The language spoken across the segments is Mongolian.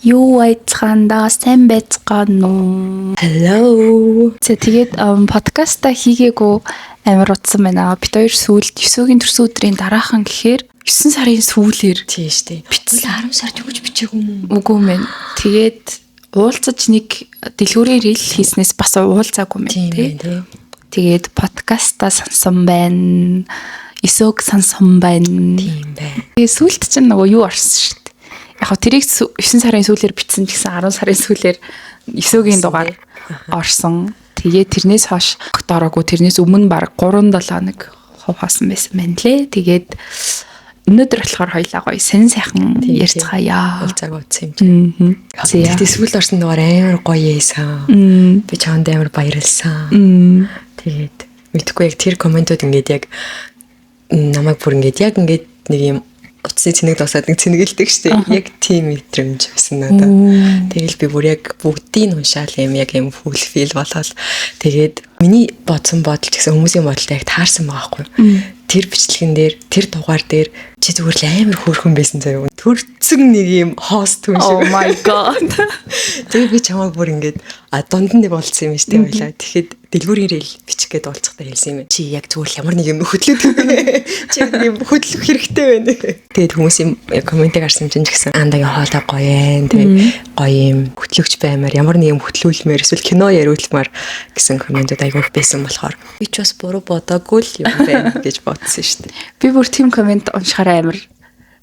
Юу айцгаандаа сайн байцгаана уу? Hello. За, тэгээд подкаста хийгээгүй амар удсан байна. Бид хоёр сүүлд 9-ийн төрсөн өдрийн дараахан гэхээр 9 сарын сүүлээр Тийм штэ. Бичсэн. 10 сард юу ч бичээгүй юм уу? Үгүй мэн. Тэгээд уулзаж нэг дэлгүүрийн reel хийснээс бас уулзаагүй мэн Тийм тий. ээ, тий. Тэгээд подкаста сансан байна. Эсөөг сансан байна. Тийм байна. Тэгээ сүүлд чинь нөгөө юу орсон шүү дээ. Яг хөө тэрийг 9 сарын сүүлээр бичсэн ч гэсэн 10 сарын сүүлээр эсөөгийн дугаар орсон. Тэгээ тэрнээс хойш огт ороогүй, тэрнээс өмнө баг 3 7 хоног хуваасан байсан байна лээ. Тэгээд өнөөдөр болохоор хоёлаа гоё сэн сайхан ярьцгаая. Уулзаагүй утсан юм чинь. Зя. Тэгтээ сүүлд орсон дугаар амар гоё байсан. Би чамд амар баярлсан. Тэгээд мэдхгүй, яг тэр комментууд ингээд яг намайг бүр ингээд яг ингээд нэг юм утасны цэнэг дуусаад нэг цэнгэлдэг штэ. Яг тийм мэдрэмж байсан надад. Тэгэл би бүр яг бүгдийг уншаал юм яг юм fulfill болоод, тэгээд миний бодсон бодол ч гэсэн хүмүүсийн бодолтой яг таарсан байгаа байхгүй. Тэр бичлэгэн дээр, тэр дугаар дээр чи зүгээр л амар хөөрхөн байсан заяа. Төрцөн нэг юм host хүн Oh шиг. my God. Тэгээ би чамайг бүр ингээд дунд нь нэг уулзсан юм штэ байлаа. Тэгэхэд дэлгүүрийн reel бичих гээд уулзахдаа хэлсэн юм. Чи яг зүгээр л ямар нэг юм хөдлөд. Чи яг нэг юм хөдлөх хэрэгтэй байна. Тэгээд хүмүүсийн комментиг харсан чинь ч гэсэн андагийн хоолой гоё ээ. Тэгээ гоё юм хөтлөгч баймаар, ямар нэг юм хөтлүүлмээр, эсвэл кино яриулмаар гэсэн комментууд айгүй их байсан болохоор би ч бас буруу бодоогүй л юм байна гэж бодсон штэ. Би бүр тийм коммент уншихаар амар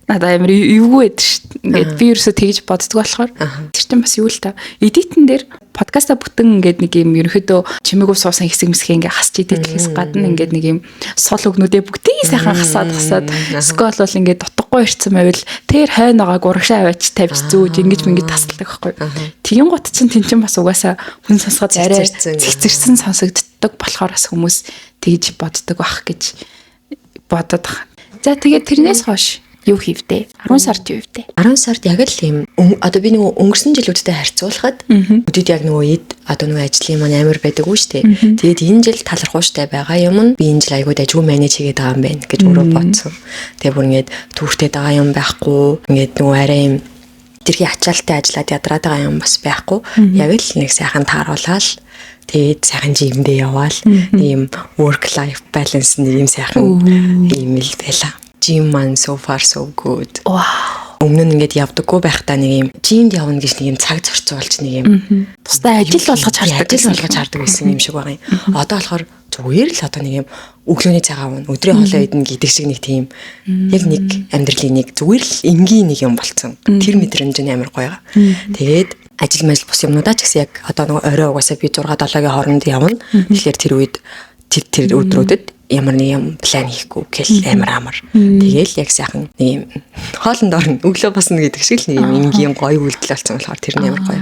надад амар эвгүй байдаг шүү дээ. Ингээд би ерөөсөө тэгж боддог болохоор тэр чинь бас юу л та. Edit эн дээр подкаста бүтэн ингээд нэг юм ерөнхийдөө чимээгүй суусан хэсэг мэсгээ ингээд хасч edit лэхээс гадна ингээд нэг юм сул үгнүүдээ бүгдийг сайхан хасаад хасаад, скол бол ингээд утгагүй ирсэн байвал тэр хойно байгааг урагшаа аваач тавьж зүүж ингэж мингэж тасалдаг байхгүй. Тэгин гот чинь тэн чинь бас угаасаа хүн сонсоход арай Цэгцэрсэн. цэгцэрсэн сонсогддог болохоор бас хүмүүс тэгж боддог байх гэж бодод байгаа. За, тэгээд тэрнээс хойш юу хийвдэ? 10 сард юу хийвдэ? 10 сард яг л юм одоо би нөгөө өнгөрсөн жилүүдтэй харьцуулахад өдөд яг нөгөө эд одоо нөгөө ажлын маань амар байдаг үү штэ. Тэгээд энэ жил талархууштай байгаа юм нь би энэ жил айгуу дажгүй manage хийгээд байгаа юм байна гэж өөрөө бодсон. Тэгээ бүр ингээд түүхтэй байгаа юм байхгүй. Ингээд нөгөө арай юм тэрхий ачаалттай ажиллаад ядраад байгаа юм бас байхгүй. Яг л нэг сайхан тааруулаад, тэгээд сайхан gym дээ яваал, ийм work life balance нэг юм сайхан ийм л байла. Gym маань so far so good. Вау. Өмнө нь ингээд явдаггүй байхдаа нэг юм gym д явна гэж нэг юм цаг зарцуулж, нэг юм Тусдаа ажил болгож хардаг ажил гэсэн. болгож хардаг байсан юм шиг байгаа юм. Одоо болохоор зүгээр л одоо нэг юм өглөөний цагаа авна, өдрийн хоолоо идэнэ гэдэг шиг нэг тийм яг нэг амьдралын нэг зүгээр л энгийн нэг юм болцсон. Тэр мэдрэмж нь амар гоё. Тэгээд ажил мажил бус юмнуудаа ч гэсэн яг одоо нэг орой угаасаа би 6 7-гийн хооронд явна. Тэгэхээр тэр үед тэр тэр өдрүүдэд ямар нэг юм план хийхгүй гэл амар амар. Тэгээл яг сайхан нэг юм хоолнд орно, өглөө босно гэдэг шиг л нэг юм энгийн гоё үйлдэл болсон болохоор тэр нь амар гоё.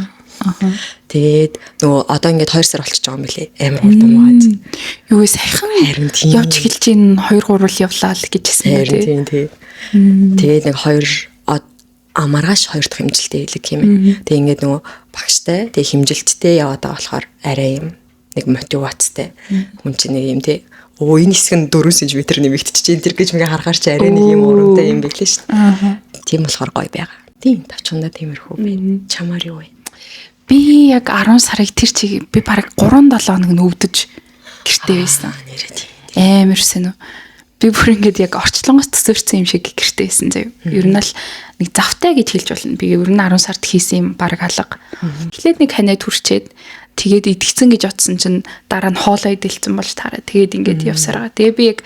Тэгээд нөгөө одоо ингээд 2 сар болчихж байгаа юм билээ. Амар хурдан байгаа. Юу сайхан Харин тийм. явж эхэлж ин 2 3 л явлаа л гэж хэлсэн Харин үү? тийм, тий. Тэгээд нэг хоёр маргааш хоёр дахь хэмжилтээ хийлэг юм. Тэгээ ингээд нөгөө багштай, тэгээ хэмжилттэй яваад байгаа болохоор арай юм нэг мотивацтай. Хүн чинь нэг юм тий. Өө, энэ хэсэг нь 4 см нэмэгдчихэж энэ тэр гэж ингээ харахаар чи арай нэг юм урамтай юм билээ шүү дээ. Тийм болохоор гоё байгаа. Тийм, товчондоо тиймэрхүү байна. Чамаар юу вэ? Би яг 10 сарыг тэр чиг би бараг 3 7 хоног нүвдэж гэртээ байсан. Нэрээ тийм. Амар сэв. Би бүр ингээд яг орчлонгоос төсөөрсөн юм шиг гэртээ байсан заяа. Ер нь л нэг завтай гэж хэлж болно. Би ер нь 10 сард хийсэн юм бараг алга. Эхлээд нэг ханаа төрчээд, тэгээд идэгцэн гэж бодсон чинь дараа нь хоолоо идэлцэн болж таараа. Тэгээд ингээд явсараа. Тэгээ би яг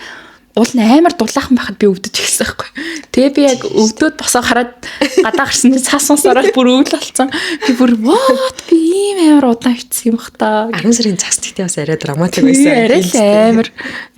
уул нь амар дулаахан байхад би өвдөж эхэлсэн байхгүй. Тэгээ би яг өвдөөд босоо хараад гадаа гарсан чинь цаас сансараад бүр өвдөл болсон. Би бүр what, би ийм амар удаан хитсэн юм бах та. 10 сарын цас тэгтээ бас арай драматик байсан. Арай л амар.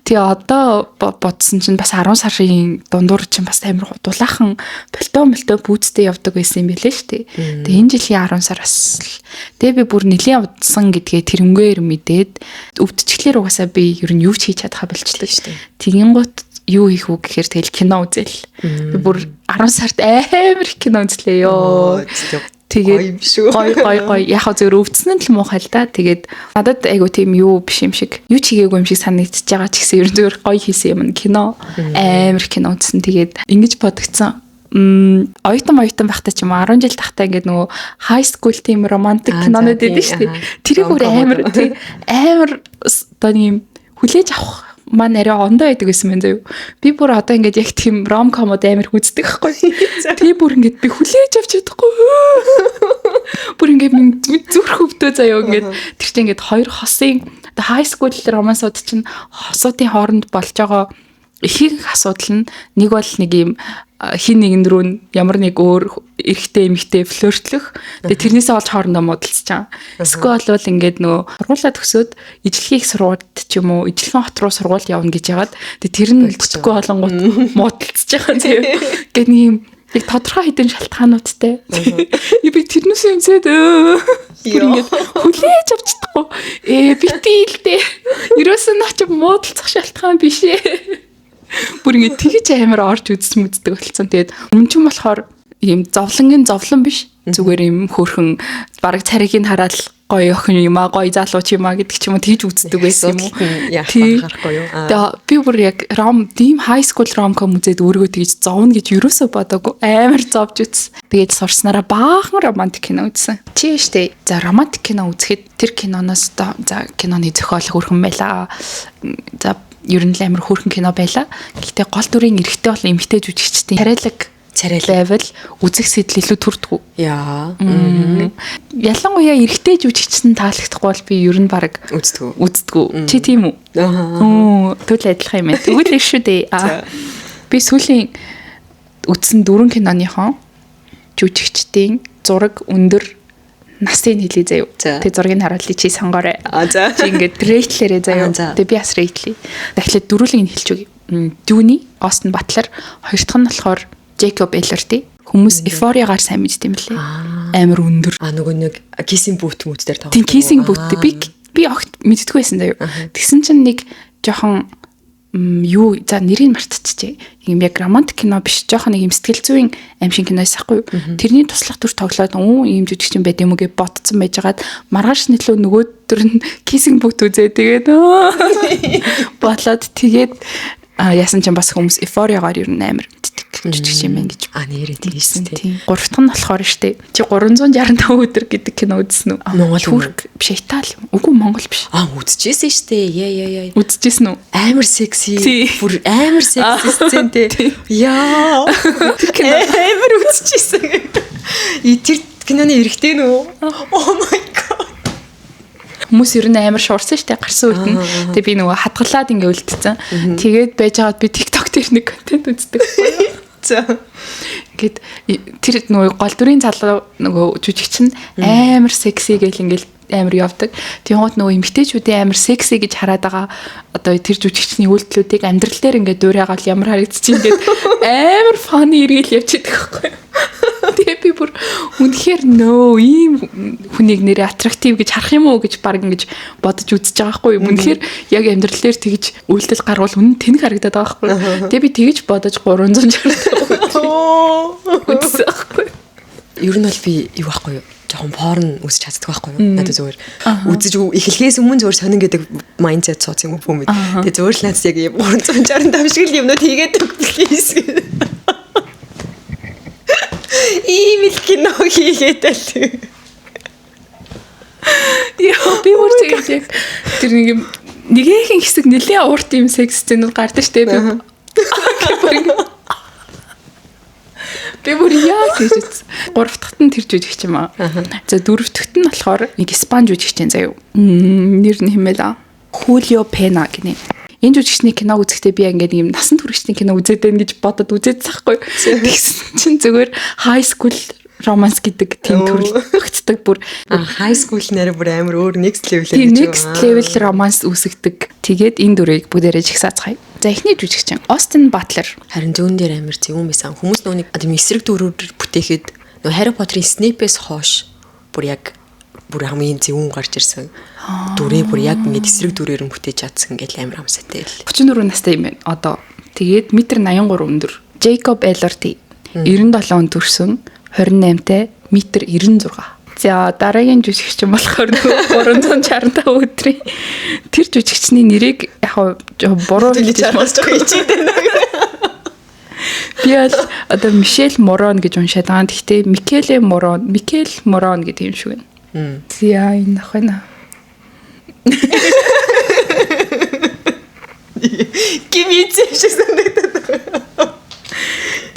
Тэгээ одоо бодсон чинь бас 10 сарын дундуур чинь бас амар дулаахан болтоо молтоо бүүцтэй явдаг байсан юм билээ шүү дээ. Тэгээ энэ жилийн 10 сар бас л тэгээ би бүр нэлийн удсан гэдгээ тэрнгээр мэдээд, өвдчихлээр угаасаа би ер нь юу ч хийж чадхаа болчихлоо шүү дээ. Тэгин гут юу хийх үү гэхээр тэгэл кино үзэл. Би бүр 10 сард амар их кино үзлээ ёо. Тэгээд Тэгээд гоё гоё гоё. Яг хаа зөвөр өвдсөн нь л муухай л да. Тэгээд надад айгу тийм юу биш юм шиг. Юу ч хийгээгүй юм шиг санагдчихж байгаа ч гэсэн ер нь зөвөр гоё хийсэн юм кино. Амар кино үзсэн. Тэгээд ингэж бодогдсон. Оюутан оюутан байхдаа ч юм уу 10 жил тахтаа ингээд нөгөө high school тийм романтик кинонууд байдаг шүү дээ. Тэрийг бүр амар тий амар одоо нэг юм хүлээж авах маань арай ондоо байдаг гэсэн юм заяа. Би бүр одоо ингээд яг тийм rom com-од амар үздэг байхгүй. Тий, бүр ингээд би хүлээж авч чадахгүй. Бүр ингээд минь зүрх өвдөө заяа, ингээд тэр чинь ингээд хоёр хосын одоо high school romance-ууд чинь хосуудын хооронд болж байгаа ихэнх асуудал нь нэг бол нэг юм хин нэгэн рүү ямар нэг өөр эрэгтэй эмэгтэй flirt лөх. Тэгээ тэрнээсээ олж хоорондоо муудалцаж байгаа. Эсвэл бол ингээд нөгөө сургуулаа төгсөөд ижлэхийг сургуульд ч юм уу ижлэхэн хот руу сургууль явна гэж яагаад, тэгээ тэр нь бүтэхгүй болонгууд муудалцаж байгаа тийм. Ингээд нэг юм яг тодорхой хэдэн шалтгаануудтай. Би тэрнээс юмсэд бүр ингээд хүлээж авч чадахгүй. Бити л дээ. Ерөөсөн наа чи муудалцах шалтгаан биш ээ. Бүр ингээд тэгэж амар орж үзсэн мүддэг болсон. Тэгээд өмнө чинь болохоор ийм зовлонгийн зовлон биш. Зүгээр ийм хөөрхөн бараг царийг нь хараад гоё охин юм а, гоё залуу ч юм а гэдэг ч юм уу, тэгж үздэг байсан юм уу. Яах анхаарахгүй юу? Тэгээ би бүр яг rom тийм high school rom com үзээд өөрийгөө тэгж зовно гэж юусоо бодоогүй, амар зовж үзсэн. Тэгээд сурснараа баахан романтик кино үзсэн. Чи штэ. За, романтик кино үзэхэд тэр киноноос за киноны зохиол хөөрхөн байлаа. За, ер нь л амар хөөрхөн кино байлаа. Гэхдээ гол дүрийн эрэгтэй болон эмэгтэй жүжигчдийн тариалаг Царайлаг байвал үзэх сэтэл илүү төрдгүү. Яа. Ялангуяа эрэгтэй жүжигчсэн таалагдахгүй бол би ер нь баг Үздэггүй. Үздэггүй. Чи тийм үү? Аа. Оо, тэгвэл адилхан юм байна. Тэгвэл их шүү дээ. Аа. Би сүүлийн үзсэн дөрвөн киноныхон жүжигчдийн зураг, өндөр, насыг хэлье заяа. Тэгээ зургийг хараад чи сонгоорой. А за. Чи ингээд rate лээрээ заяа. Тэгээ би бас rate лээ. Тэгэхээр дөрвөлийг нь хэлж өгье. Dune, Austin Butler, хоёр дахь нь болохоор Jacob Elordi. Хүмүүс Euphoria-гаар сайн мэддэг юм лээ. Амар өндөр. А, нөгөө нэг Kissing Booth мөт дээр тоглодог. Тийм, Kissing Booth би огт мэддэггүй байсан заяа. Тэгсэн чинь нэг жоохон юу, за, нэрийг мартчихжээ. Юм яг романтик кино биш, жоохон нэг юм сэтгэл зүйн аим шиг кино байсан хгүй юу. Тэрний туслах дүр тоглоод өө ийм жүжигчин байд юм уу гэж бодсон байжгаад маргааш нөлөө нөгөөдөр нь Kissing Booth үзээ, тэгээд бодлоод тэгээд яасан чинь бас хүмүүс Euphoria-гаар ер нь амар мэддэг жүжигч юм байна гэж. А, нэрээ тэгсэн тийм. Гурав дахь нь болохоор штэ. Чи 365 өдөр гэдэг кино үзсэн үү? Монгол? Түрк биш, Итали юм. Үгүй, Монгол биш. А, үзчихсэн штэ. Яа яа яа. Үзчихсэн үү? Амар секси. Бүр амар секси scene тэй. Яа. Тэр кино амар үзчихсэн. И тэр киноны эрэгтэй нүү? Oh my god. Хүмүүс ер нь амар шуурсан штэ гарсан үед нь. Тэгээ би нөгөө хадгалаад ингээ үлдсэн. Тэгээд байж байгаад би TikTok дээр нэг контент үздэг. За. Ингээд тэр нөгөө гол дүрийн залуу нөгөө жүжигч нь амар секси гэл ингээл амар явдаг. Тэнгуут нөгөө эмэгтэйчүүдийн амар секси гэж хараад байгаа одоо тэр жүжигчний үйлдэлүүдийг амьдрал дээр ингээд дуурайгаал ямар харагдчих ингээд амар funny эргэл явчихдаг байхгүй юу. Тэгээ би бүр үнэхээр нөө ийм хүнийг нэрээ attractive гэж харах юм уу гэж баг ингэж бодож үзэж байгаа байхгүй юу. Үнэхээр яг амьдрал дээр тэгж үйлдэл гарвал үнэн тэнэг харагдаад байгаа байхгүй юу. Тэгээ би тэгж бодож 365 үзсэн байхгүй юу. Ер нь бол би юу байхгүй юу? Жоохон porn үзэж чаддаг байхгүй юу? Надад зүгээр үзэж эхлэхээс өмнө зүгээр сонин гэдэг mindset сууц юм уу мэд. Тэгээ зүгээр л надад яг юм 365 шиг л юмнууд хийгээд өг, please. Ийм л кино хийгээд л. Яа, би бүр тэгэж яг тэр нэг юм нэгэхэн хэсэг нэлээ урт юм секс scene үүд гардаг штэ, би бүр яа гэж үзсэн. Гурав дахьт нь тэр жүжигч юм аа. За, дөрөв дахьт нь болохоор нэг испани жүжигч заяа. Нэр нь хэм байлаа. Хулио Пена гинэ. Энэ жүжигчний кино үзэхдээ би ингээд юм насан туршидын кино үзээд байна гэж бодод үзээдсэн байхгүй. Тэгсэн чинь зүгээр high school romance гэдэг тийм төрөл багтдаг бүр. А, high school нэрээ бүр амар өөр next level гэж. Next level romance үүсгдэг. Тэгээд энэ дүрийг бүгдээрээ жигсаацгаая. За, эхний жүжигчин Остин Батлер. Харин зүүн дээр амар зөвүүн байсан. Хүмүүс нүг тийм эсрэг дүрээр бүтээхэд нөө Harry Potter-ын Snape-ээс хойш бүр яг бүр хамгийн зөвүүн гарч ирсэн. Дүрээ бүр яг ингээд эсрэг дүрээр нь бүтээж чадсан гэж амар амсаатай л. 34 настай юм байна одоо. Тэгээд метр 83 өндөр. Jacob Elordi 97 он төрсөн, 28-тай, метр 96. За, дараагийн жүжигчин болохоор 365 өдрийн тэр жүжигчний нэрийг яг буруу хэлж магадгүй, хичээд байна. Би бол одоо Мишель Морон гэж уншаад байгаа. Гэхдээ Микеле Морон, Микел Морон гэдэг юм шиг байна. За энэ ах байна. Гимицээ шиг санагдаад байгаа.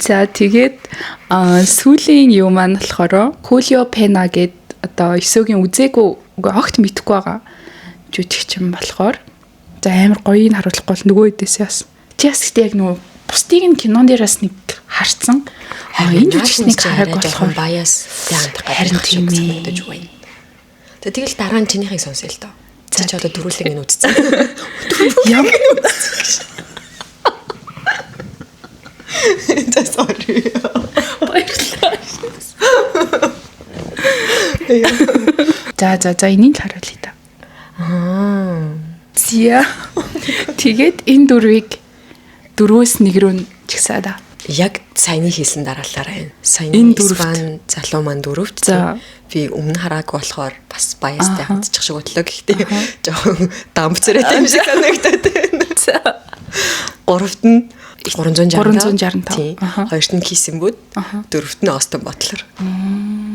За тэгээд сүүлийн юу маань болохоор Хулио Пена гэд одоо Есүгийн үзээгүй үгүй огт мэдэхгүй байгаа жүжигчин болохоор за амар гоёыг харуулахгүй бол нөгөө хэдээсээ бас чи бас гэтээ яг нөгөө бусдыг нь кинон дээр бас нэг харцсан. Энэ жүжигчнийг харааг болохоор bias тэй хандах Харин гэдэг шиг тийм ээ. санагдаж байна. Тэгэл дараа нь чинийхийг сонсъё л доо. За чи одоо дөрүүлэг нь үзсэн. Ямар За sorry. баярлалаа. За за за энийг л харуулъя та. Аа. Зя. Тэгээд энэ дөрвийг дөрвөөс нэг рүү нь чагсаа да. Яг саяны хийсэн дараалалаар байна. Саяны Энэ дөрөвт. Испан залуу маань дөрөвт. За. Би өмнө хараагүй болохоор бас bias-тай хандчих шиг бодлоо. Гэхдээ жоохон дампцартай юм шиг санагдаад байна. За. Гуравт нь 365. 365. Тийм. Аха. Хоёрт нь Kissing Booth. Аха. Дөрөвт нь Austin Butler.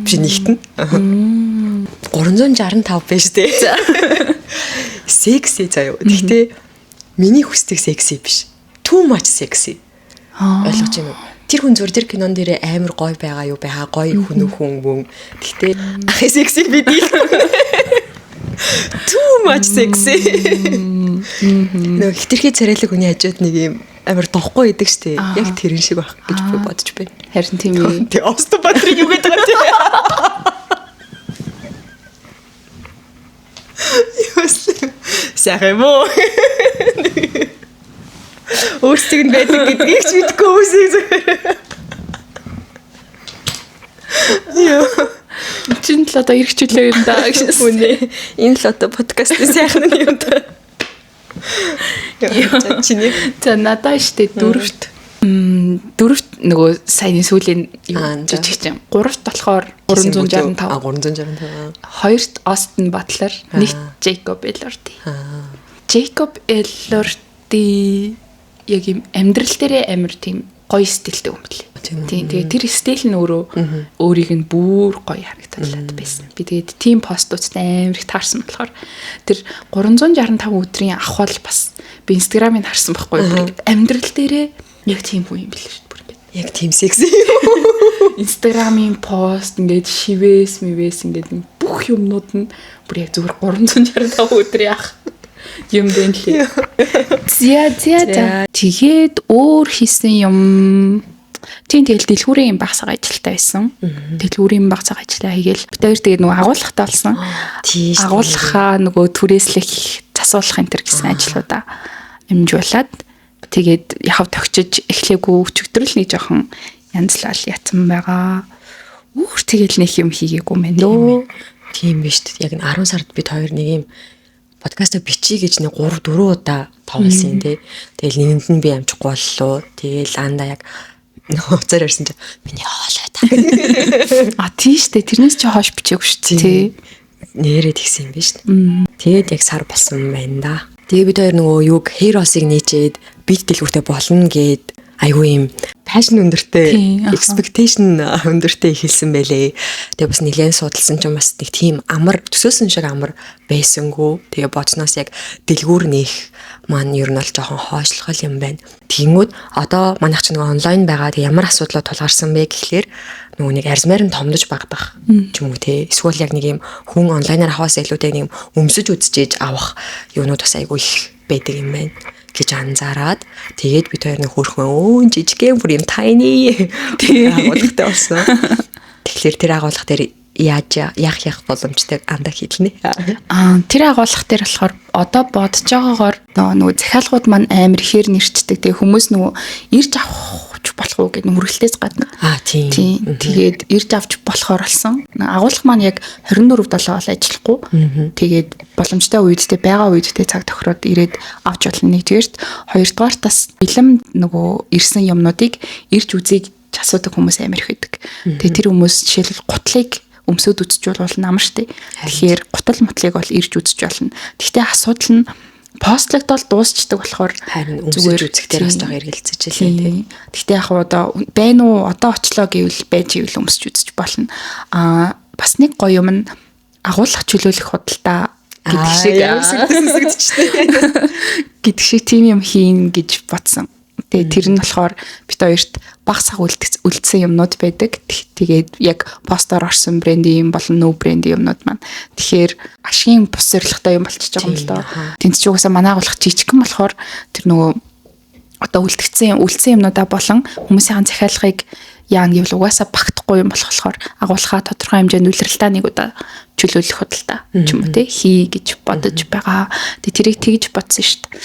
Биш нэгт нь. 365 биш үү? Секси заяа. Гэхдээ миний хүсдэг секси биш. Too much sexy. Ойлгож байна уу? Тэр хүн зүр тэр кинон дээрээ амар гой байгаа юу байгаа гой хүн хүн мөн. Гэхдээ ахын сексиг би дийлэхгүй. Too much sexy. Нөгөө хитрхи царайлаг хүний хажууд нэг юм амар дохгүй идэг штэ. Яг тэрэн шиг байх гэж би бодож байна. Харин тийм ээ. Тэг Остон Батрыг юу гэдэг вэ? Юус сайхан юм уу? Өөрсдөг нь байдаг гэдгийг ч мэдэхгүй хүмүүсийг зүгээр. Яа. Чин л одоо эрх чөлөө юм да гэж. Үнэ. Энэ л одоо подкастын сайхан нь юм да. За чиний За надаа штэ дөрөвт. Дөрөвт нөгөө саяны сүүлийн юу Аа, за. жүжигчин. Гуравт болохоор 365. А 365. Хоёрт Austin Butler, нэгт Jacob Elordi. Jacob Elordi яг юм амьдрал дээрээ амар тийм гоё стилтэй хүн билээ. Тийм үү. Тийм тэгээ тэр стил нь өөрөө өөрийг нь бүр гоё харагдуулаад байсан. Би тэгээд тийм постуудтай амар их таарсан болохоор тэр 365 өдрийн авах бол бас би Instagram-ыг харсан байхгүй юу. Бүр ингээд амьдрал дээрээ яг тийм хүн юм билээ шүү дээ. Бүр ингээд Яг тийм секси. Instagram-ийн пост ингээд шивээс мэвээс ингээд бүх юмнууд нь бүр яг зүгээр 365 өдөр яах юм бэ лээ. Зя зя за. Тэгээд өөр хийсэн юм. Тийм тэгэл дэлгүүрийн юм багсаг ажилтаа байсан. Дэлгүүрийн багсаг ажиллаа хийгээл бид хоёр тэгээд нөгөө агуулгатай болсон. Тийш. Агуулхаа нөгөө түрээслэх, засуулах энэ төр гэсэн ажлуудаа амжуулаад тэгээд яхав тогчиж эхлээгүй өчигдөр л нэг жоохон янзлал ятсан байгаа. Үүр тэгэл нэг юм хийгээгүй мэн дөө. Тийм биш үү. Яг энэ 10 сард бид хоёр нэг юм подкаста бичиж гэж нэг 3 4 удаа товлсон тий. Тэгэл нэгэнд нь би амжихгүй боллоо. Тэгэл анда яг нууцаар ирсэн чинь миний хоолой та. А тийм штэ тэрнээс чи хойш бичээгүй шүү дээ. Нэрээ тэгсэн юм биш. Тэгээд яг сар болсон байна да. Тэгээ бид хоёр нөгөө юг Heroes-ыг нээчээд бид дэлгүүртэй болно гэд айгүй юм passion өндөртэй Тийм, аха. expectation өндөртэй эхэлсэн байлээ. Тэгээ бас нэлээд судалсан чинь бас нэг тийм амар төсөөсөн шиг амар байсангүй. Тэгээ бодсноос яг дэлгүүр нээх маань ер нь бол жоохон хойшлогол юм байна. Тэгэнгүүт одоо манайх ч нөгөө онлайн байгаа. Тэгээ ямар асуудлаа тулгарсан бэ гэхлээр нөгөө нэг арзмаар нь томдож багадах ч юм уу те. Эсвэл яг нэг юм хүн онлайнаар авахаас илүүтэй нэг юм өмсөж үзчихээж авах юунууд бас айгүй их байдаг юм байна гэж анзаараад тэгээд бид хоёр нэг хөөрхөн өөн жижигхэн бүр юм tiny агуулгатай болсон. Тэгэхээр тэр агуулга дээр яаж яах яах боломжтой андаа хийлнэ. Аа тэр агуулгах дээр болохоор одоо бодож байгаагаар нөгөө захиалгууд маань амар ихээр нэрчдэг. Тэгээ хүмүүс нөгөө ирж авах болох уу гэдэг хүргэлтээс гадна. Аа тийм. Тийм. Тэгээд ирж авч болохоор болсон. Агуулга маань яг 24/7 бол ажиллахгүй. Тэгээд боломжтой үедтэй байгаа үедтэй цаг тохироод ирээд авч болно нэгдүгээрт. Хоёрдугаарт бас бэлэм нөгөө ирсэн юмнуудыг ирж үзье гэж асуудаг хүмүүс амар их байдаг. Тэгээд тэр хүмүүс жишээлбэл гутлыг өмсөд үзэж бол амар штэ. Тэгэхээр гутал мутлыг бол ирж үзэж болно. Гэхдээ асуудал нь Постлогдол дуусчдаг болохоор харин зүгээр үзэх дээр бас жоо эргэлзэж илээ тий. Гэхдээ яг одоо байна уу, одоо очлоо гэвэл байж ивэл өмсч үзэж болно. Аа бас нэг гоё юм нь агуулгах чөлөөлөх худалдаа гэдэг шиг гэдэг шиг тийм юм хийн гэж бодсон. Тэгээ тэр нь болохоор бит хоёрт баг саг үлдсэн юмнууд байдаг. Тэгээд яг постоор орсон брендийн юм болон нөө брендийн юмнууд маань. Тэгэхээр ашигын бус зорилготой юм болчихж байгаа юм л доо. Тэнд ч угаасаа манай агуулга жижигхэн болохоор тэр нөгөө одоо үлдсэн юмнуудаа болон хүмүүсийн захиалгыг яана гэвэл угаасаа багтахгүй юм болохоор агуулхаа тодорхой хэмжээнд үлрэлтаа нэг удаа чөлөөлөх худалдаа ч юм уу те хий гэж бодож байгаа. Тэгээ тэрийг тэгж бодсон шүү дээ.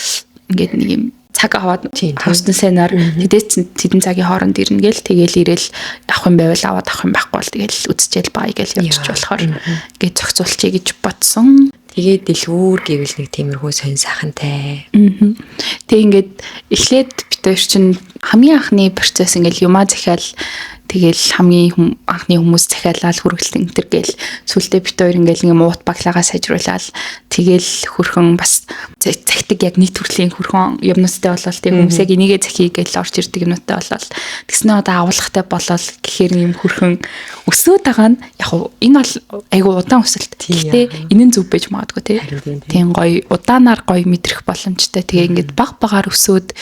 Ингээд нэг юм цаг аваад хавстан сайнаар тэдээс тэдэн цагийн хооронд ирнэ гээл тэгэл ирээл авах юм байвал аваад, авах юм байхгүй бол тэгэл үзчихэл бай гээл явчих болохоор ингээд зохицуулчихъя гэж бодсон. Тэгээд дэлгүүр гэвэл нэг тиймэрхүү сонь сайхантай. Тэг ингээд эхлээд бид хоёр чинь хамгийн анхны процесс ингээд юмаа захиал, тэгэл хамгийн анхны хүмүүс захиалаад хүргэлт энэ төр гээл сүултээ бит хоёр ингээл ингээ муут баглаагаа сайжруулаад, тэгэл хөрхөн бас захидаг, яг нэг төрлийн хөрхөн юмнуудтай болол тэг хүмүүс яг энийгээ захий гээл орж ирдэг юмнуудтай болол тэгснэ одоо агуулгатай болол гэхээр юм хөрхөн өсөөд байгаа нь яг энэ бол айгу удаан өсөлт. Гэхдээ энэ нь зөв байж магадгүй тий. Тийм гоё удаанаар гоё мэдрэх боломжтой. Тэгээ ингээд баг багаар өсөөд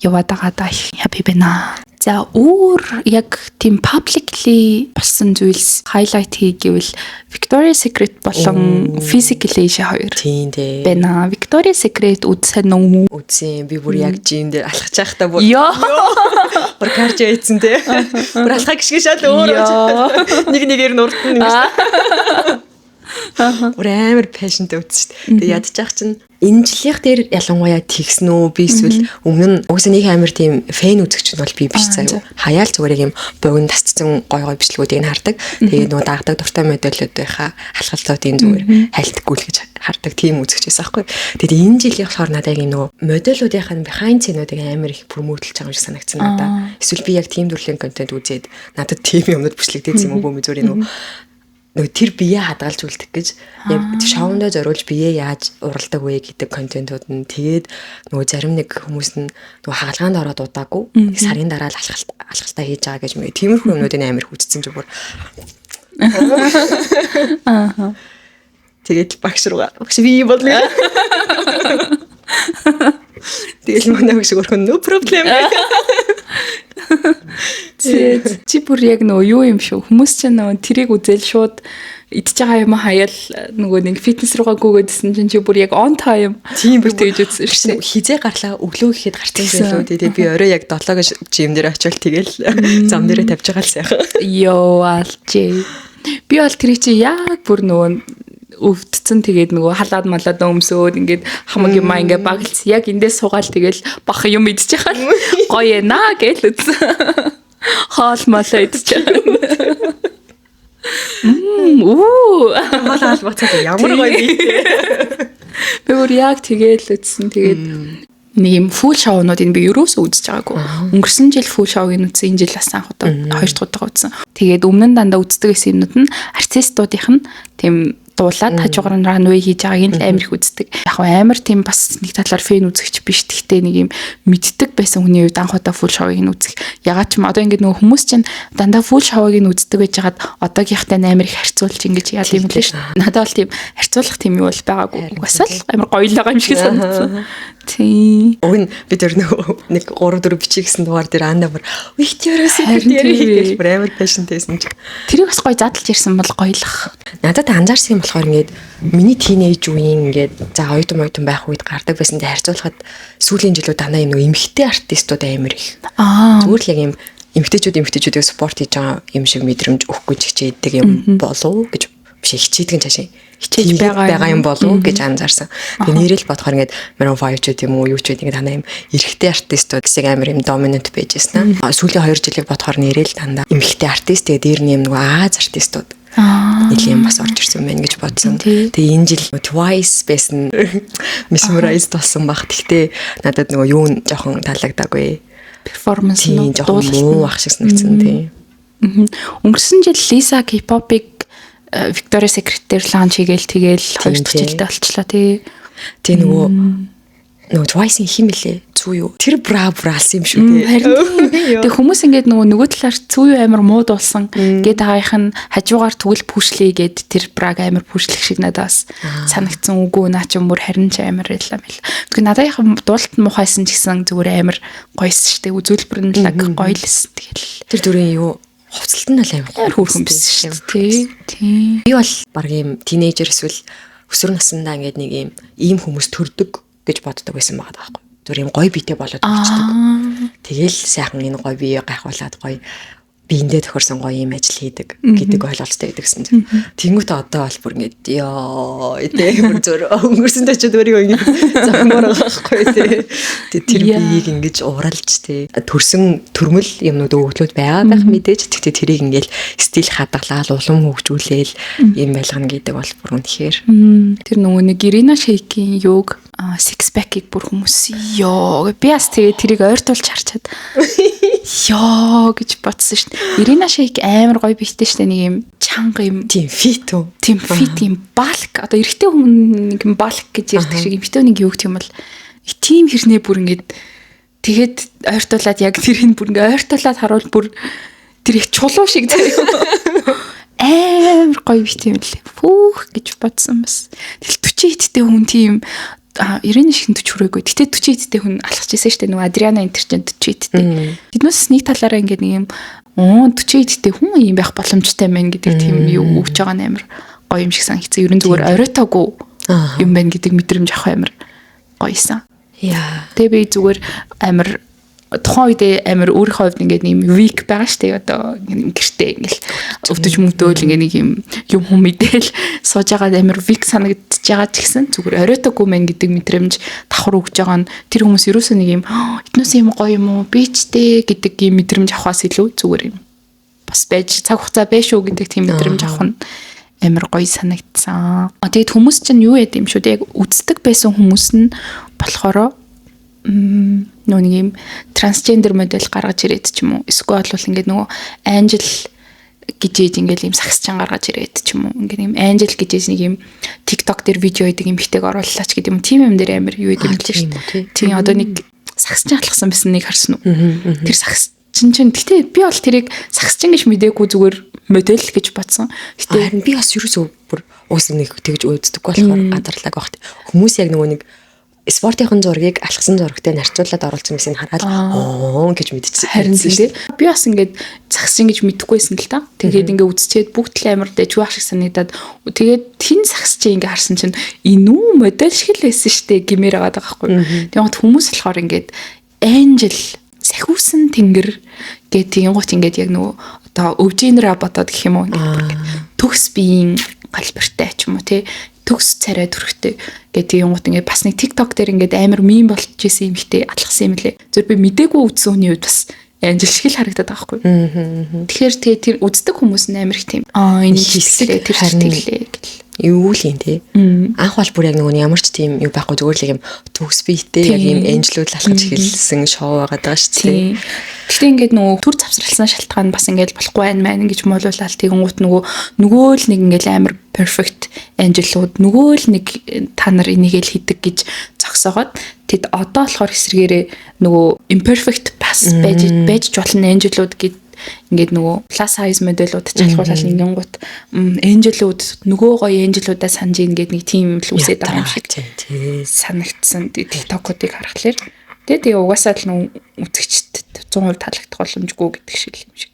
яваад байгаа да их happy байна. За, өөр яг тийм publicly болсон зүйлс highlight хий гэвэл Victoria's Secret болон Physical Asia хоёр Тийм тий. байна. Victoria's Secret үзсэн үү? Үзсэн. Би бүр яг gym дээр алхаж байхдаа бүр Йоо. бүр cardio хийсэн те. Бүр алхаа гიშгэ шал өөр нэг нэгээр нь урд нь ингэж. Бүр амар passion тэй үзсэн шүү дээ. Тэгээ ядчих чинь энэ жилийнх дээр ялангуяа тэгсэн үү? Би эсвэл өмнө нь угсаа нэг амар тийм fan үзэгч нь бол би биш заяа. Хаяал зүгээр юм богино тасцсан гой гой бичлэгүүдийг нь хардаг. Тэгээ нөгөө дагдаг дуртай модельүүдийнхаа алхалтуудын зүгээр хайлтгүй л гэж хардаг тийм үзэгч байсан байхгүй. Тэгээд энэ жилийн болохоор надад яг юм нөгөө модельүүдийнх нь behind scene-үүдийг амар их promote лж байгаа юм шиг санагдсан надад. Эсвэл би яг тийм төрлийн контент үзээд надад тийм юмнууд бичлэгдээсэн юм уу, бөөм зүгээр нөгөө тэр бие хадгалж үлдэх гэж яг шоундоо зориулж бие яаж уралдаг вэ гэдэг контентууд нь, тэгээд нөгөө зарим нэг хүмүүс нь нөгөө хагалгаанд ороод удаагүй сарын дараа л алхалтаа хийж байгаа гэж мэ тиймэрхүү юмнуудыг амар хүчсэн чи бүр. Тэгээд багш руугаа, "Багш, би юм бодлоо." Тэгэл манай багш өөрөө "No problem." Чи бүр яг нөгөө юу юм шүү. Хүмүүс чинь нөгөө тэрийг үзэл шууд идж байгаа юм хаяал нөгөө нэг фитнес руугаа гүгээдсэн чинь чи бүр яг on time Тийм бүр тэгж үзсэн шүү дээ. Хизээ гарлаа, өглөө гэхэд гарсан байлуу. Тэгээ би орой яг 7 гэж gym дээр очивол тэгэл зам дээрээ тавьж байгаа л сайхан. Йоо, алжээ. Би бол тэрийг чи яг бүр нөгөө өвдцэн, тэгээд нөгөө халаад малаад өмсөөд ингээд хамаг юм аа ингээд багалц яг эндээс суугаал, тэгэл бах юм идчих хал гоё ээ наа гээл үзсэн. Хоол молоо идчих. Мм үү. Хоол хаал буцаад ямар гоё би. Би бүр яг тэгэл үзсэн. Тэгээд нэг юм full show-нуудыг би ерөөсөө үзэж байгаагүй. Өнгөрсөн жил full show-ыг үзсэн, энэ жил бас анх удаа, хоёр дахь удаага үзсэн. Тэгээд өмнө нь дандаа үздэг гэсэн юмнууд нь артистуудынх нь тийм дуулаад хажуугаар нь runway хийж байгааг нь л амар их үздэг. Яг амар тийм бас нэг талаар fan үзэгч биш. Гэхдээ нэг юм мэддэг байсан хүний хувьд анх удаа full show-ыг нь үзэх. Ягаад ч юм одоо ингээд нөгөө хүмүүс чинь дандаа full show-ыг нь үздэг байж хагаад одоогийнхтай амар их харьцуулж ингэж яа юм лээ шүү. Надад бол тийм харьцуулах тийм юу бол байгаагүй. Угасаал амар гоё л байгаа юм шиг санагдсан. Тийм. Уг нь бид өөр нөгөө нэг 3 4 бичиг гэсэн дугаар дээр Анна бүр Victoria's Secret яриа хийгээл бүр амар passion тэйсэн чи. Тэрийг бас гоё задлж ирсэн бол гоёлох. Надад анзаарсан юм болохоор ингээд миний teenage үеийн ингээд за оюутан байх үед гардаг байсантай харьцуулахад сүүлийн жилүүд дандаа юм нөгөө эмэгтэй артистууд амар их. Зүгээр л яг юм эмэгтэйчүүд эмэгтэйчүүдийг support хийж байгаа юм шиг мэдрэмж өгөх гэж хичээдэг юм болов гэж, биш, хичээдэг нь цаашаа хичээж байгаа юм болов уу гэж анзаарсан. Тэгээ нэрэл бодохоор ингээд Maroon 5 ч гэдэм үү, юу ч гэдэг ингээд дандаа юм эрэгтэй артистууд гэсэн амар юм dominant байж байсан. Сүүлийн 2 жилийг бодохоор нэрэл дандаа эмэгтэй артист, тэгээ дээр нь юм нөгөө Ази артистууд нэлийн бас орж ирсэн байна гэж бодсон. Тэгээ энэ жил Twice байсан, mesmerized болсон баг. Гэхдээ надад нөгөө юу нь жоохон таалагдаагүй. Перформанс нь жоохон муу ах шиг санагдсан тийм. Өнгөрсөн жил Lisa K-pop-ыг Victoria's Secret дээр launch хийгээл, тэгэл хоёр дахь жилдээ болчлоо тий. Тий, нөгөө Нөгөө Twice-ийн хим мэлээ? Цүү юу? Тэр бра браалсан юм шүү дээ. Харин тийм. Тэг хүмүүс ингээд нөгөө талаар цүү юу амар мууд болсон гээд байгаагийнх нь хажуугаар тэгвэл пүшлээ гээд тэр браг амар пүшлэх шиг надад бас санагдсан. Үгүй наа чи мөр харин ч амар байлаа мэл. Тэгэхээр надад яг дуулалт нь муухайсан ч гэсэн зүгээр амар гоёсэн шүү дээ. Үзүүлбэр нь лаг гоё л эсэн. Тэгэл тэр дүрийн юу хувцалт нь л амар хөөрхөн байсан шүү дээ. Тийм. Би бол баг юм тинейжер эсвэл өсвөр насндаа ингээд нэг юм ийм хүмүүс төрдөг гэж боддог байсан байгаа байхгүй. Зүгээр юм гоё биетэй болоод төрчихдөг. Тэгэл сайхан энэ гоё бие гайхуулаад гоё биендээ тохирсон гоё юм ажил хийдэг гэдэг ойлголттой гэдэгсэн чинь. Тэнгүүт одоо бол бүр ингээд ёо тэ бүр зөр өнгөрсөн төчөд өөрийгөө ингээд загмаар байгаа байхгүй тэ. Тэр биеийг ингэж уралж тэ төрсөн төрмөл юмнууд өвгөлүүд байгаа байх мэдээж. Тэгтээ тэрийг ингээд стил хадгалаад улам хөгжүүлээл юм байлгана гэдэг бол бүр үнэхээр. Тэр нөгөө нэг Ирина Шейкийн юуг six pack-ийг бүр хүмүүс ёо би бас тэгээ тэрийг ойртуулж харчаад ёо гэж бодсон шүү дээ. Ирина Шейк амар гоё биетэй шүү дээ. Нэг юм чанга юм. Тийм fit үү? Тийм fit юм bulk. Одоо эрэгтэй хүн нэг юм bulk гэж ярьдаг шиг эмэгтэй хүн юу гэх юм бол тийм хэрнээ бүр ингээд тэгээд ойртуулад яг тэрийг бүр ингээд ойртуулад харуул бүр тэр их чулуу шиг заяа. Амар гоё биетэй юм лээ. Фүүх гэж бодсон бас. Тэгэл 40 эдтэй хүн тийм 90 шиг 40 хүрээгүй. Гэтэ 40 эдтэй хүн алхаж ирсэн шүү дээ. Нөгөө Адриана энэ төр чинь 40 эдтэй. Тэднээс нэг талаараа ингээд нэг юм 40 эдтэй хүн юм байх боломжтой мэн гэдэг тийм юу өгч байгаа нь амар гоё юм шиг санагдсан. Ерөн зүгээр оройтоогүй юм байна гэдэг мэдрэмж авах амар гоёсэн. Яа. Тэгээ би зүгээр амар тухайн үедээ амар өөрийнхөө хувьд ингээд нэг юм weak байгаа шүү дээ. Одоо гэртээ ингээл өвдөж мөвдөөл ингээд нэг юм юм хүм мэдээл сууж байгаа амар weak санагдчихж байгаа ч гэсэн зүгээр оройтоогүй мэн гэдэг мэдрэмж давхар өгж байгаа нь тэр хүмүүс ерөөсөө нэг юм эднээс юм гоё юм уу би ч дээ гэдэг юм мэдрэмж авахаас илүү зүгээр юм бас байж цаг хугацаа байж шүү гэдэг тийм мэдрэмж авах нь амар гоё санагдсан. Тэгээд хүмүүс чинь юу яд юм шүү дээ. Яг үздэг байсан хүмүүс нь болохоор нөгөө нэг юм трансгендер модель гаргаж ирээд ч юм уу эсвэл бол ингээд нөгөө Angel гэж ээж ингээд юм сагсчан гаргаж ирээд ч юм уу ингээд юм Angel гэж ээж нэг юм TikTok дээр видео хийдэг юм хтэйг орууллаач гэдэг юм тийм юм дээр амар юу гэдэг юм л шүү дээ. Тийм одоо нэг сагсчан алхсан байсан нэг харсан уу? Тэр сагсчин чинь гэтээ би бол тэрийг сагсчин гэж мдээгүй зүгээр модель гэж бодсон. Гэтэ харин би бас ерөөсөө бүр уус нэг тэгж өөддөггүй болохоор гадарлааг багт. Хүмүүс яг нөгөө нэг спортын зургийг алхсан зурагтай нарцуулаад оруулсан юмсыг хараад оо гэж мэдчихсэн. Харин тийм. Би бас ингээд сагсан гэж мэдэхгүйсэн л та. Тэгээд ингээд үзчихэд бүгд л амар дэжгүй ах шиг санагдаад тэгээд тэн сагс чи ингээд харсан чинь энэ үү модель шиг л байсан штэ гэмээр байгаа байхгүй. Тэгээд хүмүүс болохоор ингээд Angel сахиусан тэнгэр гэх тийм гот ингээд яг нөгөө одоо өвжинраа бодоод гэх юм уу ингээд төгс биеийн галбиртай ч юм уу тий төгс царай төрхтэй гэх тийм гот ингээд бас нэг TikTok дээр ингээд амар мим болж исэн юм хтэй алхсан юм лээ. Зөв би мдээгүй үзсэн хүний хувьд бас Angel шиг л харагдаад байгаа байхгүй. Тэгэхээр тэгээ тэр үздэг хүмүүс нь амар их тийм энэ хэсэг тэр сэтгэлээ гэл. Юу л юм те. Анх бол бүр яг нөгөө ямар ч тийм юу байхгүй зүгээр л юм төгс биетэй яг юм энжлүүд л алхаж эхэлсэн шоу байгаад байгаа шүү дээ. Гэхдээ ингээд нөгөө төр завсралсан шалтгаан бас ингээд болохгүй байх маань гэж моолуулаад тэгэнгუут нөгөө л нэг ингээд амар perfect angel-ууд нөгөө л нэг та нар энийг л хийдэг гэж зогсоогоод тэд одоо болохоор эсрэгээрээ нөгөө imperfect бас байж болно angel-ууд гэд ингээд нөгөө plus size моделууд чалхуулаад ингэнгүүт angel-ууд нөгөө гоё angel-уудаа санаж ийн гээд нэг тийм юм л үсээд байгаа юм шиг санагдсан. TikTok-уудыг харахаар тэгээ угаасаа л нөгөө үзэгчд 100% таалагдах боломжгүй гэдэг шиг юм шиг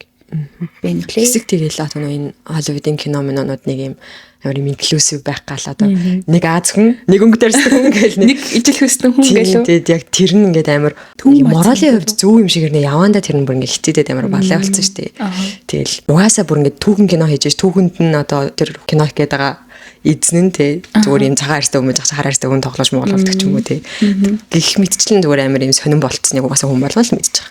байна лээ. Хэсэг тэгэл одоо энэ Hollywood-ын кино минонууд нэг юм амар юм inclusive байх гал одоо нэг Аз хүн, нэг өнгө дээрсэн хүн гэл нэг ижил хөстөн хүн гэлөө. Тэгээд яг тэр нь ингээд амар моралын хувьд зөв юм шиг ирнэ. Явандаа тэр нь бүр ингээд хитээдээд амар балай болсон шүү дээ. Тэгэл угаасаа бүр ингээд түүхэн кино хийж түүхэнд нь одоо тэр кино их гээд байгаа эзэн нь те зүгээр юм цагаан арьстай хүмүүс хар арьстай хүн тоглож моголдог ч юм уу те. Гэх мэтчлэн зүгээр амар юм сонирн болцсныг угаасаа хүн болгон л мэдчих.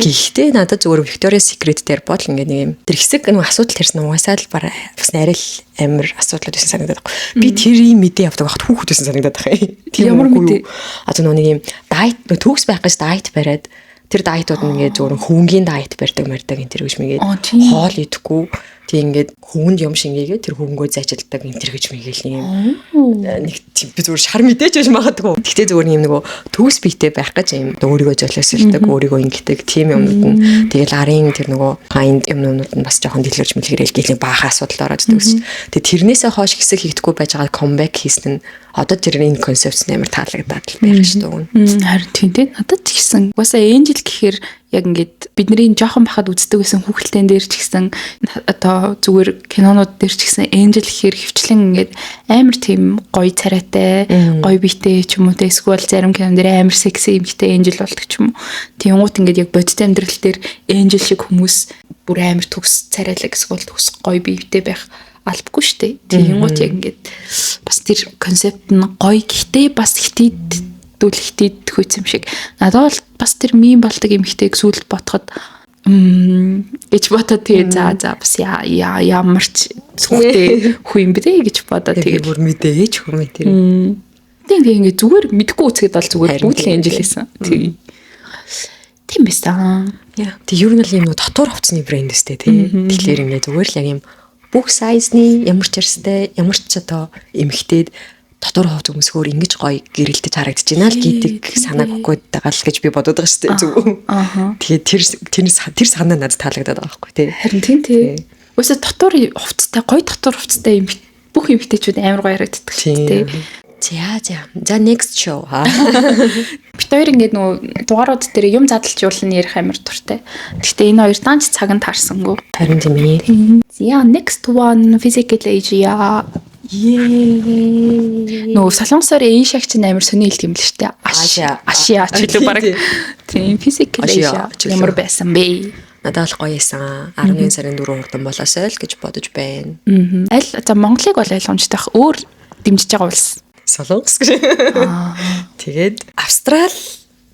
Гэхдээ надад зүгээр Victoria's Secret дээр бодол ингээд нэг юм тэр хэсэг нэг асуудал тэрсэн угаасаа л бас арай л амар асуудлууд байсан санагдаад байна. Би тэр юм мэдээ явдаг байхад хүүхэд байсан санагдаад байгаа юм. Тийм ямар мэдээ? А зөв нэг юм diet төгс байх гэж diet бариад тэр diet-ууд нь ингээд зүгээр хөвөнгийн diet барьдаг мардаг энэ тэр гэж мэгээд хоол идэхгүй. Тэг ингээд хөвөнд юм шингээгээ тэр хөвөнгөө зайчилдаг энэ төр гэж мэгэл юм. Нэг тийм би зүгээр шар мэдээч байж магадгүй. Гэхдээ зүгээр юм нөгөө төгс биетэй байх гэж юм өөрийгөө золиослдог, өөрийгөө ингэдэг тийм юмнууд нь тэгэл арын тэр нөгөө kind юмнууд нь бас жоохон дэлгэрч мэлгэрэл гэлэн баахан асуудал ороод идэг ш. Тэгээ тэрнээсээ хойш хэсэг хийгдэхгүй байж байгаа comeback хийсэн нь одоо тэр энэ концепт амар таалагдаад л байх ш дүү. Харин тийм тийм надад ч гэсэн угаасаа Angel гэхээр яг ингээд бидний жоохон бахад үздэг байсан хүүхэлдэйн дээр ч гэсэн, одоо зүгээр кинонууд дээр ч гэсэн Angel гэхээр хөвчлэн ингээд амар тийм гоё царайтай, гоё биетэй ч юм уу те, эсвэл зарим кинон дээр амар секси эмэгтэй Angel болдог ч юм уу. Тэнгуут ингээд яг бодит амьдрал дээр Angel шиг хүмүүс бүр амар төгс царайлаг эсвэл төгс гоё биетэй байх албагүй шүү дээ. Тэгэнгүүт яг ингээд бас тэр концепт нь гоё, гэхдээ бас хитийдүүл хитийдэх юм шиг. Надад бол бас тэр meme болдог эмэгтэйг сүүлд бодоход гэж бодоод, тэгээ за за бас яа ямар ч сүхтэй хүү юм бэ гэж бодоод. Тэгээд бүр мэдээч хүмээ тэр. Тийм, тэгээ ингээд зүгээр мэдхгүй үзэхэд бол зүгээр бүгд л Angel байсан. Тийм. Тийм байсан. Яа. Тэг ер нь л юм дотор хувцсны брэнд өстэй тий. Тэгэхээр ингээд зүгээр л яг юм бүх size ны, ямар ч арьстай, ямар ч одоо эмэгтэйд дотор хувц өмсгөөр ингэж гоё гэрэлтэж харагдаж байна л гэдэг санааг өгөх гээд байгаа л гэж би бодод байгаа шүү дээ зөв. Тэгээд тэр тэр тэр санаа надад таалагдаад байгаа байхгүй тий. Харин тийм тий. Угаасаа дотор хувцастай, гоё дотор хувцастай юм бүх эмэгтэйчүүд амар гоё харагддаг шүү дээ. За за. За, next show. Бид хоёр ингээд нөгөө дугаарууд дээр юм задлж юулна ярих амар дуртай. Гэхдээ энэ хоёр даанч цаг нь таарсангүй. Харин тийм ээ. За, next one, Physical Asia. Нөгөө солонгосоор Asia чинь амар сони хэлдэг юм л шүү дээ. Asia. Asia ч илүү баг. Тийм, Physical Asia ямар байсан бэ? Надад бол гоё байсан. 11 сарын 4 хурдан болоосой л гэж бодож байна. Аль за Монголыг бол ойлгомжтой бах. Өөр дэмжиж байгаа улс. Солонгос гэж. Тэгээд Австрал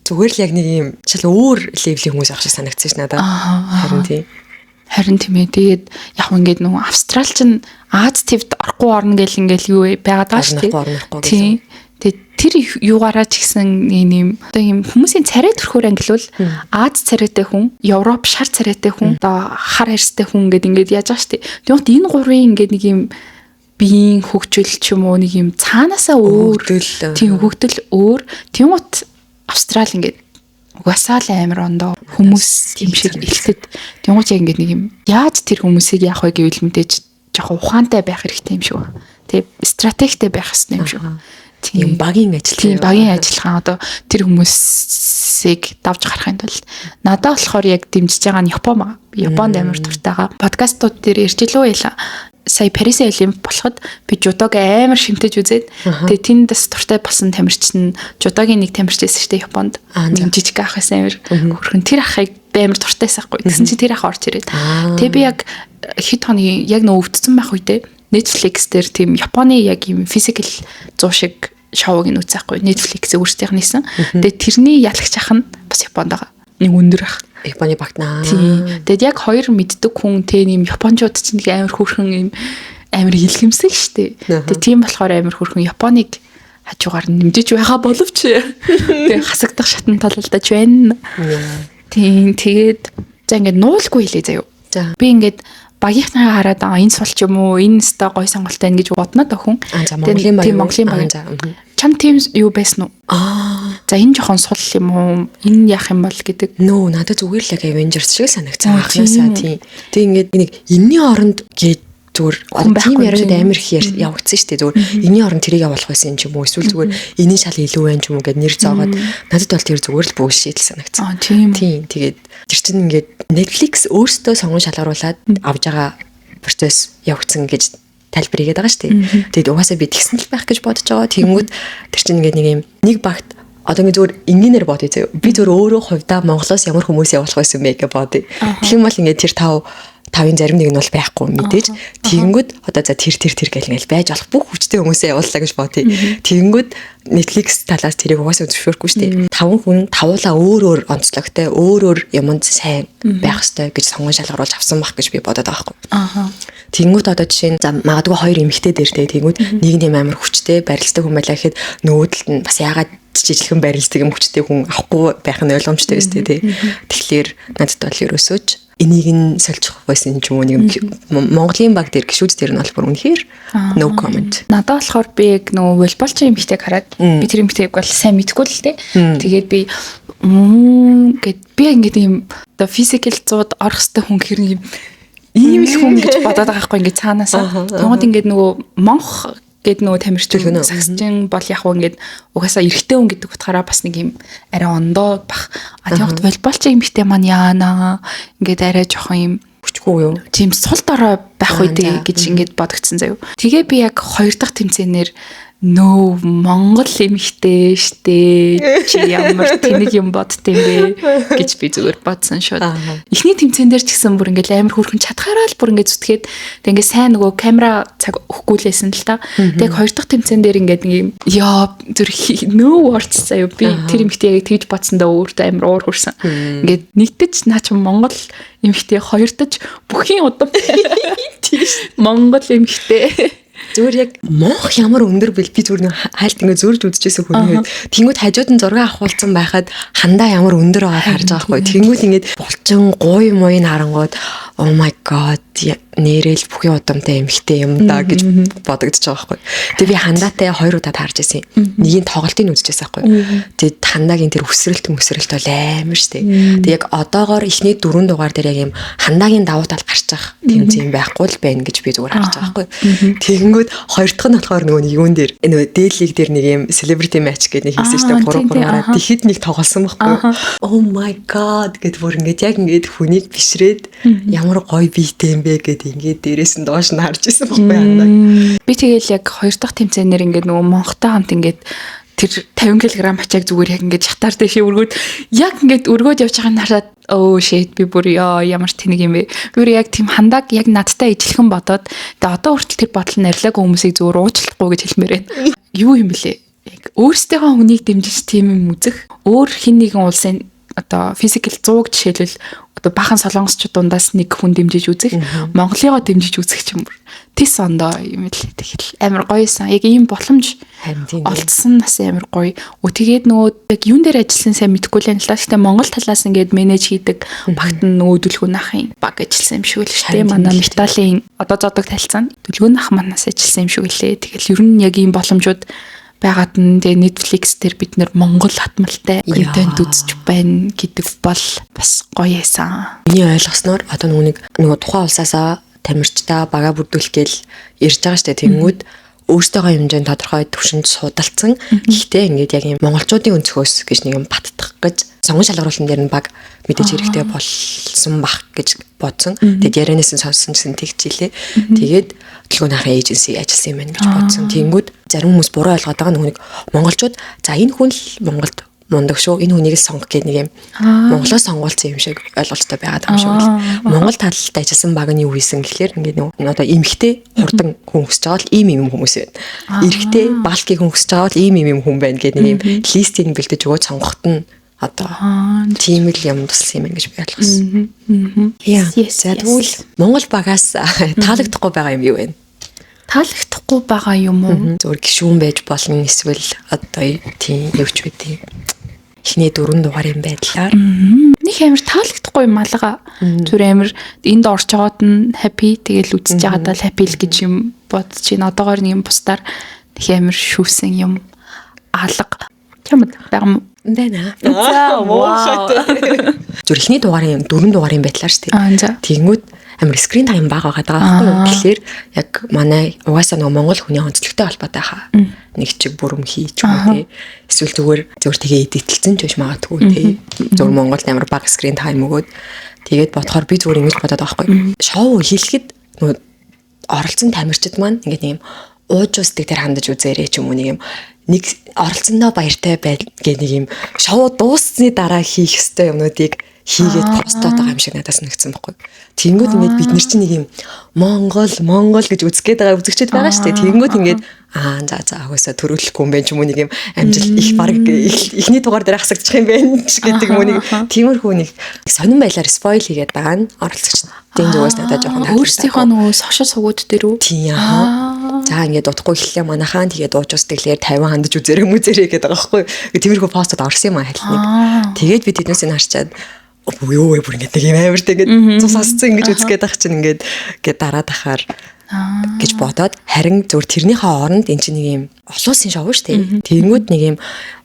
зүгээр л яг нэг юм шал өөр level ийн хүмүүс ах шиг санагдсан ш надад. Харин тийм. Харин тийм ээ. Тэгээд яг ингээд нөгөө Австрал чинь Ази твд орохгүй орно гэл ингээл юу байгаад байгаа шүү дээ. Тийм. Тэгээд тэр юугаараа ч гэсэн нэг юм одоо юм хүмүүсийн царай төрхөөр ангилвал Ази царайтай хүн, Европ шар царайтай хүн, одоо хар арьстай хүн гэд ингээд яаж байгаа шүү дээ. Тэгмээд энэ гурвын ингээд нэг юм биеийн хөгжил ч юм уу, нэг юм цаанаасаа өөр, тийм, хөгжил өөр. Тэнгуут Австрал ингээд угаасаа л амар ондоо хүмүүс юм шиг элтэд. Тэнгуут яг ингээд нэг юм яаж тэр хүмүүсийг яах вэ гэвэл мэдээж жоохон ухаантай байх хэрэгтэй юм шиг байна. Тэг стратегтэй байх хэрэгтэй юм шиг. Тийм, багийн ажиллагаа. Тийм, багийн ажиллагаа, одоо тэр хүмүүсийг давж гарахын тулд надад болохоор яг дэмжиж байгаа нь Япон байгаа. Би Японд амар дуртайгаа. Подкастууд дээр ярьж илүү байла. Сая Парисын Олимп болоход би жудог амар шимтэж үзээд, тэгээ тэнд бас дуртай болсон тамирчин нь жудогийн нэг тамирч байсан шүү дээ Японд. Нэг жижиг ах байсан, амар хөрхөн. Тэр ахыг би амар дуртайсан байхгүй. Тэгсэн чи тэр ах орж ирээд. Тэгээ би яг хэд хоногийн яг нөө өвдсөн байх үедээ Netflix дээр тийм Японы яг юм physical 100 шиг шоуг нь үзээхгүй. Netflix өөрсдийнх нь хийсэн. Тэгээ тэрний ялагч ах нь бас Японд байгаа. Нэг өндөр ах. Японы багтнаа. Тийм. Тэгээд яг хоёр мэддэг хүн те, нэм японочууд чинь нэг амар хөөрхөн юм амар илгэмсэг штэ. Тэгээд тийм болохоор амар хөөрхөн Японыг хажуугаар нь нэмжиж байгаа боловч тэгээд хасагдах шатан талалдаж байна. Тийм, тэгээд за ингээд нуулгүй хэлээ заяо. За. Би ингээд багийнхнаа хараад аа, энэ сул ч юм уу, энэ өстой гой сонголт байна гэж бодно доо хүн. Аа за, Монголын баг. Тийм, Монголын баг. За. Чам тийм юу байсан уу? Аа. За, энэ жоохон сул юм уу? Энэ яах юм бол гэдэг. Нөө, надад зүгээр л яг Avengers шиг санагцсан Аа, анхнаасаа тийм. Тийм. Тэг ингээд нэг энэний оронд гээд зүгээр Хүн тийм байхгүй яриад юм амар их явагдсан шүү дээ. Зүгээр энэний оронд тэрийг явуулах байсан юм ч юм уу, эсвэл зүгээр энэний шал илүү байна ч юм уу гэд нэр зоогоод, надад бол тэр зүгээр л bullshit л санагдсан. Аа, тийм. Тийм, тэгээд тэр чинь ингээд Netflix өөртөө сонгон шалгаруулад авж байгаа процесс явагдсан гэж тайлбар хийгээд байгаа шүү дээ. Тэгээд угаасаа би тэгсэн л байх гэж бодож байгаа. Тэгэнгүүт тэр чинь ингээд нэг юм нэг багт одоо ингээд зүгээр энгийнээр бодъё заяа. Би зүгээр өөрөө хувьдаа Монголоос ямар хүмүүс явуулах байсан бэ гэж бодъё. Тэгэх юм бол ингээд тэр тавын зарим нэг нь бол байхгүй мэдээж. Тэгэнгүүт одоо за тэр тэр тэр гэл ингээл байж болох бүх хүчтэй хүмүүсээ явууллаа гэж бодъё. Тэгэнгүүт Netflix талаас тэрийг угаасаа зөвшөөрөхгүй шүү дээ. Таван хүн тавуулаа өөр өөр онцлогтой, өөр өөр юмд сайн байх ёстой гэж сонгон шалгаруулж авсан байх гэж би бодоод байгаа байхгүй. Тэнгүүт одоо жишээ нь за магадгүй хоёр эмэгтэй дээр те, тэнгүүт нэг нь юм амар хүчтэй барилцдаг хүн байлаа гэхэд нөгөө талд нь бас яагаад жижигхэн барилцдаг юм хүчтэй хүн авахгүй байх нь ойлгомжтой биз дээ те. Тэгэхээр надад бол ерөөсөө ч Энийг нь сольчих байсан ч юм уу, нэг Монголын баг дээр, гişүүд дээр нь бол бүр үнэхээр no comment. Надад болохоор би яг нөгөө волейболчин эмэгтэйг хараад, би тэр эмэгтэйг бол сайн мэдэхгүй л дээ. Тэгээд би гэд би ингээд ийм одоо physical 100-д орох хэвээр хүн гэхэр юм ийм л хүн гэж бодоод байгаа байхгүй, ингээд цаанаасаа. Тэгмээд ингээд нөгөө монх гээд нөгөө тамирчин сагсчин бол яг уу ингээд угаасаа эрэгтэй хүн гэдэг утгаараа бас нэг юм арай ондоо бах. А тэгвэл волейболчин эмэгтэй маань яана, ингээд арай жоохон юм хүчгүй юу? Тийм, сул дорой байх үү дээ гэж ингээд бодогдсон заяа. Тэгээ би яг хоёр дахь тэмцээнээр нөө Монгол эмэгтэй штэ, чи ямар тэнэг юм бодд юм бэ гэж би зүгээр бодсон шууд. Эхний тэмцээн дээр ч гэсэн бүр ингээл амар хөөрхөн чадхаараа л бүр ингээд зүтгээд, тэг ингээд сайн нөгөө камера цаг өгөхгүйлээсэн л та. Тэг хоёр дахь тэмцээн дээр ингээд нэг юм яа зүр no words заяа, би тэр эмэгтэй яг тэгж бодсондоо өөртөө амар уур хүрсэн. Ингээд нэгдэж наа чи Монгол эмэгтэй, хоёрдож бүхийн удам Монгол эмэгтэй. Зүгээр яг монх ямар өндөр бэл, би зүгээр нэг хайлт ингээ зөрж үзчихсэн хүний үед тэнгууд хажууд нь зураг авахулсан байхад хандаа ямар өндөр байгааг харж байгаа байхгүй. Тэнгүүд ингээд булчин гуй муйн харангууд "Oh my god, нэрэл бүхий удамтай эмхтэй юм да" гэж бодогдож байгаа байхгүй. Тэгээ би хандаатай хоёр удаа таарж ирсэн. Нэгийн тоглолтыг үзчихсэн байхгүй. Тэгээ хандаагийн тэр өсрэлт мөсрэлт бол амар штэ. Тэгээ яг одоогоор эхний дөрвөн дугаар дээр яг юм хандаагийн давуу тал гарч байгаа тэмцээн байхгүй л байна гэж би зүгээр харж байгаа байхгүй. Тэгэнгүүт хоёр дахь нь болохоор нөгөө нэг юун дээр, нөгөө дээд лиг дээр нэг юм celebrity match гэдэг нэг хийсэн штэ, 3 3-аараа тэгэхэд нэг тоглосон байхгүй. "Oh my god" гэд бүр ингээд яг ингээд хүнийг бишрээд ямар гоё биетэй юм бэ гэд ингээд дээрээс нь доош нь харж исэн байхгүй хандаа. Би тэгэл яг хоёр дахь тэмцээнээр ингээд нөгөө монхтой хамт ингээд тэр 50 кг ачааг зүгээр яг ингээд шатаар дэшээ өргөөд, яг ингээд өргөөд явж байгааг нь хараад өө shit, би бүр ёо ямар тэнэг юм бэ. Би бүр яг тийм хандааг яг надтай ижилхэн бодоод, тэгээ одоо хүртэл тэр бодол нь арилаагүй хүмүүсийг зүгээр уучлахгүй гэж хэлмээр байна. Юу юм бэлээ? Яг өөрсдийнхөө хүнийг дэмжиж тийм юм үзэх, өөр хин нэгэн улсын одоо physical 100-г жишээлбэл одоо баахан солонгосчууд дундаас нэг хүн дэмжиж үзэх, Монголыгоо дэмжиж үзэх ч юм бүр тис ондоо юм л. Тэгэл амар гоёсан. Яг ийм боломж олдсон нас амар гоё. Өө тэгээд нөгөө яг юун дээр ажилласан сайн мэдэхгүй л юм л та. Гэтэ Монгол талаас ингээд manage хийдэг багт нь нөгөө Дүлгүн ахын баг ажилласан юм шиг л шүү дээ. Манай металлын одоо зодог талцсан Дүлгүн ах манаас ажилласан юм шиг лээ. Тэгэл ер нь яг ийм боломжууд байгаад нь тэгээ Netflix дээр бид нэр Монгол хатмалтай контент үзэж байна гэдэг бол бас гоё эсэн. Миний ойлгосноор одоо нөгөө нэг нөгөө тухайн улсаасаа тамирчдаа бага бүрдүүлэх гээл ярьж байгаа штэ. Тэнгүүд өөртөөгөө хэмжээнд тодорхой төвшөнд судалцсан. Гэхдээ ингээд яг юм монголчуудын өнцгөөс гэж нэг юм баттгах гэж сонгон шалгаруулалтан дээр нь баг мэдээж хэрэгтэй болсон бах гэж бодсон. Тэгэд ярианаас нь сонссон гэсэн тэгчихлээ. Тэгээд төлгөө нахын agency ажилласан юм байна гэж бодсон. Тэнгүүд зарим хүмүүс буруу ойлгоод байгаа нөгөө нэг монголчууд за энэ хүн л Монголд мундаг шүү. Энэ хүнийг л сонгох гэх нэг юм Монголоос сонгуулсан юм шиг ойлголттой байгаад байгаа юм шиг л. Монгол талд ажилласан баг нь юу хийсэн гэхлээр ингээд нөгөө одоо эмхтэй хурдан хүн хүсэж байгаа бол ийм ийм хүмүүс байна. Эрэгтэй bulky хүн хүсэж байгаа бол ийм ийм хүн байна гэх нэг юм list ийг бэлдэж өгөөд сонгоход нь одоо тийм л юм тусалсан юм гэж би ойлгосон. Яа. За, тэгвэл Монгол багаас таалагдахгүй байгаа юм юу вэ? Таалагдахгүй байгаа юм уу? Зөвхөн гишүүн байж болно, эсвэл одоо тийм юу ч байдیں۔ Эхний дөрвөн дугаарын байдлаар. Нэг амар таалагдахгүй юм алга. Зүр амар энд орж байгаад нь happy, тэгэл үзэж байгаадаа л happy л гэж юм бодож чинь одоогоор нэг юм бусдаар нэг амар шүүсэн юм алга. Чамд байгаа юм байна. За, вау. Зүр эхний дугаарын дөрвөн дугаарын байдлаар шүү дээ. Тэгэнгүүт амар screen time бага байгаа байхгүй юу? Тэгэхээр яг манай угаасаа нөгөө монгол хүний онцлогтой холбоотой хаа. Нэг чиг бүрм хийж юм те. Эсвэл зүгээр зүгээр тэгээ edit элсэн ч биш магадгүй те. Зүгээр Монголд амар бага screen time өгөөд тэгээд бодохоор би зүгээр ингэж бодоод байгаа байхгүй юу? Шоу хийлгэд нөгөө оролцсон тамирчид маань ингээд нэг юм ууж усдаг тэр хандаж үзээрэй ч юм уу, нэг юм нэг оролцсондоо баяртай байл гэх нэг юм шоу дууссаны дараа хийх ёстой юмнуудыг хийгээд постоод байгаа юм шиг надад санагдсан байхгүй. Тэнгүүд ингээд бид нар чинь нэг юм Монгол Монгол гэж үзэх гээд байгаа үзэгчд байгаа шүү дээ. Тэнгүүд ингээд аа за за агуулсаа төрүүлэхгүй юм байна ч юм уу, нэг юм амжилт их баг эхний дугаар дээр хасагдчих юм байна ч гэдэг юм уу, нэг тиймэрхүү нэг сонин байдлаар spoil хийгээд байгаа нь оролцогчдын зүгээс надад жоохон өөрсдийнхөө нөгөө social сувгууд дээр үү? Тийм аа. За, ингээд удахгүй эхлэе манайхаа, тэгээд ууж ус тэглээр 50 хандаж үзэрэй мүзэрэй гэдэг байгаа байхгүй. Тиймэрхүү постод орсон юм а хальт нэг. Тэгээд би тэднээсээ харчаад Юу вэ, бүр ингээд нэг юм амар те, ингээд цус асцсан ингэж үзэх гээд ах чинь ингээд гээд дараад ахаар гэж бодоод, харин зөв тэрнийхээ оронд эн чинь нэг юм олон улсын шоу шүү дээ. Тэнгүүд нэг юм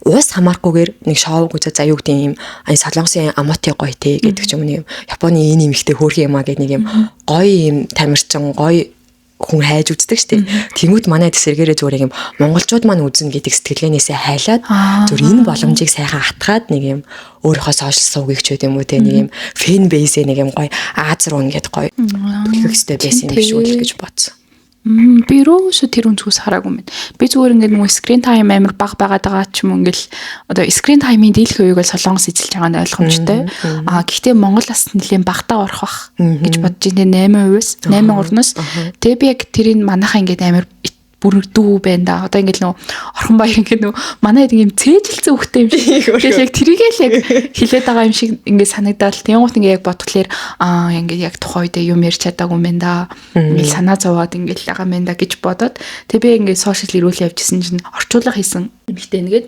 уус хамаарахгүйгээр нэг шоуг үзээ, за, юу гэдэг юм, ай, Солонгосын амоти гоё те гэдэг ч юм, нэг юм Японы энэ юм ихтэй хөөрхөн юм а гэдэг нэг юм гоё юм тамирчин, гоё хүн хайж үздэг шүү дээ. Тэнгүүд манай тэсэргээрээ зүгээр юм монголчууд маань үзнэ гэдэг сэтгэлгээнээсээ хайлаад зүгээр энэ боломжийг сайхан атгаад нэг юм өөрийнхөө social сувгийг ч байд юм уу те, нэг юм fan base нэг юм гоё Аз руу ингээд гоё түлхэх хэрэгтэй байсан юм биш үү л гэж бодсон. Би юусоо тэр өнцгөөс хараагүй юм. Би зүгээр ингээд нөгөө screen time амар бага байгаад байгаа ч юм уу, ингээл одоо screen time-ийн дийлэх үеийг л Солонгос эзэлж байгаа нь ойлгомжтой. Аа, гэхдээ Монгол бас нэлээд багтаа орох бах гэж бодож байна, 8%-аас 8.3-наас. Тэгээ би яг тэрийг манайхаа ингээд амар бүрдүү байна да. Одоо ингээд нөгөө Орхон Баяр ингээд нөгөө манай нэг юм цээжилсэн хөхтэй юм шиг. Тэгэл яг тэрийг л яг хилээд байгаа юм шиг ингээд санагдаад, тэнгуут ингээд яг бодглохлоор аа, ингээд яг тухайн үедээ юм ярьж чадаагүй юм байна да. Ингээд санаа зовоод ингээд л байгаа юм байна да гэж бодоод, тэг би ингээд social ирүүл явжсэн чинь орчуулга хийсэн эмэгтэй нэгэд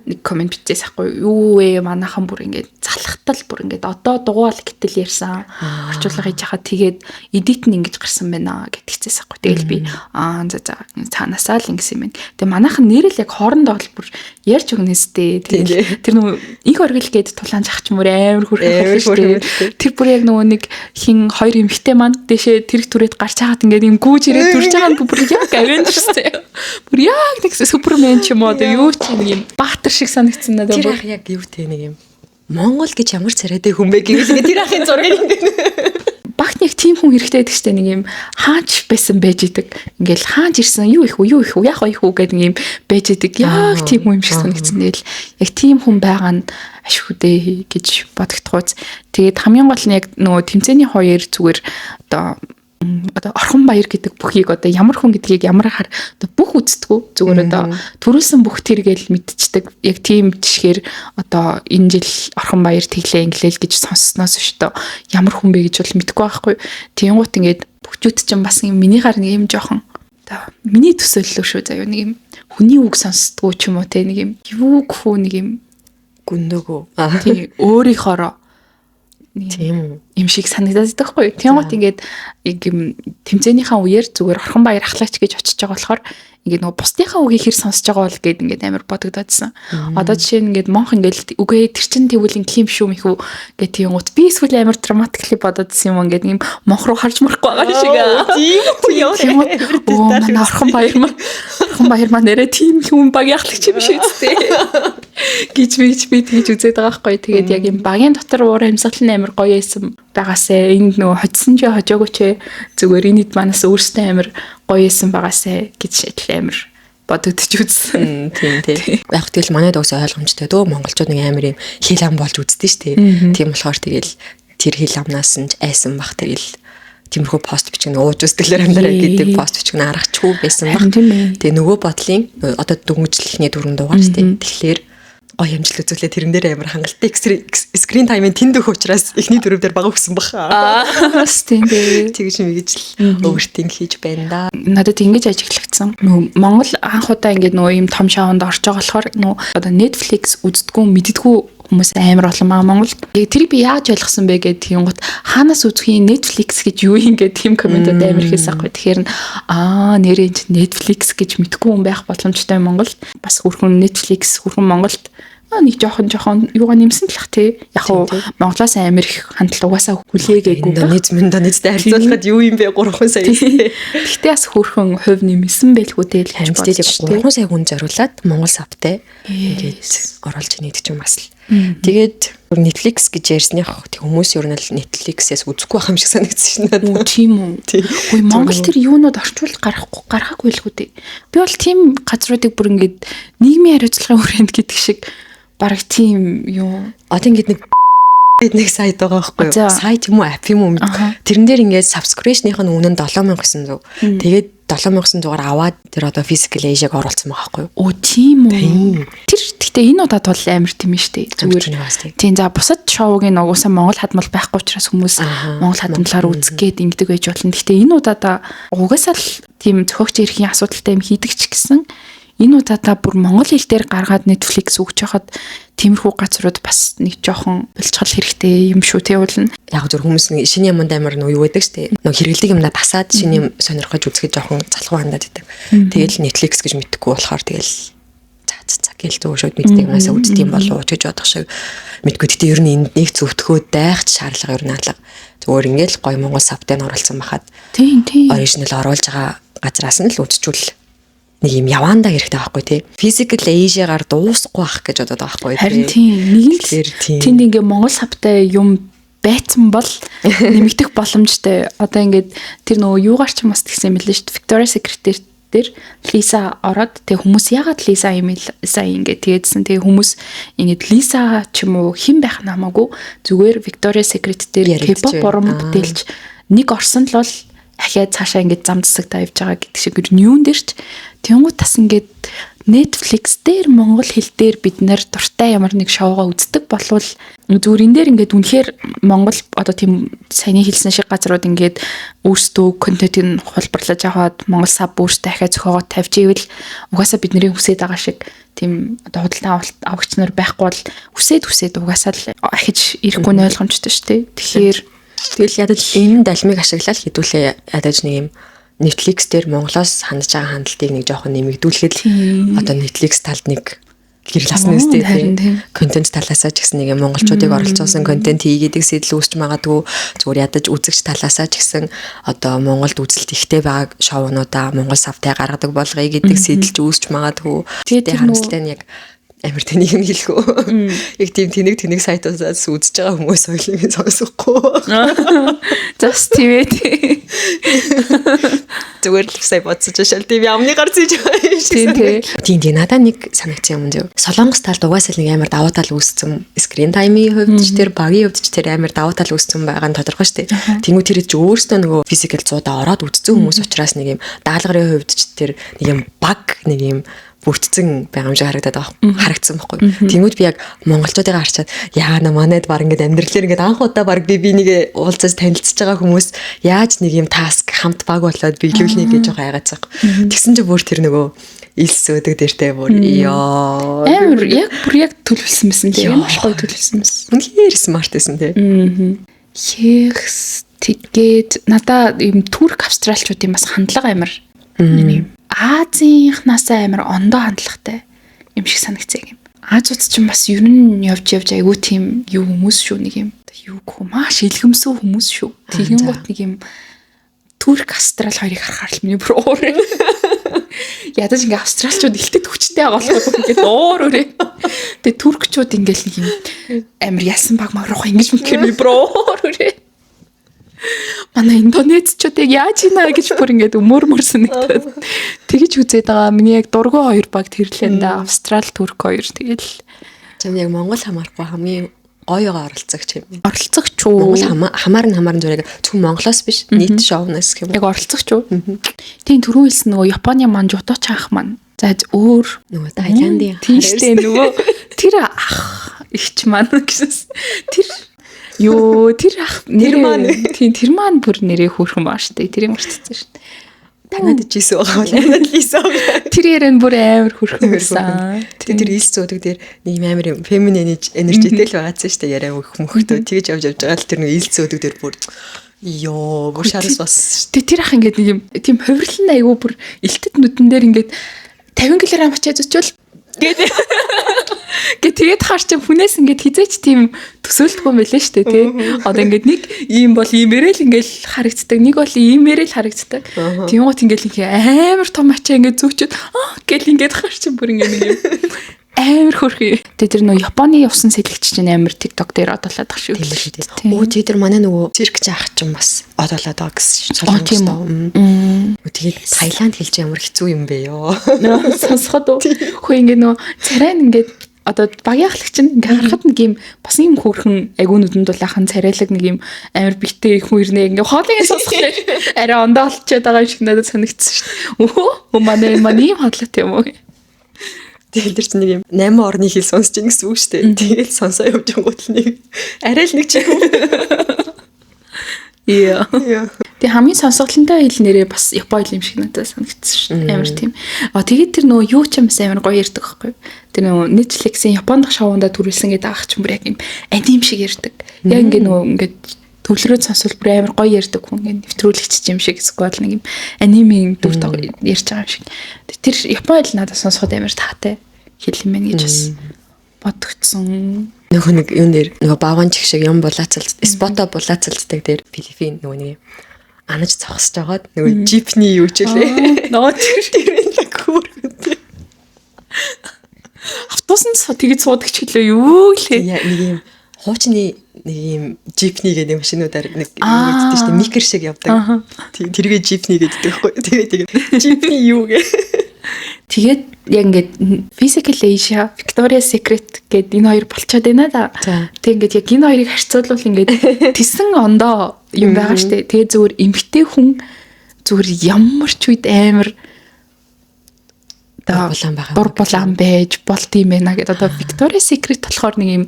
нэг comment бичээс ахгүй юу вэ, манайхан бүр ингээд залхтал бүр ингээд одоо дугуул гэтэл ярьсан, орчуулга хийж хахад тэгээд edit нь ингэж гарсан байна гэдгийгчээс ахгүй. Тэгэл би аа, за за, цаанаасаа л ингэсэн юм байна. Тэгээ манайхан нэрэл яг хоорондоо бол бүр ярьж өгнөстэй. Тэгэл тэр нөгөө инх оргил гээд тулаан жах ч мөр амар Амар хүрхэх хүрхэх. шүү. Тэр бүр яг нөгөө нэг хин хоёр эмхтэй маань дэшээ тэрэг түрээд гарч хахад ингээд юм гүүж ирээд төрж байгаа нь бүр яг Avengers заяа. Бүр яг нэг Супермен ч юм уу, одоо юу ч нэг юм баатар шиг санагдсан надад Тэр бүр. ах яг юу те, нэг юм Монгол гэж ямар царайтай хүн бэ гэвэл ингээд тэр ахын зургийг ингээд Багт нэг тийм хүн хэрэгтэй байдаг штэ, нэг юм хаач байсан байж идэг. Ингээл хааж ирсэн, юу их үү, юу их үү, яах вэ, их үү гэдэг нэг юм байж идэг. Яг тийм хүн юм шиг санагдсан. Тэгэл яг тийм хүн байгаа нь ашгүй дээ гэж бодогдохуйц. Тэгээд хамгийн гол нь яг нөгөө тэмцээний хоёр зүгээр одоо Орхон Баяр гэдэг бүхийг одоо ямар хүн гэдгийг ямар хар одоо бүх үздэггүй, зүгээр одоо төрүүлсэн бүх тэргээл мэдчихдэг. Яг тийм жишгээр одоо энэ жил Орхон Баяр тэглээ инглээл гэж сонссноос шүү дээ, ямар хүн бэ гэж бол мэдэхгүй байхгүй. Тэнгуут ингээд бүхчүүд чинь бас юм минийгаар нэг юм жоохон одоо миний төсөөллөө шүү заяа, нэг юм хүний үг сонсдгоо ч юм уу те, нэг юм юу гэх үү, нэг юм гүндөгөө. Тийм, өөрийнхоороо нэг Тийм үү. юм шиг санагдаад байдаг хгүй. Тэнгуут ингээд яг юм тэмцээнийхаа үеэр зүгээр Орхон Баяр ахлагч гэж очиж байгаа болохоор ингээд нөгөө бусдынхаа үгийг хэр сонсож байгаа бол гэд ингээд амар бодогдоодсэн. Одоо жишээ нь ингээд монх ингээд үгүй, тэр чин тэгвэл ингэх юм шүү мэхүү гэх тэнгуут би эсвэл амар dramatically бодоодсэн юм, ингээд юм монх руу харж марахгүй байгаа шиг. Тийм үү, яа. Тэнгуут өө, манай Орхон Баяр маань нэрээ тийм хүн багийн ахлагч юм шиг үстэй гэж би тэгж үзээд байгаа байхгүй. Тэгээд яг юм багийн дотор уур амьсгал нь амар гоё байсан байгаасай. Энд нөгөө хоцсон ч хожоогүй ч зүгээр энэ хэд манаас өөртөө амар гоё байсан байгаасай гэж адил амар бодогдож үзсэн. Тийм тий. Яг тэгэл манайд угсаа ойлгомжтой дөө, монголчууд нэг амар юм хил ам болж үздэг шүү дээ. Тийм болохоор тэгэл тэр хил амнаас нь ч айсан бах, тэгэл тиймэрхүү пост бичих нь ууж үзтгэлээр амьдраа гэдэг пост бичих нь аргачгүй байсан баг. Харин тийм ээ. Тэгээ нөгөө бодлын одоо дөнгөжлөхний дөрөв дугаар шүү дээ. Тэгэхээр гоё амжилт үзүүлээ, тэрэн дээр амар хангалттай screen time-ын тэнд өгөх учраас эхний дөрөв дээр бага өгсөн баха. Аа, бас тийм дээ. Тэгж мэгж л overthink хийж байна да. Надад ингэж ажиглагдсан. Нөгөө Монгол анх удаа ингээд нөгөө ийм том шоунд орж байгаа болохоор нөгөө одоо Netflix үздэггүй, мэддэггүй хүмүүс амар олон байгаа Монголд. Яг тэрийг би яаж ойлгосон бэ гэдэг тийм гот хаанаас үзэх юм, Netflix гэж юу юм гэдэг тийм comment ууд амар их байсан хгүй. Тэгэхээр нь аа, нэрээ энэ чинь Netflix гэж мэдгүй хүн байх боломжтой Монголд. Бас хөрхөн Netflix хөрхөн Монголд нэг жоохон жоохон юугаа нэмсэн л ах тий. Яг уу Монголоос амар их хандлага угаасаа хүлээгээгүй байх. Индонез, Индонезтэй харьцуулахад юу юм бэ, 3 сая. Гэхдээ бас хөөрхөн хувь нэмсэн байлгүй дээ л гэж Харин бодож тийм, шүү. 3 сая хүн зориулаад Монгол sub тай ингээд оруулж ийнэ гэдэг чинь бас л. Тэгээд Netflix гэж ярьсных тэг хүмүүс ер нь л Netflix-ээс үзэхгүй байх юм шиг санагдсан шин надад. Үү, тийм үү. Тийм. Үгүй, Монгол тэр юунууд орчуул гарахгүй гаргаагүй л үү дээ. Би бол тийм газруудыг бүр ингээд нийгмийн хариуцлагын хүрээнд гэдэг шиг бараг тийм юу. Одоо ингээд нэг бид нэг сайт байгаа байхгүй юу? За. Сайт юм уу, app юм уу мэд. Аха. Тэрэн дээр ингээд subscription-ийнх нь үнэ нь 7900. Тэгээд 7900-аар аваад тэр одоо Physical Asia-г оруулсан байгаа байхгүй юу? Өө, тийм үү. Тийм. Тэр гэхдээ энэ удаад бол амар тийм шүү дээ. Зүгээр Зүгээр бас тийм. Тийм, за, бусад шоугийн угсаа Монгол хадмал байхгүй учраас хүмүүс Аха. Монгол хадмалаар үзэх гээд ингэдэг байж болно. Гэхдээ энэ удаадаа угаасаа л тийм зохиогч эрхийн асуудалтай юм хийдэг ч гэсэн энэ Энэ удаадаа бүр монгол хэл дээр гаргаад Netflix өгч хахад тиймэрхүү газрууд бас нэг жоохон болцгол хэрэгтэй юм шүү те уулна. Яг зөв хүмүүс нэг шинэ юмд амар нөө юу байдаг штэ. Нөө хэрэглэдэг юмнаа тасаад шинэ юм сонирхож үзэхэд жоохон залхуу хандаад идэг. Тэгэл Netflix гэж мэдхгүй болохоор тэгэл за гэл зөв шууд мэддэг юмнасаа үздэг юм болов уу гэж бодох шиг мэдгүй. Гэтэ ер нь энд нэг зөвтгөө дайх шаардлага ер нь алга. Зүгээр ингээл гоё монгол sub тай нь оруулсан байхад тийм тийм original оруулж байгаа газраас нь л үзчихвэл нэг юм яваандаа хэрэгтэй байхгүй тий. Physical Asia-гаар дуусахгүй ах гэж бодоод байгаа байхгүй тий. Харин тийм нэг л тэнд ингээ монгол sub тай юм байцсан бол нэмэгдэх боломжтой. Одоо ингээд тэр нөгөө юугаар ч бас тэгсэн юм билээ шүү дээ. Victoria's Secret дээр Лиса ороод тэг хүмүүс ягаад Лиса юм Лиса ингээд тэгээдсэн. Тэг хүмүүс ингээд Лиса ч юм уу хэн байх нь хамаагүй зүгээр Victoria's Secret дээр K-pop уран бүтээлч нэг орсон л бол ахиад цаашаа ингээд зам засагтаа явж байгаа гэдэг шиг юун дээр ч тэнгуут бас ингээд Netflix дээр монгол хэл дээр бид нэр дуртай ямар нэг шоугаа үздэг болвол зүгээр энэ дээр ингээд үнэхээр монгол одоо тийм саяны хэлсэн шиг газрууд ингээд өөрсдөө контентыг хулбарлаж аваад монгол sub өөрсдөө дахиад зохиогоо тавьж ивэл угаасаа бидний хүсэж байгаа шиг тийм одоо худалдан авагч нар байхгүй бол хүсээд хүсээд угаасаа л ахиж ирэхгүй нь ойлгомжтой шүү дээ. Тэгэхээр тэгэл ядаж энэ далмыг ашиглаад хэдүүлээ ядаж нэг юм Netflix дээр Монголоос хандж байгаа хандлтыг нэг жоохон нэмэгдүүлэхэд одоо Netflix талд нэг гэрэл асна үстэй тийм контент талаасаа ч гэсэн нэг монголчуудыг оролцуулсан контент хийгээдэг сэтэл үүсч магадгүй зүгээр ядаж үзэгч талаасаа ч гэсэн одоо Монголд үзэлт ихтэй байгаа шоунуудаа монгол sub тай гаргадаг болгоё гэдэг сэтэл үүсч магадгүй. Тэгээд харамсалтай нь яг амар тэнийг юм хэлэх үү. Яг тийм тэнэг тэнэг сайтуудаас үзэж байгаа хүмүүс соёлыг сонсохгүй. Зас тийм ээ. Зүгээр л сая бодсож шал тийм ямны гарц хийж байгаа юм шиг. Тийм тийм надаа нэг санагдсан юм зөв. Солонгос талд угаасаа нэг амар давуу тал үүссэн. Screen time-ийн хувьд ч тэр багийн хувьд ч тэр амар давуу тал үүссэн байгаа нь тодорхой шүү дээ. Тэнгүү тэр чи өөрөөсөө нөгөө physical зуудаа ороод үзсэн хүмүүс учраас нэг юм даалгаврын хувьд ч тэр нэг юм баг нэг юм бүрдсэн байгаа юм шиг харагдаад байгаа харагдсан байхгүй. Тэнгүүд би яг монголчуудыг харчаад яа на манайд баг ингээд амьдралаар ингээд анх удаа баг би нэг уулзаж танилцж байгаа хүмүүс яаж нэг юм task хамт баг болоод биелүүлнэ гэж байгаа айгаацсан. Тэгсэн чинь бүр тэр нөгөө илс өдөг дээртэй бүр ёо амар яг бүр яг төлөвлөсөн байсан тийм маш гоё төлөвлөсөн байсан. Үнэхээр smart байсан тийм. Хехс тэгээд надаа юм турк австралчуудын бас хандлага амар юм. Азийнхнаасаа амар ондоо хандлагатай юм шиг санагцсан юм. Азууд ч бас ер нь явж явж айгүй тийм юу хүмүүс шүү нэг юм. Юу гэх вэ? Маш илгэмсүү хүмүүс шүү. Тэгэн гут нэг юм турк австрал хоёрыг харахаар л миний бүр уур. Ядаж ингээ австралчууд илтэд хүчтэй байгаа болохоор ингээ уур өрөө. Тэгээ туркчууд ингээл нэг юм амар ясан баг маг руу ингэж мэнхээр би бүр уур өрөө. Манай индонезчуудыг яаж ийна гэж бүр ингээд өмөрмөр санагдаад тэгэж үзээд байгаа. Миний яг дургу хоёр баг тэрлэн да Австрал Турк хоёр тэгэл чам яг Монгол хамаарахгүй хамгийн гоёгоо оролцогч юм. Оролцогч уу? Монгол хамаар нь хамаар нь зүгээр зөвхөн Монголоос биш нийт шоунаас гэх юм. Яг оролцогч уу? Тийм түрүү хэлсэн нөгөө Японы маань жутооч ах маань. За өөр нөгөө Таиландын тийм штэ нөгөө тэр ах ихч маань гэсэн. Тэр Йоо тэр ах тэр маань тийм тэр маань бүр нэрээ хөөрхөн баа штэ. Тэрийг мартчихсан штэ. Танад жисэн байгаа бол танад лисэн байгаа. Тэр ярэн бүр амар хөөрхөн байсан. Тэр тэр илс зуудаг дээр нэг юм амар юм feminine energy-тэй л байгаадсан штэ яриа өгөх мөхтөө тэгж явж явж байгаа л тэр нэг илс зуудаг дээр бүр ёо бүр шарас бас штэ. Тэр ах ингээд нэг юм тийм хувирлан айгу бүр илтэд нүдэн дээр ингээд 50 кг ачаа зүчвэл тэгээд Гэ тэгээд хаар чи хүнээс ингээд хизээч тийм төсөөлдөггүй юм байлээ шүү дээ тий. Одоо ингээд нэг ийм бол иймэрээ л ингээд харагддаг, нэг бол иймэрээ л харагддаг. Тийм гот ингээд ингээ амар том ачаа ингээд зүүчээд аа гэл ингээд хаар чи бүр ингээд нэг юм амар хөөрхий. Тэгээ тэр нөө Японы усан сэлэгч чинь амар TikTok дээр одоолоод байгаа шүү. Тийм үү. Өө тий тэр манай нөгөө цирк жаах чинь бас одоолоод байгаа гэсэн солонгос. Тэгээд Таиланд хэлж ямар хэцүү юм бэ ёо. Сонсоход уу. Хөө ингээ нөгөө царай нь ингээд одоо багийн ахлагч нь ингээ харахад нэг юм бас юм хөөрхөн айгуу нүдэнд дулаахан царайлаг нэг юм амар битээ их хүн ирнэ ингээ хоолыг сонсохлоор арай ондоо олчоод байгаа юм шиг надад санагдсан шүү дээ. Өө манай манай юм хотлот юм уу? Тэгэл тэр чинь нэг юм 8 орны хэл сонсож ин гэсэн үг шүү дээ. Тэгэл сонсоо явж гингууд л нэг арай л нэг чиг юм. Яа. Тэгээ хамгийн сонсголонтой хэл нэрээ бас Япон хэл юм шиг надад санагдсан шүү дээ. Амар тийм. А тэгээд тэр нөгөө юу ч юм бас амар гоё ярьдаг байхгүй юу? Тэр нөгөө Netflix-ийн Япон дахь шоундаа төрүүлсэн гэдэг ах ч юм бүр яг юм аним шиг ярьдаг. Яг ингээ нөгөө ингээд төвлөрөөд сонсвол бүр амар гоё ярьдаг хүн ингээ нэвтрүүлэгч юм шиг эсвэл нэг юм анимын дүр ярьж байгаа юм шиг. Тэр Япон хэл надад сонсоход амар таатай хэл юм байна гэж бас бодогдсон. Нөгөө нэг юун дээр нөгөө баван чих шиг юм булаацалт, спото булаацалтдаг дээр Филиппин нөгөө нэг анаж зогсож байгаад нөгөө jeepney юу ч үлээ. Нөгөө тэр тэр хөөрхөнтэй. Автобусанд тэгэж суудаг ч гэлээ юу гэлээ. Нэг юм хуучны нэг юм jeepney гэдэг машинуудаар нэг юм гэдэг чинь микер шиг явдаг. Тэргээ jeepney гэдэг байхгүй. Тэгээ тэгээ jeepney юу гэ. Тэгээд яг ингээд Physical Asia, Victoria's Secret гээд энэ хоёр болцоод байна да. Тэг ингээд яг энэ хоёрыг харьцуулбал ингээд тесэн ондоо юм байгаа штэ. Тэгээ зүгээр эмгтэй хүн зүгээр ямар ч үед амар булаан байгаа. Дур булаан байж болт юм байна гэдэг. Одоо Victoria's Secret болохоор нэг юм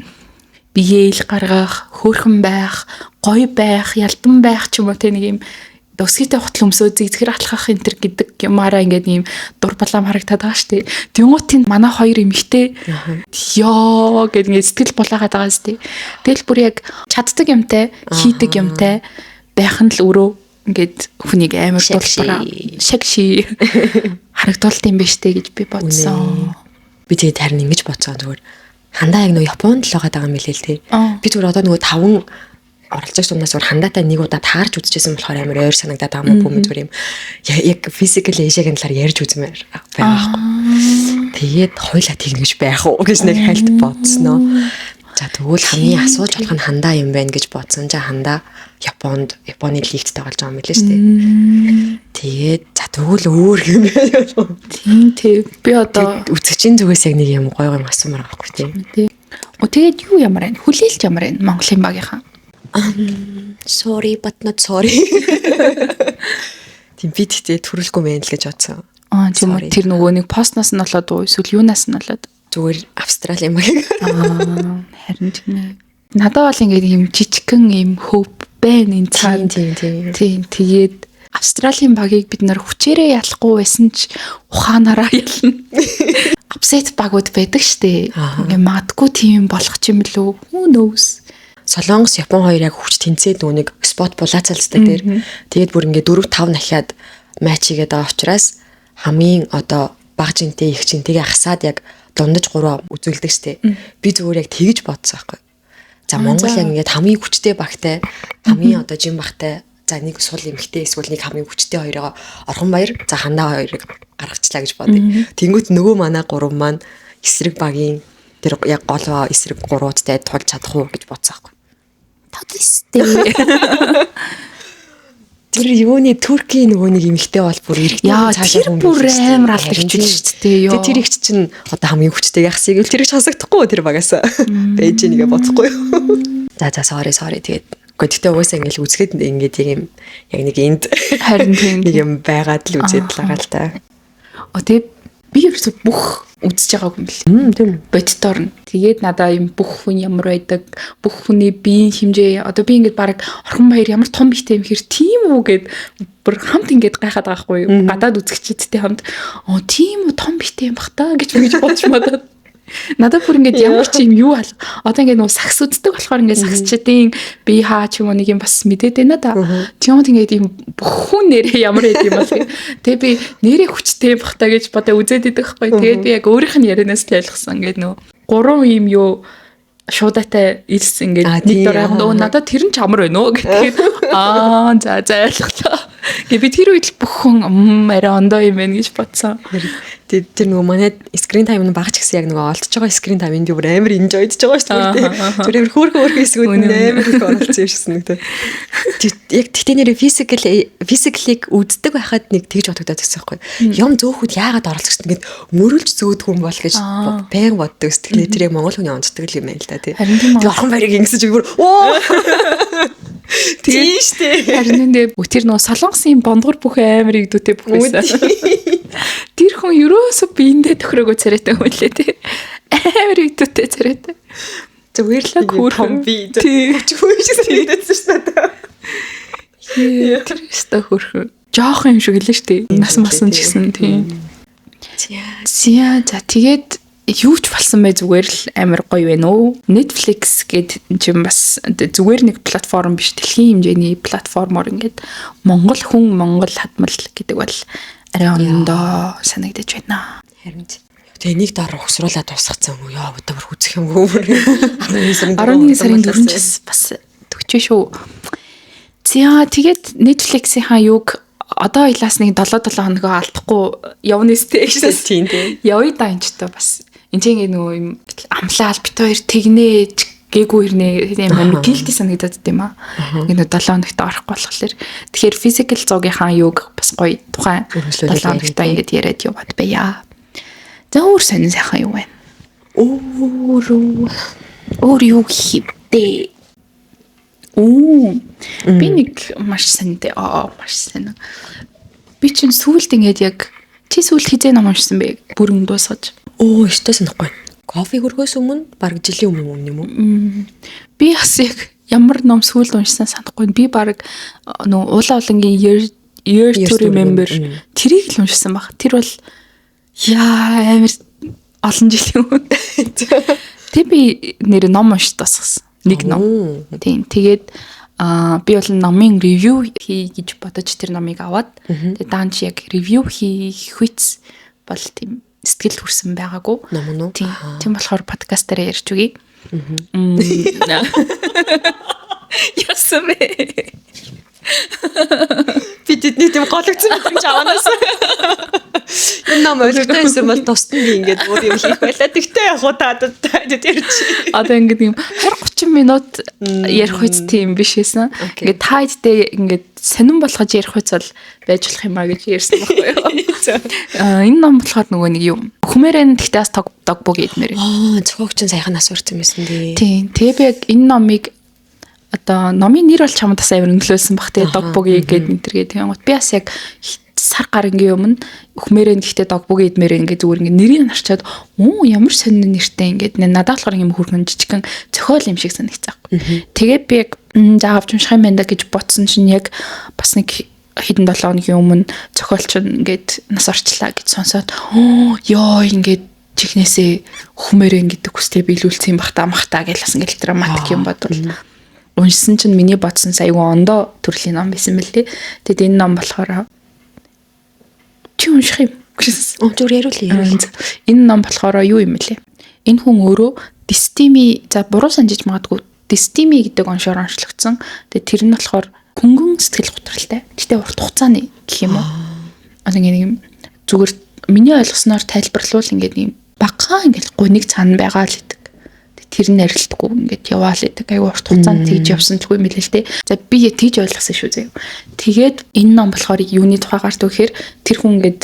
биеэл гаргах, хөөрхөн байх, гоё байх, ялдан байх ч юм уу те нэг юм өсгийтэй хутал өмсөө зэгзгэр алхах энэ төр гэдэг юмараа ингээд ийм дур булаам харагтаад байгаа шүү дээ. Тэнгуут энэ манай хоёр эмэгтэй ёо гэд ингээд сэтгэл булаагаад байгаа шүү дээ. Тэгэл бүр яг чаддаг юмтай, хийдэг юмтай байх нь л өөрөө ингээд хүнийг амар дулбараа шагши харагдуулт юм байна штэ гэж би бодсон. Би тэгээд харин ингэж бодсон зүгээр. Хандаа яг нөгөө Японд л байгаа юм билээ л те. Би зүгээр одоо нөгөө таван оролцогч дундаас зүгээр хандаатай нэг удаа таарч үзчихсэн болохоор амар ойр санагдаад байгаа юм уу зүгээр юм. Яг Physical Asia-гийн талаар ярьж үзмээр байгаа байхгүй. Тэгээд хоёлаа тэгнэ гэж байх уу гэж нэг хальт бодсноо. За тэгвэл хамгийн асууж болох нь хандаа юм байна гэж бодсон. За хандаа Японд Японы лигт тоглож байгаа юм билээ шүү дээ. Тэгээд за тэгвэл өөр юм байна. Тийм тийм. Би одоо үзэгчийн зүгээс яг нэг юм гоё гоё асуумаар байгаа байхгүй тийм. Тийм. Тэгээд юу ямар байна? Хүлээлт ямар байна Монголын багийнхаа? Sorry but not sorry. Тийм би тэгтээ төрөлгүй мэн л гэж бодсон. Аа тийм үү, тэр нөгөө нэг постноос нь болоод уу эсвэл юунаас нь болоод? Зүгээр Австралийн багийг. Аа харин тийм ээ. Надад бол ингээд юм жижигхэн юм хөв байна энэ цаана. Тийм. Тийм тэгээд Австралийн багийг бид нар хүчээрээ ялахгүй байсан ч ухаанаараа ялна. Upset багууд байдаг штэ. Ингээ магадгүй тийм болох ч юм лүү. Who knows? Солонгос Япон хоёр яг хүч тэнцээд нөгөө нэг спот булаацалцдаг дээр. Тэгээд бүр ингээ 4 5 нахиад матч хийгээд байгаа учраас хамгийн одоо баг жинтэй их жинтэйгээ хасаад яг дундаж 3 үзүүлдэг штэ. Би зүгээр яг тэгж бодсон байхгүй. За Монгол яг ингээд хамгийн хүчтэй багтай, хамгийн одоо жин багтай, за нэг сул эмхтэй эсвэл нэг хамгийн хүчтэй хоёроо Орхон баяр, за хандаа хоёрыг гаргачлаа гэж бодъё. Тэнгүүт нөгөө манай гурав маань эсрэг багийн тэр яг гол эсрэг гуруудтай тулж чадах уу гэж бодсон байхгүй. Тодстэй. Тэр юуны Туркийн нөгөө нэг эмэгтэй бол бүр эрэгтэй цаашаа хүн бүр амар алдарч шүү дээ ёо. Тэр ихч чинь одоо хамгийн хүчтэй яхсыг л тэр их хасагдахгүй тэр багаас байж нэгэ бодохгүй юу. За за sorry sorry тэгээд үгүй гэхдээ угаасаа ингээл үзэхэд ингээд яг юм яг нэг энд харин тийм нэг юм байгаад л үзээд л байгаа л та. Оо тэгээд би ерөөсө бүх үзэж байгаагүй юм бэл. Тийм. Боддоор нь. Тэгээд надаа юм бүх хүн ямар байдаг, бүх хүний биеийн хэмжээ одоо би ингээд баг Орхон баяр ямар том биетэй юм хэр тийм үү гэд бүр хамт ингээд гайхаад байгаа байхгүй юу? Гадаад үзэгчдтэй хамт оо тийм үү том биетэй юм бах та гэж би гэж бодож мадаад. Надад бүр ингээд ямар ч юм юу ал. Одоо ингээд нөгөө сагс үздэг болохоор ингээд сагсчдын бие хаа ч юм уу нэг юм бас мэдээд байна да. Тийм ингээд юм бүх хүн нэрээ ямар байд юм бол гэ. Тэгээ би нэрээ хүчтэй бах та гэж бодоо үзээд идэх байхгүй. Тэгээд би яг өөрийнх нь ярианаас л ойлгосон. Ингээд нөгөө гурван юм юу шуудатай илс ингээд нэг дураа нөө надад тэр нь ч амар байна уу гэдгээд аа за за ойлголоо. Гэ би тэр үед л бүх хүн арай ондоо юм байна гэж бодсон. Тэр нөгөө манай screen time нь багч гэсэн яг нөгөө олдож байгаа screen time энд бүр амар enjoy-дж байгаа шүү дээ. Тэр амар хөөрхөн хөөрхөн хэсгүүд нь амар их оролцсон юм шиг санагдав. Яг тэгтээ нэрээ physical-ыг үздэг байхад нэг тэгж бодогдоод байсан байхгүй. Юм зөөхөд яагаад оролцох гэсэн ингээд мөрөлж зөөдөх юм бол гэж байнга боддог. Тэгэхээр тэр яг монгол хүний онцдог юм байна л да тий. Тэр Орхон баярыг ингэсэн чи бүр оо Тийм штэ. Харин энэ тэр нөгөө Солонгосын бондгор бүх амар игдүүтэй бүх байсан. Тэр хүн ерөөсө биендээ төхрөөгөө царайтай хүн лээ тий. Амар игдүүтэй царайтай. Зүгээр л том би хүч хүн шиг санагдсан ш надад. Тэр өстой хөөрхөн. Жохон юм шиг лээ шүү дээ. Нас масан ч гэсэн тийм. За за тэгээд юу ч болсон бай, зүгээр л амар гоё байна уу. Netflix гээд чинь бас зүгээр нэг платформ биш, дэлхийн хэмжээний платформоор ингээд Монгол хүн, Монгол хадмал гэдэг бол арай ондоо санагдаж байна. Харин тэгээ нэг дор угсруулаад дуусгацсан юм уу? Яа, одоо бүр үзэх юм уу? 11 сарын 4-нд бас төгчөө шүү. За тэгээд Netflix-ийн юуг одоо илаас нэг 7 7 хоногоо алдахгүй явна өстэй гэсэн. Тийм тий. Явъя да, энэ ч та бас энэ ч ингэ нөгөө юм амлаал бит хоёр тэгнэ гээгүй ирнэ тийм амар guilty санагдаад юм аа. Ингэ нөгөө 7 хоногт орохгүй болохоор. Тэгэхээр physical зуугийнхаа юуг бас гоё тухайн 7 хоногт ингэж яриад яваад байя. За, өөр сонин сайхан юу вэ? Өөр өөр юу гэх юм бэ? Оо, би нэг маш сонинтэй. Аа, маш сонин. Би чинь сүүлд ингээд яг чи сүүлд хизээ ном уншсан бэ? Бүрэн дуусгаж. Оо, өстой санахгүй. Кофе хөргөөс өмнө, бараг жилийн өмнө юм уу? Би бас яг ямар ном сүүлд уншсан санахгүй. Би бараг нөө Уулаа Улангийн Year to Remember тэрийг л уншсан баг. Тэр бол яа амар олон жилийн өмнө. Тэг би нэр ном уншиж дуусгасан. Нэг ном. Тийм. Тэгээд би бол номын review хий гэж бодож тэр номыг аваад, тэгээд даанч яг review хийх хүч бол тийм сэтгэл хүрсэн байгаагүй. Ном уу? Тийм. Тийм болохоор подкаст дээр ярьж өгье. Яасан бэ? Би тэдний тийм гологцсон мэдрэмж аваанаас. Энэ ном ойлгохтой байсан бол тусад нь би ингээд өөр юм хийх байлаа. Тэгтээ яг уу та ярьж. Одоо ингээд юм 20 30 минут ярих үз тийм биш байсан. Ингээд та хэдтэй ингээд сонирн болгож ярих үз бол байж болох юм а гэж ярьсан байхгүй юу? Аа, энэ ном болохоор нөгөө нэг юм. Хүмээрэн тэгтээ бас тог дог бүх идмээр. Аа, зохиогч нь саяхан нас барьсан байсан дээ. Тийм. Тэгээ би яг энэ номыг, одоо номын нэр бол чамд бас амар нөлөөлсөн бах те, дог буги гээд нэтэргээ. Тийм гот би бас яг сар гарангийн өмнө өхмээрэн гэхдээ дог буги идмээр ингээд зүгээр ингээд нэрийг нарчаад, оо, ямар сонин нэртэй, ингээд надад болохоор юм хөргөн жижигхэн зохиол юм шиг санагцсан байхгүй. Тэгээд би яг за авч унших юм байна да гэж бодсон чинь яг бас нэг хэдэн 7 хоногийн өмнө зохиолч нь ингээд нас орчлаа гэж сонсоод, оо ёо, ингээд чихнээсээ өхмээрэн гэдэг хүслээ биелүүлсэн юм бах та мах та гэж бас ингээд драматик юм бодвол уншсан чинь миний бодсон айгүй ондоо төрлийн ном байсан мэл тээ. Тэгэд энэ ном болохоор чи унших юм гэсэн. Оо, зүгээр яриулъя, яриулъя. Энэ ном болохоор юу юм бэлээ? Энэ хүн өөрөө дистими, за, буруу санджиж магадгүй, дистими гэдэг оншоор онцлогдсон. Тэгээд тэр нь болохоор хөнгөн сэтгэл готралтай. Гэтэ урт хугацааны гэх юм уу? Одоо ингэ нэг юм зүгээр миний ойлгосноор тайлбарлавал ингээд нэг багахан ингээд гуниг цаана байгаа л гэдэг. Тэр нь арилдаггүй ингээд яваал гэдэг. Айгу урт хугацаанд тэгж явсан ч үгүй мэлээ л те. За, би тэгж ойлгосон шүү заяа. Тэгээд энэ ном болохоор юуны тухай гардаг гэхээр тэр хүн ингээд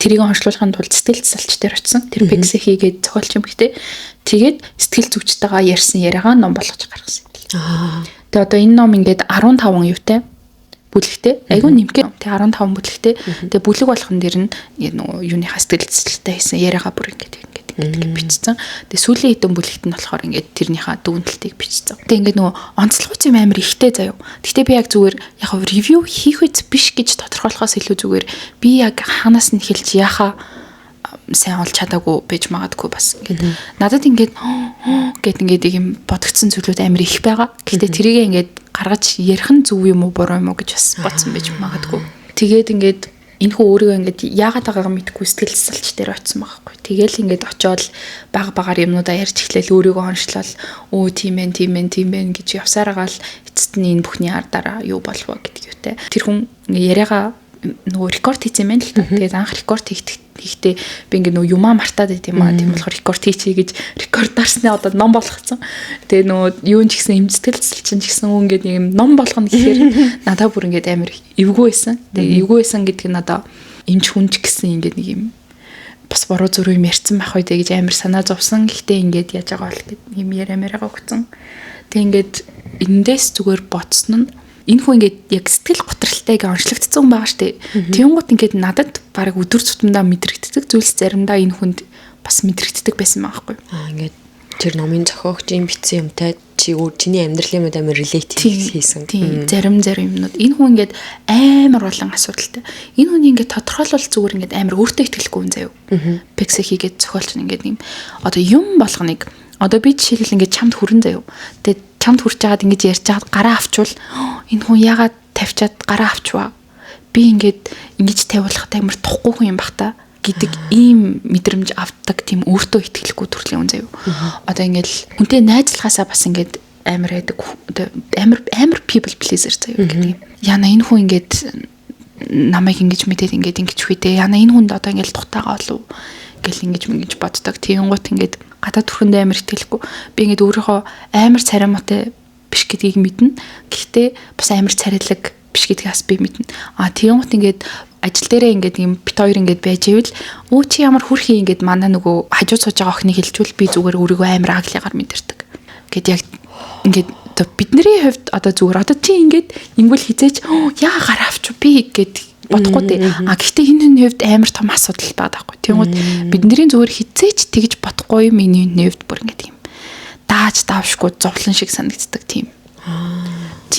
тэрийг онцлуулахын тулд сэтгэл засалч дээр очисон. Тэр пикс хийгээд зохиолч юм ихтэй. Тэгээд сэтгэл зүйчтэйгээ ярьсан яриагаа ном болгож гаргасан юм бэл. Тэгээ одоо энэ ном ингээд 15 юутай бүлэгтэй. Айгу нэмгээ. Тэгээ 15 бүлэгтэй. Тэгээ бүлэг болгон дэр нь нөгөө юуныхаа сэтгэл засалтай хийсэн яриагаа бүр ингээд ингээд ингээд бичсэн. Тэгээ сүүлийн хэдэн бүлэгт нь болохоор ингээд тэрнийхээ дүгнэлтийг бичсэн. Тэгээ ингээд нөгөө онцлогч юм амар ихтэй заяа. Гэтэ би яг зүгээр яг review хийх үз биш гэж тодорхойлохоос илүү зүгээр би яг хаанаас нь эхэлж яхаа сайн олж чадаагүй байж магадгүй, бас ингээд надад ингээд гэт ингээд юм бодогдсон зүйлүүд амар их байгаа. Гэтэ тэрийг ингээд гаргаж ярих нь зөв юм уу, буруу юм уу гэж бас бодсон байж магадгүй. Тэгээд ингээд энэ хүн өөрийгөө ингээд яагаад байгаагаа мэдэхгүй сэтгэл засалч дээр очисон байгаа хгүй. Тэгээл ингээд очиод баг багаар юмнуудаа ярьж эхлээл өөрийгөө онцлол, өө, тийм ээ, тийм ээ, тийм ээ гэж явсараагаал эцэст нь энэ бүхний ардаараа юу болов гэдэг юутай. Тэр хүн яриагаа нөгөө рекорд хийсэн юм байна л та. Тэгээд анх рекорд хийхдээ би ингээд нөгөө юмаа мартаад байт юм аа. Тийм болохоор рекорд хийчихье гэж рекорд дарснаа одоо ном болгоцсон. Тэгээ нөгөө юу ч гэсэн юм сэтгэл засалчин ч гэсэн ингээд нэг юм ном болгоно гэхээр надаа бүр ингээд амар эвгүй байсан. Тэгээ эвгүй байсан гэдэг нь одоо эмч хүн ч гэсэн ингээд нэг юм бас буруу зүрх юм ярьсан байх үү гэж амар санаа зовсон. Гэхдээ ингээд яаж байгаа бол гэд юм яриа яриагаа өгцөн. Тэгээ ингээд эндээс зүгээр бодсон нь энэ хүн ингээд яг сэтгэл готралтайг онцлогдсон хүн байгаа штэ. Тэнгуут ингээд надад баг өдөр тутамдаа мэдрэгддэг зүйлс заримдаа энэ хүнд бас мэдрэгддэг байсан байхгүй. Аа, ингээд тэр номын зохиогчийн бичсэн юмтай Чи өөр чиний амьдралын юмуд амар relate хийсэн. Тийм, зарим зарим юмнууд энэ хүн ингээд амар олон асуудалтай. Энэ хүний ингээд тодорхойлол зүгээр ингээд амар өөртөө итгэлгүй хүн заяа. Пиксе хийгээд зохиолч нь ингээд юм одоо юм болгоныг одоо би жишээлбэл ингээд чамд хүрэн заяа. Тэгээд чамд хүрч байгаад ингэж ярьж байгаад гараа авчвал энэ хүн яагаад тавьчаад гараа авчваа? Би ингээд ингэж тавиулахад амар тухгүй хүн юм бах та гэдэг ийм мэдрэмж авдаг тийм өөртөө итгэлгүй төрлийн хүн заяа. Одоо ингээд хүнтэй найзлахаасаа бас ингээд амар байдаг, одоо амар амар people pleaser заяа гэдэг юм. Яна энэ хүн ингээд намайг ингэж мэдээд ингээд ингэж хүйдэ. Яна энэ хүнд одоо ингээд дутаагаа болов гэл ингэж ингэж боддог. Тийм гут ингээд гадаад төрхөндөө амар итгэлгүй. Би ингээд өөрийнхөө амар царай муутай биш гэдгийг мэднэ. Гэхдээ бас амар царайлаг биш гэдгийг бас би мэднэ. А тийм гут ингээд ажил дээрээ ингээд юм бит хоёр ингээд байж ивэл өө чи ямар хүрхий ингээд манай нөгөө хажууд сууж байгаа охиныг хэлчихвэл би зүгээр өөрийгөө амар ugly гаар мэдэрдэг. Гэт яг ингээд одоо бидний хувьд одоо зүгээр одоо чи ингээд ингүүл хизээч яа гараа авч би гэд бодохгүй дээ. А гэхдээ хин хин хувьд амар том асуудал байгаа байхгүй. Тэнгууд бидний зүгээр хизээч тэгж бодохгүй юм миний хувьд бүр ингээд юм дааж давшгүй зовлон шиг санагддаг тийм.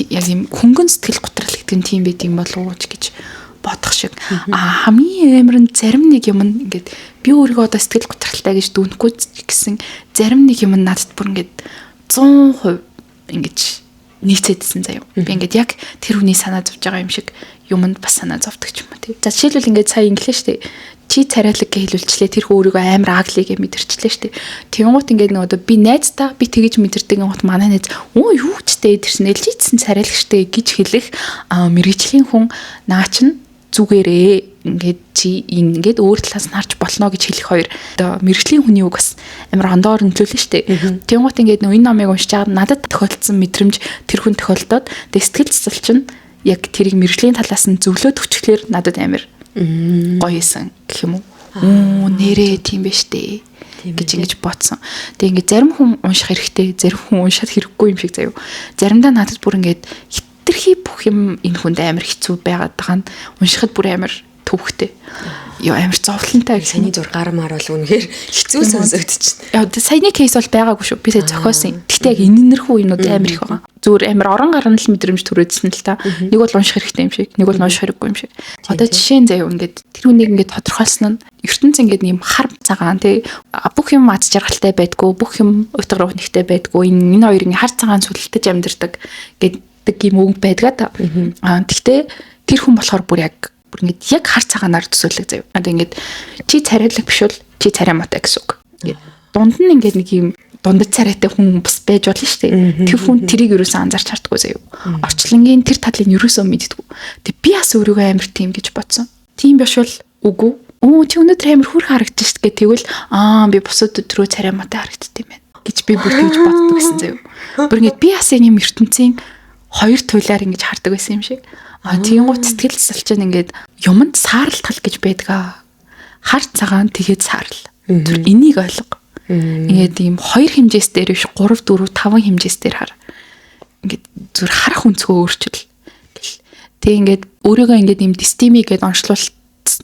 Яг юм хөнгөн сэтгэл готрол гэдэг нь тийм байт юм болов уу гэж бодох шиг. А хамгийн амар нь зарим нэг юм нь ингээд би өөрийгөө одоо сэтгэл готролтой гэж дүнэхгүй гэсэн зарим нэг юм нь надад бүр ингээд 100% ингэж нийцээдсэн заяа. Би ингээд яг тэр хүний санаа зовж байгаа юм шиг юмд бас санаа зовдөг ч юм уу тий. За жишээлбэл ингээд сая инглээ штэ. Чи царайлаг гэж хэлүүлчлээ, тэр хүн өөрийгөө амар ugly гэж мэдэрчлээ штэ. Тэнгуут ингээд нөгөө одоо би найздаа би тэгэж мэдэрдэг гот манай найз өө юу ч дээ тэрсэн ээлжийдсэн царайлаг штэ гэж хэлэх мэрэгжлийн хүн наа чин зүгээрээ ингээд чи ингээд өөр талаас нь харж болно гэж хэлэх хоёр одоо мэрэгжлийн хүний үг бас амар ондоор нөлөөлнө шүү дээ. Тэнгуут ингээд нөө энэ номыг уншиж байгаа надад тохиолдсон мэдрэмж тэр хүн тохиолдоод тэг сэтгэл зүйч чинь яг тэрийг мэрэгжлийн талаас нь зөвлөөд өчглөөр надад амар гоё исэн гэх юм уу. Үу нэрээ тийм байж тээ гэж ингэж бодсон. Тэгээ ингээд зарим хүн унших хэрэгтэй, зарим хүн уншаад хэрэггүй юм шиг заяа. Заримдаа надад бүр ингээд хитрхи бүх юм энэ хүнд амар хэцүү байгаад байгаа нь уншихад бүр амар төвхтэй. Йоо амар зовлонтой. Саяны зур гар мар бол үнэхээр хэцүү сонсогдчихно. Яа саяны кейс бол байгаагүй шүү. Би сая зохиосон. Гэхдээ яг энэнэрхүү юмнууд амар их байгаа. Зүгээр амар орон гарan л мэдрэмж төрөөдсөн л та. Нэг бол унших хэрэгтэй юм шиг, нэг бол унших хэрэггүй юм шиг. Одоо жишээ нь заяа ингээд тэр хүнийг ингээд тодорхойлсон нь ертөнц ингээд юм хар цагаан тий бүх юм аз жаргалтай байдгүй, бүх юм утга нэгтэй байдгүй. Энэ хоёрын хар цагаан сүлэлтэж амьдардаг гэдэг юм үг байдгаа та. Аа тэгтээ тэр хүн болохоор бүр яг бүр ингээд яг хар цагаанаар төсөөлөг заяа. Одоо ингээд чи царайлаг биш бол чи царай муутай гэсэн үг. Ингээд дунд нь ингээд нэг юм дундад царайтай хүн бас байж болно шүү дээ. Тэр хүн тэрийг юусоо анзаарч хардггүй заяа. Орчлонгийн тэр талыг юусоо мэддэггүй. Тэг би бас өөрийгөө амар тийм гэж бодсон. Тийм биш бол үгүй. Өө чи өнөөдөр амар хүрх харагдчих шүү дээ. Тэгвэл аа би бусад өдрөө царай муутай харагдд юм байна гэж би бүр тэгж боддог гэсэн заяа. Бүр ингээд би бас энэ юм ертөнцийн хоёр туйлаар ингэж хардаг байсан юм шиг. А тийм гут сэтгэл засалч нь ингээд юмд саарал тал гэж байдаг. Хар цагаан тэгээд саарал. Тэр энийг ойлго. Ингээд ийм хоёр хэмжээс дээр биш 3 4 5 хэмжээс дээр хар. Ингээд зүр харах өнцгөө өөрчил. Гэл. Тэг ингээд өөрийгөө ингээд ийм дистеми гэдээ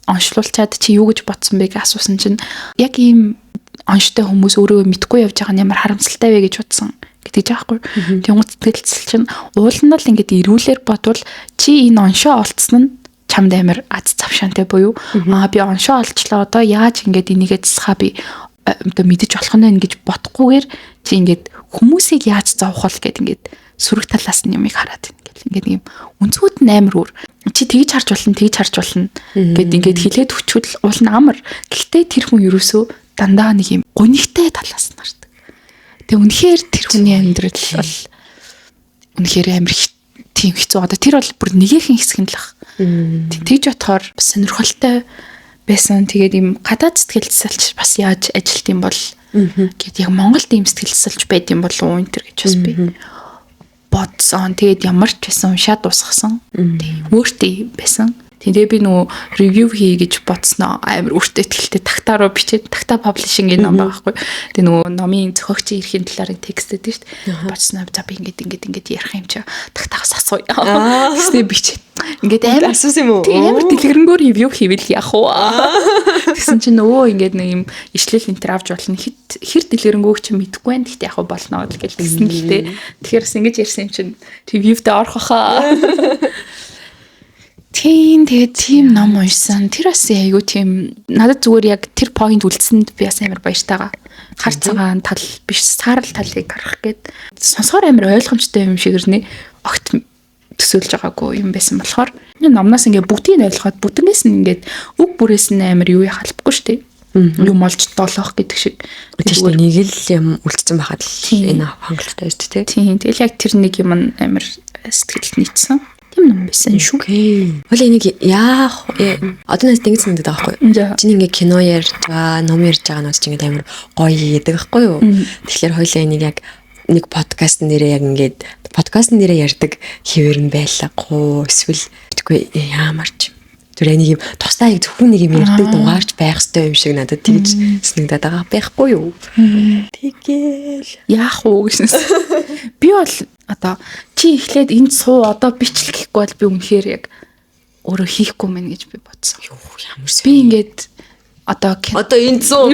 онцлуулчаад чи юу гэж бодсон бэ гэж асуусан чинь яг ийм онштой хүмүүс өөрийгөө мэдгүй явж байгаа нь ямар харамсалтай вэ гэж бодсон гэдэг жаахгүй. Тэнгуут сэтгэл зүйч чинь уул нь л ингээд эргүүлэр бодвол чи энэ оншоо олцсон нь чамд амар аз завшаантай буюу аа би оншоо олчлоо одоо яаж ингээд энийгээ засхаа би одоо мэдэж болох нь гэж бодохгүйгээр чи ингээд хүмүүсийг яаж зовох вэ гэд ингээд сөрөг талаас нь юмыг хараад байна гэл ингээд юм өнцгүүд нь амар өөр чи тэгж харж болно тэгж харж болно гэд ингээд хилээд өчвөл уул нь амар. Гэхдээ тэр хүн ерөөсөө дандаа нэг юм гунигтай талаас нь хардаг. Тэг үнэхээр тэр хүний амьдрал бол үнэхээр амар тийм хэцүү. Одоо тэр бол бүр нэгэн хэсэг нь л ах. Тэгж бодохоор сонирхолтой байсан. Тэгээд ийм гадаад сэтгэл засалч бас яаж ажилт юм бол гэд яг Монголд ийм сэтгэл засалч байд юм болов уу энэ төр гэж бас би бодсон. Тэгээд ямар ч байсан уншаад дуусгасан. Тийм өөртөө байсан. Тийм, тэгээ би нөгөө review хий гэж бодсноо амар өөртөө итгэлтэй тагтаа руу бичээд, Тагтаа Publishing-ийн ном байгаа байхгүй. Тэгээ нөгөө номын зохиогчийн эрхийн талаар текст өгдөө шүү дээ. Бодсноо, за, би ингээд, ингээд, ингээд ярих юм чи тагтаагаас асууя. Тэгснээ бичээд ингээд амар Асуусан юм уу? Тийм, амар дэлгэрэнгээр review хийвэл яах вэ? Тэгсэн чинь өө ингээд нэг юм ишлэл энэ төр авч болно. Хит хэр дэлгэрэнгүйг чи мэдэхгүй байна. Гэхдээ яах вэ, болно гэж тэгсэн л дээ. Тэгэхээр бас ингэж ярьсан юм чинь review-д орох хаа. Тийм, тэгээд тийм ном уншсан. Тэр бас айгүй тийм, надад зүгээр яг тэр point үлдсэнд би бас амар баяртайгаа. Хар цагаан тал биш, саарал талыг гаргах гээд сонсохоор амар ойлгомжтой юм шиг ирнэ. Огт төсөөлж байгаагүй юм байсан болохоор энэ номноос ингээ бүгдийг нь ойлгоход бүтнгээс нь ингээд үг бүрээс нь амар юу яхалбахгүй шүү дээ. Юм олж долоох гэдэг шиг. Тийм шүү дээ. Нэг л юм үлдсэн байхад л энэ хангалттай шүү дээ. Тийм. Тэгэл яг тэр нэг юм нь амар сэтгэлд нийцсэн. Тийм ном байсан шүү. Okay. Хоол энийг яах вэ? Одоо надад ингэж санагдаад байгаа байхгүй юу? Чиний ингээ кино ярьж байгаа, ном ярьж байгаа нь чи ингээд амар гоё гэдэг байхгүй юу? Тэгэхээр хоёлаа энийг яг нэг подкаст нэрээ, яг ингээд подкаст нэрээ ярьдаг хэвээр нь байлгаа. Эсвэл тэггүй ямар ч тэр нэг юм тусдаа яг зөвхөн нэг юм ярьдаг дугаарч байх хэрэгтэй юм шиг надад тэгж санагдаад байгаа байхгүй юу? Тэгэл Яах уу гэснээс. Би бол одоо чи эхлээд энд суу, одоо бичлэг гэхгүй бол би үнэхээр яг өөрөө хийхгүй мэн гэж би бодсон. Юу, ямар Би ингээд одоо одоо энд суу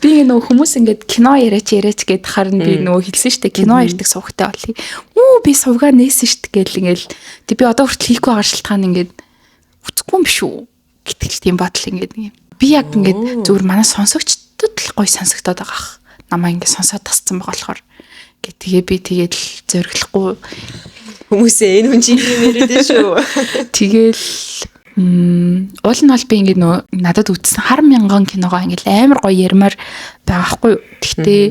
би ингээ нөгөө хүмүүс ингээд кино яриач яриач гэд харин би нөгөө хэлсэн штэ, кино ярьдаг сувгтай болъё. Үү, би сувгаа нээсэн штэ гэл ингээл тэг би одоо хүртэл хийхгүй байгаа шалтгаан ингээд үцэхгүй юм биш үү гэтгэл тийм бодол ингээд нэг юм. Би яг ингээд зүгээр манай сонсогчдод л гоё сонсогдоод байгаа ах. Намаа ингээд сонсоод тасцсан байгаа болохоор гэ тэгээ би тэгээд л зориглохгүй. Хүмүүсээ энэ хүн чи юм яриад шүү. Тэгэл уул нь бол би ингээд нөө надад үзсэн хар мянган киногоо ингээд амар гоё ярмаар байгаа хгүй юу. Тэгтээ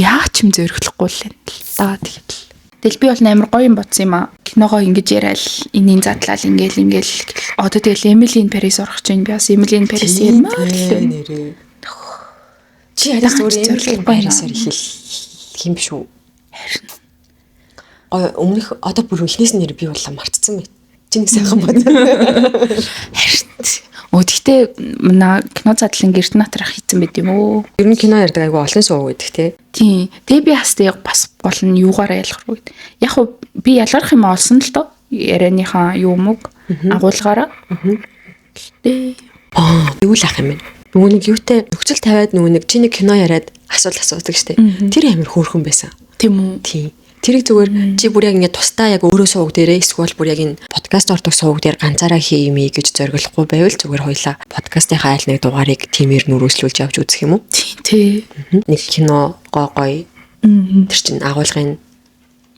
яах ч юм зориглохгүй л юм л да, тэгэл. Тэгэл би бол амар гоё юм бодсон юм аа. Киногоо ингэж яриад энийн задлал ингээл ингээл одоо тэгэл Emily in Paris орох чинь би бас Emily in Paris ярмаар л байна. Нэрээ. Чи арай зүгээр Emily in Paris-аар эхэл юм биш үү? Харин. Гой өмнөх одоо бүр эхнээс нь нэр би боллоо мартцсан байт. Чи нэг сайхан бод. Харин. Өө, тэгтээ манай кино задлан гэрт натрах хийцэн байт юм уу? Ер нь кино ярьдаг айгу олон сууг гэдэг те. Тийм. Тэгээ би бас тэг бас гол нь юугаараа ялгах вэ? Яг хуу би ялгарх юм олсон л доо. Ярианыхаа юу мөг агуулгаараа. Гэтэ Аа, юу л ах юм бэ? Нөгөө нэг юутай нөхцөл тавиад нөгөө нэг чи нэг кино яриад асуулт асуудаг штэ. Тэр амар хөөрхөн байсан. Тийм үү? Тийм. Тэрийг зүгээр чи бүр яг ингээд тусдаа яг өөрөө сувг дээрээ эсвэл бүр яг энэ подкаст ордог сувг дээр ганцаараа хий юм гэж зориглохгүй байвал зүгээр хоёлаа подкастынхаа айл нэг дугаарыг тиймэр нүрээслүүлж явж үзэх юм уу? Тийм тий. Нэг кино гой гой тэр чин агуулгын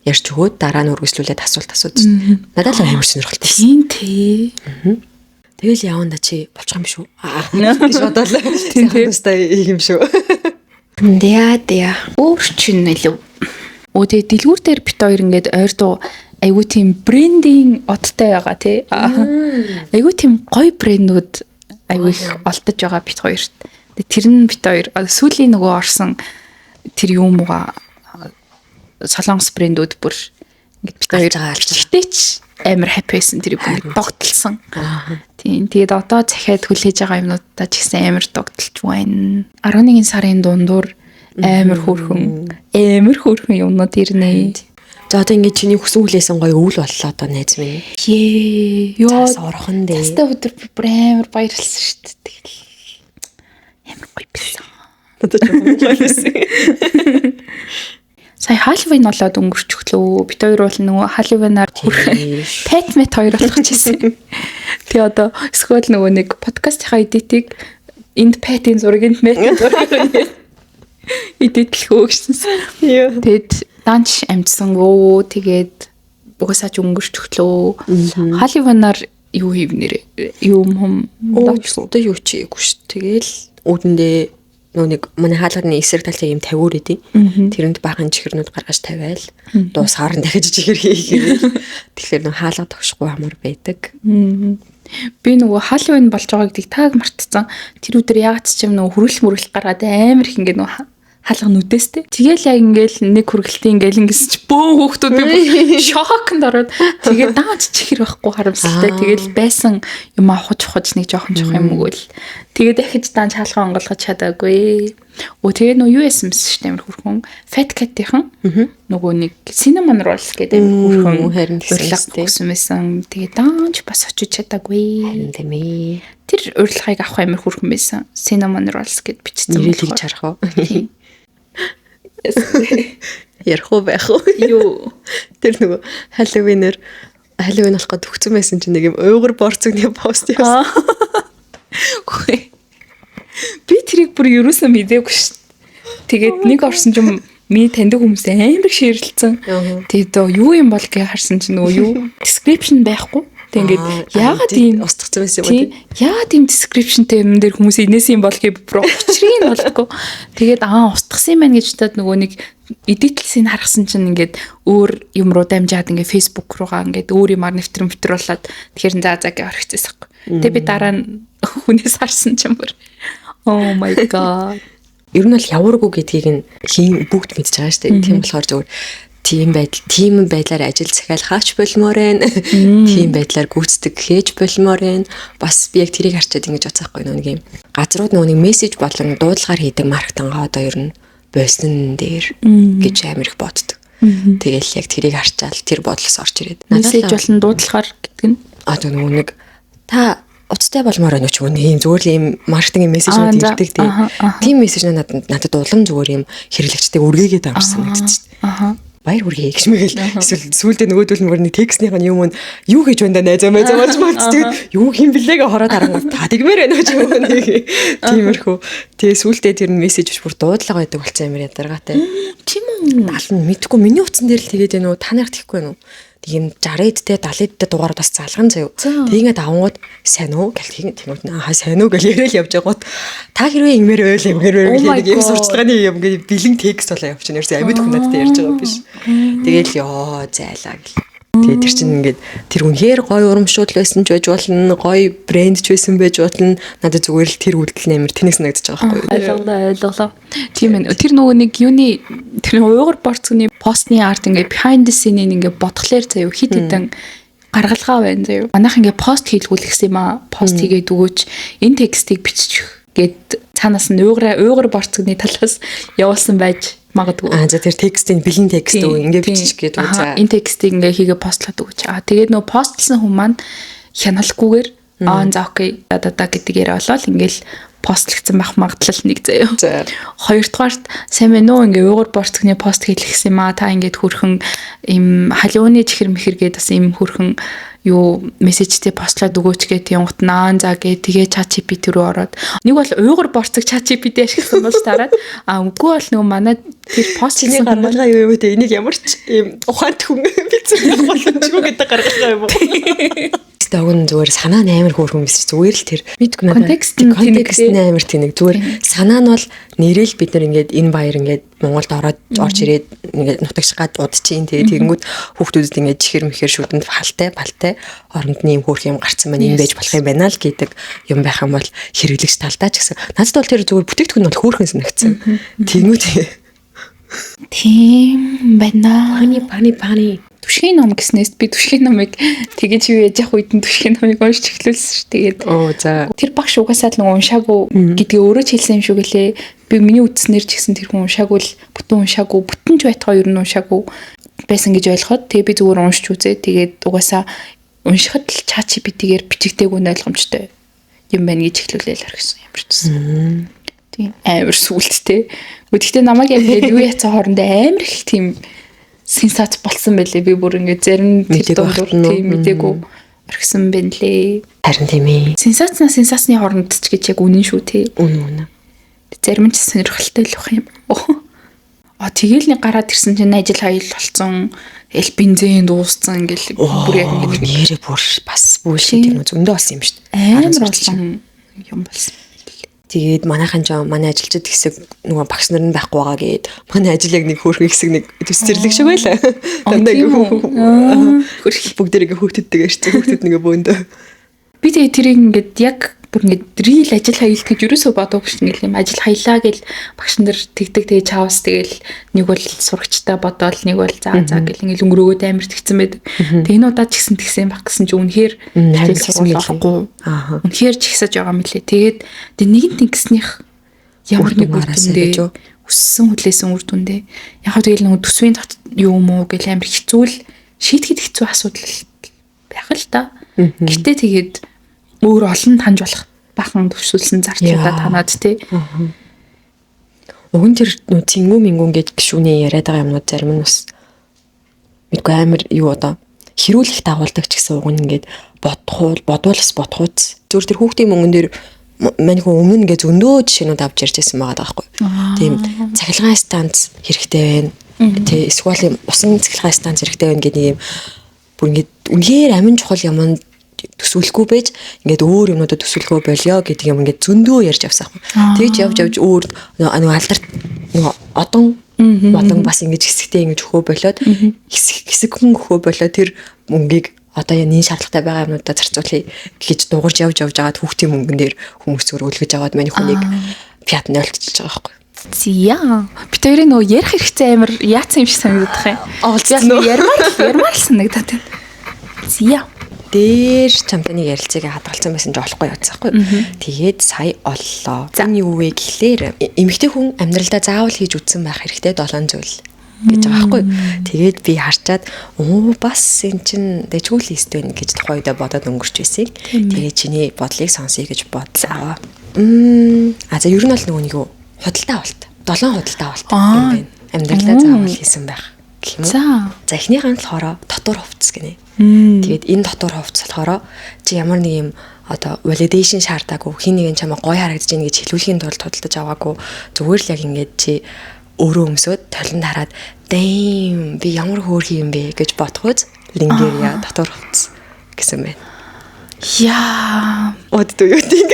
ярьж өгөөд дараа нь үргэлжлүүлээд асуулт асууж. Надад л амар сонирхолтой байсан. Тийм тий. Тэгэл яванда чи болчих юм шүү. Аа гэж бодоолаа. Тийм, тусдаа юм шүү. Дя дя. Өөр чинь илүү. Өө, тэгээ дэлгүүр дээр бит хоёр ингээд ойрдуу айгуу тийм брендинг одтой байгаа тий. Айгуу тийм гоё брэндүүд айгуу их олдож байгаа бит хоёрт. Тэгээ тэр нь бит хоёр сүүлийн нөгөө орсон тэр юм угаа солонгос брэндүүд бүр ингээд бит хоёр Алж байгаа, алж байгаа. бичгтээч амар happy байсан, тэр бүр ингээд догтлсон. Тийм, тэгээд одоо захиад хүлээж байгаа юмнуудаа ч гэсэн амар догтлж байна. 11 сарын дундуур амар хөөрхөн, амар хөөрхөн юмнууд ирнэ. За, одоо ингээд чиний хүсэн хүлээсэн гоё өвөл боллоо одоо, найз минь. Ее, ёо. Цаас орхон дээ. Цастай өдөр би бүр амар баярлсан шүү дээ. Тэгэл амар гоё байсан. Одоо ч юм байсан. Сая Halloween болоод өнгөрчихлөө. Бит хоёр бол нөгөө Halloween-аар Pet Met хоёр болох чийсэн. Тэгээ одоо эсвэл нөгөө нэг подкастынхаа edit-ийг энд Pet-ийн зураг, энд Met-ийн зураг edit-лэх үү гэсэн. Тэгэд данч амжсангөө. Тэгээд угаасаа ч өнгөрчихлөө. Halloween-аар юу хийв нэрээ? Юм хум Одоо юу ч хийгээгүй ш. Тэгэл үүдэндээ нөгөө нэг манай хаалганы эсрэг талын юм тавиур идэв. Тэрэнд баахан чихэрнүүд гаргаж тавиал дуусгаар нь дахиж чихэр хийхээр. Тэгэхээр нөгөө хаалга тогшихгүй амар байдаг. Би нөгөө Halloween болж байгаа гэдгийг тааг мартцсан. Тэр өдөр яагаад ч юм нөгөө хүрэл мөрөл гаргаад амар их ингээд нөгөө Хаалга нүдээстэй. Тэгэл яг ингээл нэг хүргэлтийн ингээл ингэсэн чи бөөн хүүхдүүд би шоконд ороод тэгээд даанч чихэр байхгүй харамсалтай. Тэгэл байсан юм авах ухаж нэг жоохон жоох юм өгөөл. Тэгээд дахиж даанч хаалга онгойлгож чадаагүй. Өө тэгээ нөө юу яасан бэ шүү дээ амар хүрхэн Fat Cat-ийнхан нөгөө нэг cinnamon rolls гэдэг амар хүрхэн урилга өгсөн байсан. Тэгээ даанч бас очиж чадаагүй. Харин тийм ээ. Тэр урилгыг авах амар хүрхэн байсан. Cinnamon rolls гэд бичсэн. Нэрийг хийж харах уу? Ярих уу байх уу? Юу? Тэр нөгөө Halloween-ээр Halloween болох гээд төгцсөн байсан чинь нэг юм уйгар борцогны пост явсан. Үгүй. Би тэрийг бүр юусоо мдээгүй шүү. Тэгээд нэг орсон чинь миний таньдаг хүмүүс амар их ширэлцэн. Тэгээд юу юм бол гэж харсан чинь нөгөө юу description байхгүй. Тэг ингээд яагаад ийм устгацсан байсан юм бэ? Яагаад ийм descriptionтэй юм дээр хүмүүс инээс юм бол гэж бүр учрыг нь болдгоо. Тэгээд устгасан юм байна гэж бодоод нөгөө нэг edit-лсийг харгасан чинь ингээд өөр юм руу дамжаад ингээд Facebook руугаа ингээд өөр юмар нэвтрэн нэвтэр болоод тэгэхээр за за гэж орхицээс байхгүй. Тэгээ би дараа нь хүнээс харсан чинь бүр oh my god. Ер нь бол явуургүй гэдгийг нь хийн бүгд мэдж байгаа шүү дээ. Тийм болохоор зөвхөн тийм байдал, тийм байдлаар ажил захиалхаач болмоор байна. Тийм байдлаар гүйцэтгэх хийж болмоор байна. Бас би яг тэрийг харчаад ингэж бодсохгүй нэг юм. Газрууд нөгөө нэг мессеж болон дуудлагаар хийдэг маркетингаа одоо ер нь болсон дээр гэж амар их боддог. Тэгэл яг тэрийг харчаал тэр бодлоос орж ирээд. Мессеж болон дуудлагаар гэдэг нь одоо нөгөө нэг та уцтай болмоор байна уу ч юм уу нэг юм зүгээр л юм маркетингийн мессежнүүд ирдэг тийм. Тийм мессеж надад улам зүгээр юм хэрэглэгчтэй үргээгээд байгаа юм шиг санагдчих. Баяр хүргэе гэж мэгэл. Эсвэл сүүлдээ нөгөөдөл нь бүр нэг текстнийх нь юм юу хийж байна да найзаа майзаа болж болц. Тэгээд юу хийм блээ гэ хороод харангуут та тэгмээр байна ч юм уу нэг тиймэрхүү. Тэгээ сүүлдээ тэр нь мессеж биш бүр дуудлага байдаг болсон юм ядаргаатай. Тийм үү? 70 мэдхгүй миний утсан дээр л тэгээд байна уу? Та нарт тэгэхгүй байна уу? Тийм 60 эдтэй 70 эдтэй дугаар бас залган заяа. Тэг ингээд авангууд сайн уу гэл тэгмүүд аа сайн уу гэл яриад явж байгууд та хэрвээ ингэмээр байл ингэмээр байл нэг юм сурчлагын юм ингээд бэлэн текст болоо явчихна. Ерөөсөө амьд хүн надтай ярьж байгаа биш. Тэгэл ёо зайлаа гэл. Тэгээд тэр чинь ингээд тэр үнэхээр гоё урамшуул байсан ч байж болно, гоё брэнд ч байсан байж болно. Надад зүгээр л тэр үйлдэл нь амар тэнэг санагдаж байгаа байхгүй юу? Ойлголоо. Тийм ээ. Тэр нөгөө нэг юуны тэр уйгар борцгны постны арт ингээд behind the scene-ийг ингээд бодглоор заяа хит хитэн гаргалгаа байна заяа. Манайх ингээд пост хийлгүүлэх юм аа. Пост хийгээд өгөөч. Энэ текстийг биччих гэд цаанаас нь уйгар борцгны талаас явуулсан байж магадгүй. Аа за тэр текстийн бэлэн текст үү ингээ бичих гээд үү за. Энэ текстийг ингээ хийгээ постлоод өгөөч. Аа тэгээд нөгөө постлсан хүн маань хяналгүйгээр аа за окей да да гэдэг яриа болоод ингээл постлогдсон байх магадлал нэг заяа. Хоёрдугаарт сайн байна уу ингээ уйгур борцгны пост хийлгэсэн юм аа та ингээд хөрхөн им халиуны чихэр мэхэр гээд бас им хөрхөн юу мессежтэй постлоод өгөөч гэх тийм гут наа за гэ тэгээ ChatGPT рүү ороод нэг бол уйгур борцог ChatGPT ашигласан болж тараад а үгүй бол нөгөө манай тэр пост хийсэн гаргалгаа юу юм бэ те энийг ямар ч юм ухаант хүн бичсэн боломжгүй гэдэг гаргалгаа юм уу. Тэгтээ уг нь зүгээр санаа нь амар хөөрхөн биш зүгээр л тэр мэдгүй надад контекст нь амар тэнэг зүгээр санаа нь бол нэрэл бид нар ингээд энэ баяр ингээд Монголд ороод орж ирээд ингээд нутагш гад удчихин тэгээ тэгэнгүүт хүүхдүүдэд ингээд чихэр мэхэр шүдэнд халтай балтай оронд нь юм хөөрх юм гарцсан байна юм байж болох юм байна л гэдэг юм байх юм бол хэрэглэгч талдаа ч гэсэн надад бол тэр зүгээр бүтээгдэхүүн нь бол хөөрхөн санагдсан. Тэгэнгүүт тийм байна. Пани пани пани Түшгийн ном гэснээс би түшгийн номыг тэгэж юу яаж явах үед нь түшгийн номыг уншиж эхлүүлсэн ш. Тэгээд оо за тэр багш угаасаа л нэг уншаагүй гэдгээ өөрөө ч хэлсэн юм шиг үлээ. Би миний үтснэр ч гэсэн тэр хүн уншаагүй л бүтэн уншаагүй бүтэн ч байтугай ер нь уншаагүй байсан гэж ойлгоход тэгээ би зүгээр уншиж үзээ. Тэгээд угаасаа уншихад л ChatGPT-гээр бичигдээгүй нь ойлгомжтой юм байна гэж эхлүүлээл орхисон юм ч гэсэн. Тийм амар сүулттэй. Гэхдээ намайг яг тэгээд юу яцсан хоорондоо амар их тийм сенсац болсон байлээ. Би бүр ингээд зарим тэр дундуур тийм мдээгүй орхисон байна лээ. Харин тийм ээ. Сенсацнаа сенсацны хооронд ч гэж яг үнэн шүү тий. Үнэн үнэн. Зарим нь ч сонирхолтой л бах юм. А тэгэл нэг гараад ирсэн чинь ажил хаял болцсон. Тэгэл бензин дууссан ингээл бүр яг ингээд нэрээ бүр бас бүлшит юм зөндөө болсон юм шүү дээ. Амар олон юм болсон. Тэгээд манайхан ч манай ажилчид хэсэг нөгөө багш нар нь байхгүй байгаа гээд манай ажил яг нэг хөөрхөн хэсэг нэг төс зэрлэг шиг байлаа. Дандаа ингээ бүгдээр ингээ хөөхтөддөг ярьсан. Хөөхтөд ингээ бөөндөө. Би тэгээ тэрийг ингээд яг Бүр ингээд real ажил хаялт гэж юусоо бодоогүй ш, ингээл юм ажил хаялаа гэл багш нар тэгдэг. Тэгээ чаавс тэгэл нэг бол сурагчтай бодоол, нэг бол за за гэл ингээл өнгөрөөгөөд амар тэгсэн байдаг. Тэгээ энэ удаа ч гэсэн тэгсэн баг гэсэн чи үнэхээр хичээл сургууль орохгүй. Үнэхээр чигсаж байгаа юм лээ. Тэгээд тэг нэгэнт ингэснийх ямар нэг үр дүндээ өссөн хүлээсэн үр дүндээ. Яг хөө тэгэл нөгөө төсвийн юу юм уу гэл амар хэцүү л, шийдэхэд хэцүү асуудал байх л та. Гэтэ тэгээд өөр олон таньж болох бахан төвшүүлсэн зардлуудаа танаад тий. Уг нь тэр нөө цэнгүү мингүүн гэж гişүүний яриад байгаа юмнууд зарим нь бас мэдгүй амар юу одоо хэрүүлэх дагуулдаг ч гэсэн уг нь ингээд бодхуул бодвол бас бодхууц. Зүгээр тэр хүүхдийн мөнгөн дээр мань хүн өмнө ингээ зөндөө жишээнүүд авч ярьж байсан байгаа байхгүй. Тийм цахилгаан станц хэрэгтэй байна. Тэ эсвэл юм усан цахилгаан станц хэрэгтэй байна гэдэг нэг юм бүр ингээд үнэхээр амин чухал юмд төсөөлөхгүй байж ингээд өөр юмнуудад төсөөлөхөө болио гэдэг юм ингээд зөндөө ярьж явсан байхгүй. Тэгж явж явж өөр нөгөө алдарт нөгөө одон модон бас ингэж хэсэгтэй ингэж өхөө болоод хэсэг хэсэгхэн өхөө болоод тэр мөнгийг одоо энэ шаардлагатай байгаа юмнуудаа зарцуулъя гэж дуугарч явж явж байгаа хүүхдийн мөнгөн дээр хүмүүс зүгээр үлгэж аваад мань хүнийг Fiat 0-чилж байгаа байхгүй. Зя. Бид хоёрын нөгөө ярих хэрэгцээ амар яатсан юм шиг санагдах юм. Олцсон уу? Ярмаар ярмаар л санагдаад байна. Зя. Дээр чамтай нэг ярилцгийг хадгалсан байсан ч олохгүй явцсан байхгүй. Тэгээд сая оллоо. Энэ юу вэ гэхлээр эмэгтэй хүн амьдралдаа заавал хийж үтсэн байх хэрэгтэй долоон зүйл гэж байгаа байхгүй. Тэгээд би харчаад оо бас эн чин дэжгүүл хийст байна гэж тухайн үедээ бодоод өнгөрч байсан. Тэгээд чиний бодлыг сонсъё гэж бодлоо. А за ер нь бол нөгөө нэг юу худалдаа авалт. Долоон худалдаа авалт юм байна. Амьдралдаа заавал хийсэн байх гэх юм уу. За эхнийх нь болохоор дотор хувцас гинэ. Тэгээд энэ дотор хувцас болохоор чи ямар нэг юм одоо validation шаардаагүй, хин нэгэн чамайг гоё харагдаж байна гэж хэлүүлэхийн тулд худалдаж аваагүй, зүгээр л яг ингээд чи өөрөө өмсөөд толинд хараад "Damn, би ямар хөөрхөн юм бэ" гэж бодохуйц lingerie дотор хувцас гэсэн байна. Яа. Оддоо юу тийм.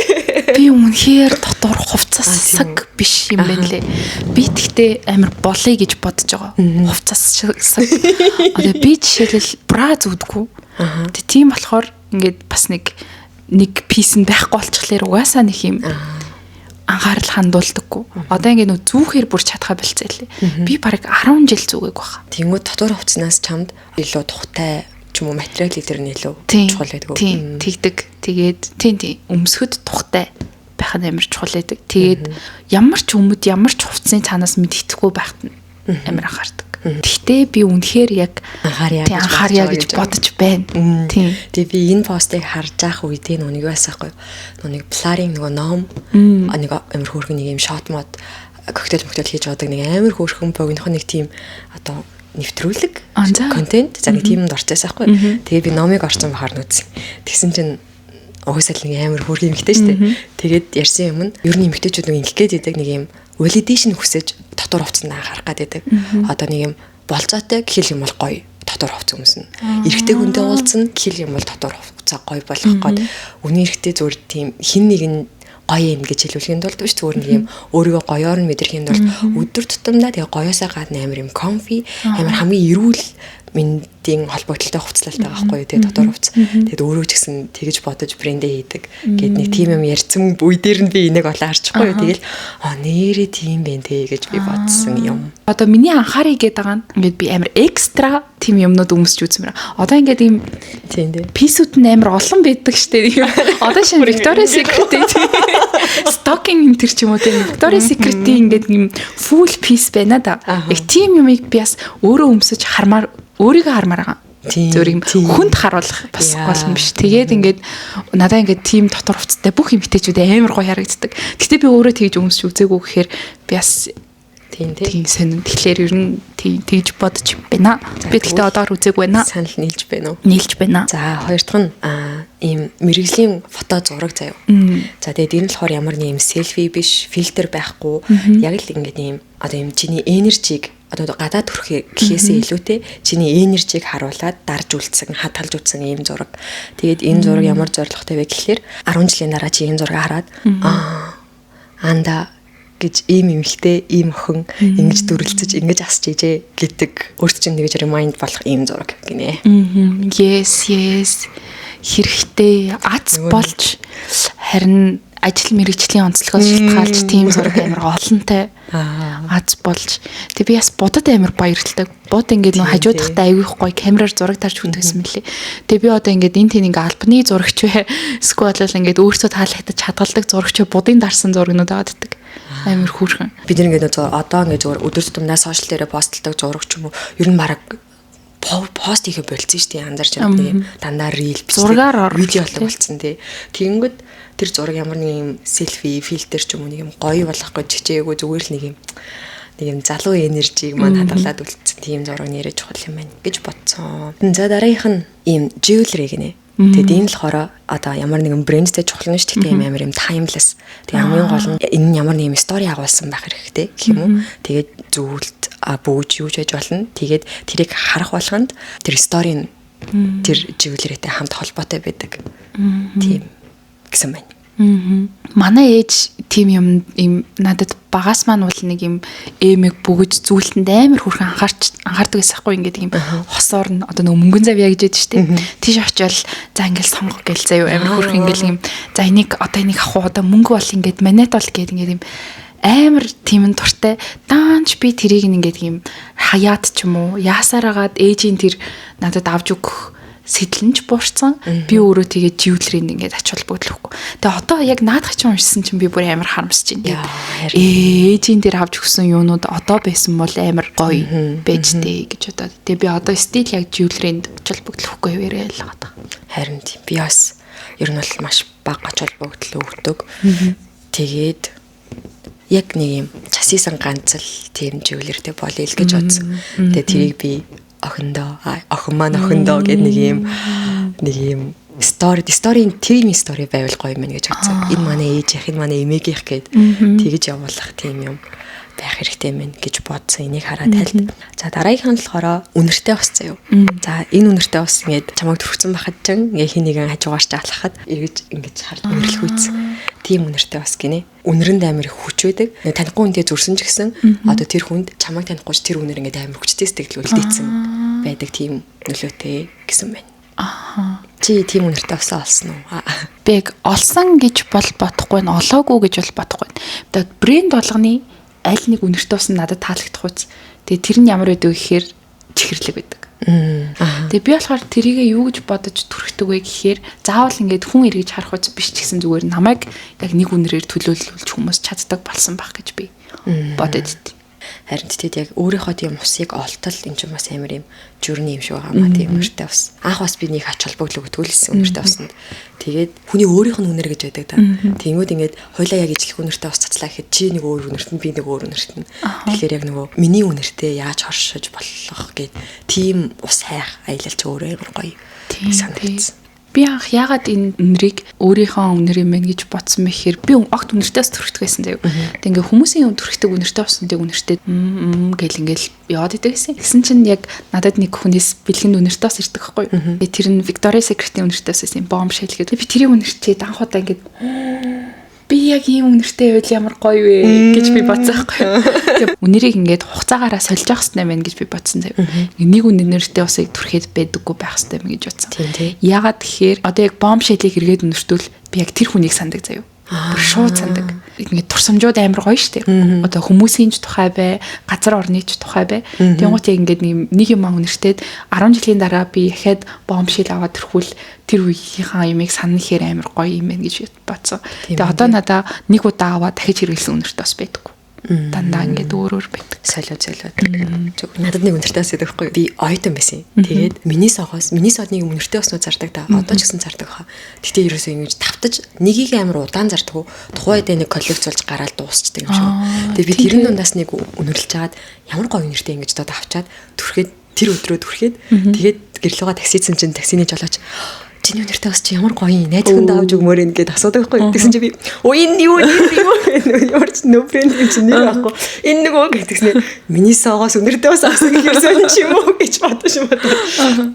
Би үнэхээр дотор хувцас саг биш юм байна лээ. Би тэгтээ амар болъё гэж бодож байгаа. Хувцас саг. Одоо би жишээлбэл бра зүүдгүй. Тэг тийм болохоор ингээд бас нэг нэг piece нь байхгүй болчихлоор угаасаа нэг юм анхаарал хандуулдаггүй. Одоо ингээд нөө зүүхээр бүр чадхаа болцсон лээ. Би бараг 10 жил зүгээг баха. Тэнгүүд дотор хувцснаас чамд илүү тухтай ч юм уу материал дээр нь илүү чухал байдаг. Тийм, тэгдэг. Тэгээд тийм тийм өмсөхөд тухтай байх нь амар чухал байдаг. Тэгээд ямар ч өмд, ямар ч хувцсны цаанаас мэддэхгүй байхад нь амар анхаардаг. Тэгтээ би үнэхээр яг анхаарья гэж анхаарья гэж бодож байна. Тийм. Тэгээ би энэ постыг харж явах үедээ нөгөө нэг байсан байхгүй. Нөгөө нэг Пларын нөгөө ном нэг амар хөөрхөн нэг юм shot мод коктейл моктейл хийж явдаг нэг амар хөөрхөн богинохон нэг тийм одоо нэвтрүүлэг контент за нэг тиймд орчихсан байхгүй. Тэгээ би номыг орсон бахаар нүдсэн. Тэгсэн чинь угаасаа л нэг амар хөөрхөн эмэгтэй шүү дээ. Тэгээд ярьсан юм нь ер нь эмэгтэйчүүд нэг ингэх гээд идэг, нэг юм validation хүсэж дотор хувцсанд анхаарах гээд идэг. Одоо нэг юм болзоотой гэх юм бол гоё дотор хувцас өмснө. Эрэгтэй хүнтэй уулзна гэх юм бол дотор хувцас гоё болгох гээд, үнэн эрэгтэй зүгээр тийм хин нэг нь гоё юм гэж хэлүүлэхийн тулд биш, зүгээр нэг юм өөрийгөө гоёор нь мэдрэхийн тулд өдөр тутамдаа тэгээ гоёосоо гадна амар юм comfy, амар хамгийн эрүүл мэндийн холбогдлолтой хувцлалтай байгаа байхгүй юу, тэгээ дотор хувцас. Тэгээд өөрөө ч гэсэн тэгэж бодож брэндээ хийдэг гэд нэг тийм юм ярьсан үе дээр нь би энийг олоо харчихгүй юу. Тэгэл а нэрээ тийм байх те гэж би бодсон юм. Одоо миний анхаарыг гээд байгаа нь ингээд би амар extra тийм юмнууд өмсч үзмээр. Одоо ингээд ийм тийм тий piece үүд нь амар олон байдаг штэ. Одоо шинэ Victoria's Secret-ийн stocking энэ төр ч юм уу тийм Victoria's Secret-ийн ингээд юм full piece байна да. Яг тийм юмыг би бас өөрөө өмсөж хармаар, өөрийгөө хармаар байгаа. Зөвөр юм хүнд харуулах бас гол юм биш. Тэгээд ингээд надаа ингээд тийм дотор хувцастай бүх эмэгтэйчүүд амар гоё харагддаг. Гэтэ би өөрөө тэгж өмсч үзээгүй гэхээр би бас тийм тийм сонин. Тэгэхээр ер нь тийм тэгж бодож байна. Би тэгтээ одоор үзээгүй байна. Санал нийлж байна уу? Нийлж байна. За, хоёр дахь нь ийм мэргэжлийн фото зураг заяа. За, тэгээд энэ болохоор ямар нэг юм селфи биш, фильтр байхгүй. Яг л ингээд ийм одоо ийм чиний energy г одоо гадаад төрхөө гэхээсээ илүүтэй чиний energy г харуулад дарж үлдсэн, хадгалж үлдсэн ийм зураг. Тэгээд энэ зураг ямар зорилготой вэ гэхлээр 10 жилийн дараа чи энэ зургийг хараад "Аа, анда гэж ийм эмэгтэй, ийм охин ингэж дүрлцэж, ингэж асч ижээ" гэдэг өөрт чинь тэгэж remind болох ийм зураг гинэ. Yes, yes. Хэрэгтэй аз болж харин ажил мэргэжлийн онцлогоос шалтгаалж тийм зураг амар олонтой аз болж. Тэг би бас будад амар баярлалдаг. Бод ингээд нөө хажуудахтай аягүй их гоё камераар зураг тарж өгдөг гэсэн мэлээ. Тэг би одоо ингээд энэ тийм ингээд албаны зурагч вэ? Эсвэл бол ингээд өөртөө таалагдаж хадгалдаг зурагч вэ? Будын дарсан зурагнууд аваад иддэг. Амар хөөрхөн. Бид нэг ингээд одоо ингээд зүгээр өдөр тутамдаа сошиал дээрээ постлдог зураг ч юм уу ер нь бараг пост хийхэ болцсон шүү дээ. Анзарч байна тийм. Дандаа reel бичлэг зургаар видео болдог болсон тий. Тэгэнгүүт тэр зураг ямар нэг юм селфи, фильтр ч юм уу нэг юм гоё болох гэж хичээгээгүй зүгээр л нэг юм залуу энержиг маань хадгалаад үлдсэн тийм зураг нэрээ чухал юм байна гэж бодсон. За дараагийнх нь ийм jewelry гинэ. Тэгэд энэ болохоор одоо ямар нэгэн брэндтэй чухал нь шүү дээ, тийм амар юм timeless. Тэгээ хамгийн гол нь энэ нь ямар нэг юм story агуулсан байх хэрэгтэй гэх юм уу. Тэгээд зүйлт бүүж юу ч байж болно. Тэгээд тэрийг харах болгонд тэр story нь тэр jewelry-тэй хамт холбоотой байдаг. Тийм гэсэн байна. Манай ээж тийм юм юм надад багаас маань бол нэг юм эмэг бүгэж зүйлтэнд амар хүрхэн анхаардаг байсан хгүй ингээд юм хосоор нь одоо нэг мөнгөн завья гэж яддаг штеп. Тийш очиод за ингээл сонгох гээл заяа амар хүрхэн ингээл юм за энийг одоо энийг авах уу одоо мөнгө бол ингээд манайд бол гээд ингээд юм амар тийм нь дуртай. Даанч би тэрийг ингээд юм хаяат ч юм уу яасаар агаад ээжийн тэр надад авч өгөх сэтлэнч буурсан. Би өөрөө тэгээд jewelry-нд ингээд ач холбогдол өгөхгүй. Тэгээ одоо яг наадах чинь уншсан чинь би бүр амар харамсаж байна. Ээжийн дээр авч өгсөн юунууд одоо байсан бол амар гоё байж тээ гэж бодоод. Тэгээ би одоо стил яг jewelry-нд ач холбогдол өгөхгүй хэвээрээ л байгаа. Харин тийм би бас ер нь бол маш бага ач холбогдол өгдөг. Тэгээд яг нэг юм часисан ганц л тийм jewelry-тэй болъё л гэж бодсон. Тэгээ тэрийг би охиндоо охин маань охиндоо гэд нэг юм story-ийн тийм story байвал гоё юм гэж бодсон. Энэ манай ээжийнх, энэ манай эмээгийнх гэд тэгэж явуулах тийм юм байх хэрэгтэй мэн гэж бодсон. Энийг хараад тайлт. За дараагийнх нь болохоор үнэртэй ус заяа. За энэ үнэртэй ус ингээд чамайг түрхсэн байхад чинь ингээ хин нэгэн хажуугаар ч алхахад эргэж ингэж харж үнэрлэх үйц. Тийм үнэртэй ус гинэ. Үнэрэнд амар их хүч байдаг. Танихгүй хүнтэй зүрсэн ч гэсэн одоо тэр хүнд чамайг танихгүй ч тэр үнэр ингээд амар хүчтэй сэтгэл үлдээсэн байдаг тийм нөлөөтэй гэсэн байна. Аха. Чи тийм үнэртэй усаа олсон уу? Би яг олсон гэж бол бодохгүй нь, олоогүй гэж бол бодохгүй. Одоо брэнд болгоны аль нэг үнэртэй ус нь надад таалагдах үз. Тэгээ тэр нь ямар байдаг вэ гэхээр чихэрлэг байдаг. Тэгээ би болохоор тэрийгээ юу гэж бодож түрхдэг вэ гэхээр заавал ингээд хүн эргэж харах үз биш ч гэсэн зүгээр намайг яг нэг үнэрээр төлөөлүүлж хүмүүс чаддаг болсон байх гэж би бодод идэв. Харин тэд яг өөрийнхөө тийм усыг олтол энэ ч бас амар юм журны юм шиг байгаа маа тийм үнэртэй ус. Анх бас би нэг ач холбогдол өгдөг лсэн үнэртэй усанд. Тэгээд хүний өөрийнх нь үнэр гэж байдаг та. Тэнгүүд ингээд хойлоо яг ижлэх үнэртэй ус цацлаа гэхэд чи нэг өөр үнэрт нь би нэг өөр үнэрт нь. Тэгэхээр яг нөгөө миний үнэртэй яаж хоршиж болох гэд тийм ус хайх аялал ч өөрөө амар гоё санагдсан. Би анх яагаад энэ үнэрийг өөрийнхөө үнэр юм байна гэж бодсон бэ гэхээр би огт үнэртээс түрхдэг байсан заяа. Тэг ингээ хүмүүсийн түрхдэг үнэртэй усныг үнэртэй гэл ингээл яваад идэг гэсэн. Тэгсэн чинь яг надад нэг хүнээс бэлгэнд үнэртэй ус ирдэг байхгүй юу. Тэгээ тэр нь Victoria's Secret-ийн үнэртэй ус байсан bombshell гэдэг. Би тэрийг үнэрчээд анх удаа ингээд би яг ийм үнэртэй байвал ямар гоё вэ гэж би бодсон байхгүй юу. Тэгээ үнэрийг ингээд хугацаагаараа сольж явах хэрэгтэй байна гэж би бодсон заяа. Нэг үнэртэй усыг түрхэд байдаггүй байх хэрэгтэй юм гэж бодсон. Яагаад гэхээр одоо яг bombshell-ийг эргээд үнэртвэл би яг тэр хүнийг сандаг заяа. Бүр шууд сандаг. Ингээд турсамжууд амар гоё штэ. Одоо хүмүүсийн ч тухай бай, газар орны ч тухай бай. Тэнгуут яг ингээд нэг юм үнэртээд 10 жилийн дараа би яхад bombshell аваад төрхүүл тэр үеийнхаа юмыг санах амар гоё юм байна гэж бодсон. Тэгээ одоо надаа нэг удаа аваад дахиж хэрэглэсэн үнэртэй бас байдаггүй. Дандаа ингээд өөр өөр байдаг. Солиод. Зүг надад нэг үнэртэй ус байдаг хгүй. Би ойтон байсан. Тэгээд миний согоос миний сод нэг үнэртэй уснууд зардаг та. Одоо ч гэсэн зардаг хаа. Гэтэ ерөөсөө ингэж тавтаж нэгийг амар удаан зардаггүй. Тухайн үедээ нэг коллекцуулж гараал дуусчдаг юм шиг. Тэгээд би тэрэн дундаас нэг үнэрлж хагаад ямар гоё үнэртэй ингэж дод авчаад түрхэд тэр өдрөө түрхэд тэгээд гэрлүүгээ таксицсан чинь таксины жолооч чиний үнэртэй ус чи ямар гоё юм найз хүнд авч өгмөр юм гэд асуудаг байхгүй. Тэгсэн чи би оо энэ юу ямар ч нөө брэнд юм чи нэр байхгүй. Энэ нөгөө гэтгснэ миний согоос үнэртэй ус авсан гэхээр сонь чи юм уу гэж бодож бодоо.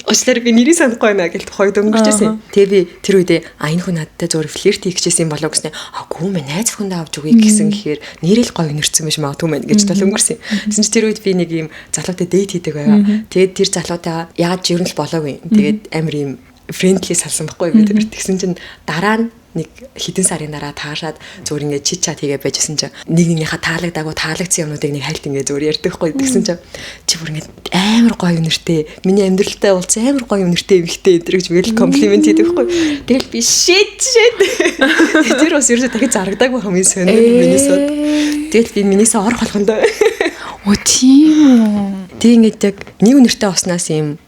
Уучлаарай би нэрийг санахгүй байна гэж хоёр дөнгөрчээсэн. Тэгээ би тэр үедээ а энэ хүн надтай зөөр флирт хийх гэжсэн юм болов гэснэ. А гүү мэ найз хүнд авч өгье гэсэн гэхээр нэрэл гоё үнэрсэн биш магадгүй мэн гэж тол өнгөрсөн. Тэгсэн чи тэр үед би нэг юм залуутай date хийдэг байгаа. Тэгээд тэр залуутайгаа яаж ер нь л болоогүй. Тэгээд амар юм Friendly салсан байхгүй би тэр. Тэгсэн чинь дараа нь нэг хэдэн сарын дараа таашаад зүгээр ингээд chit chat хийгээ байжсэн чинь нэг нэгнийхээ таалагдаагүй, таалагдсан юмнуудыг нэг хальт ингээд зүгээр ярьдаг хгүй. Тэгсэн чинь чи бүр ингээд амар гоё үнэртэй, миний амьдралтай уулзсан амар гоё үнэртэй эмэгтэй энэ гэж би л комплимент хийдэг хгүй. Тэгэл би shit, shit, тэр бас ерөөсөө дахиж зарагдаагүй, хамгийн сонир Миннесот. Тэгэл би Миннесо орох болгондоо. Оо, тийм үү? Тэг ингээд яг нэг үнэртэй уснаас ийм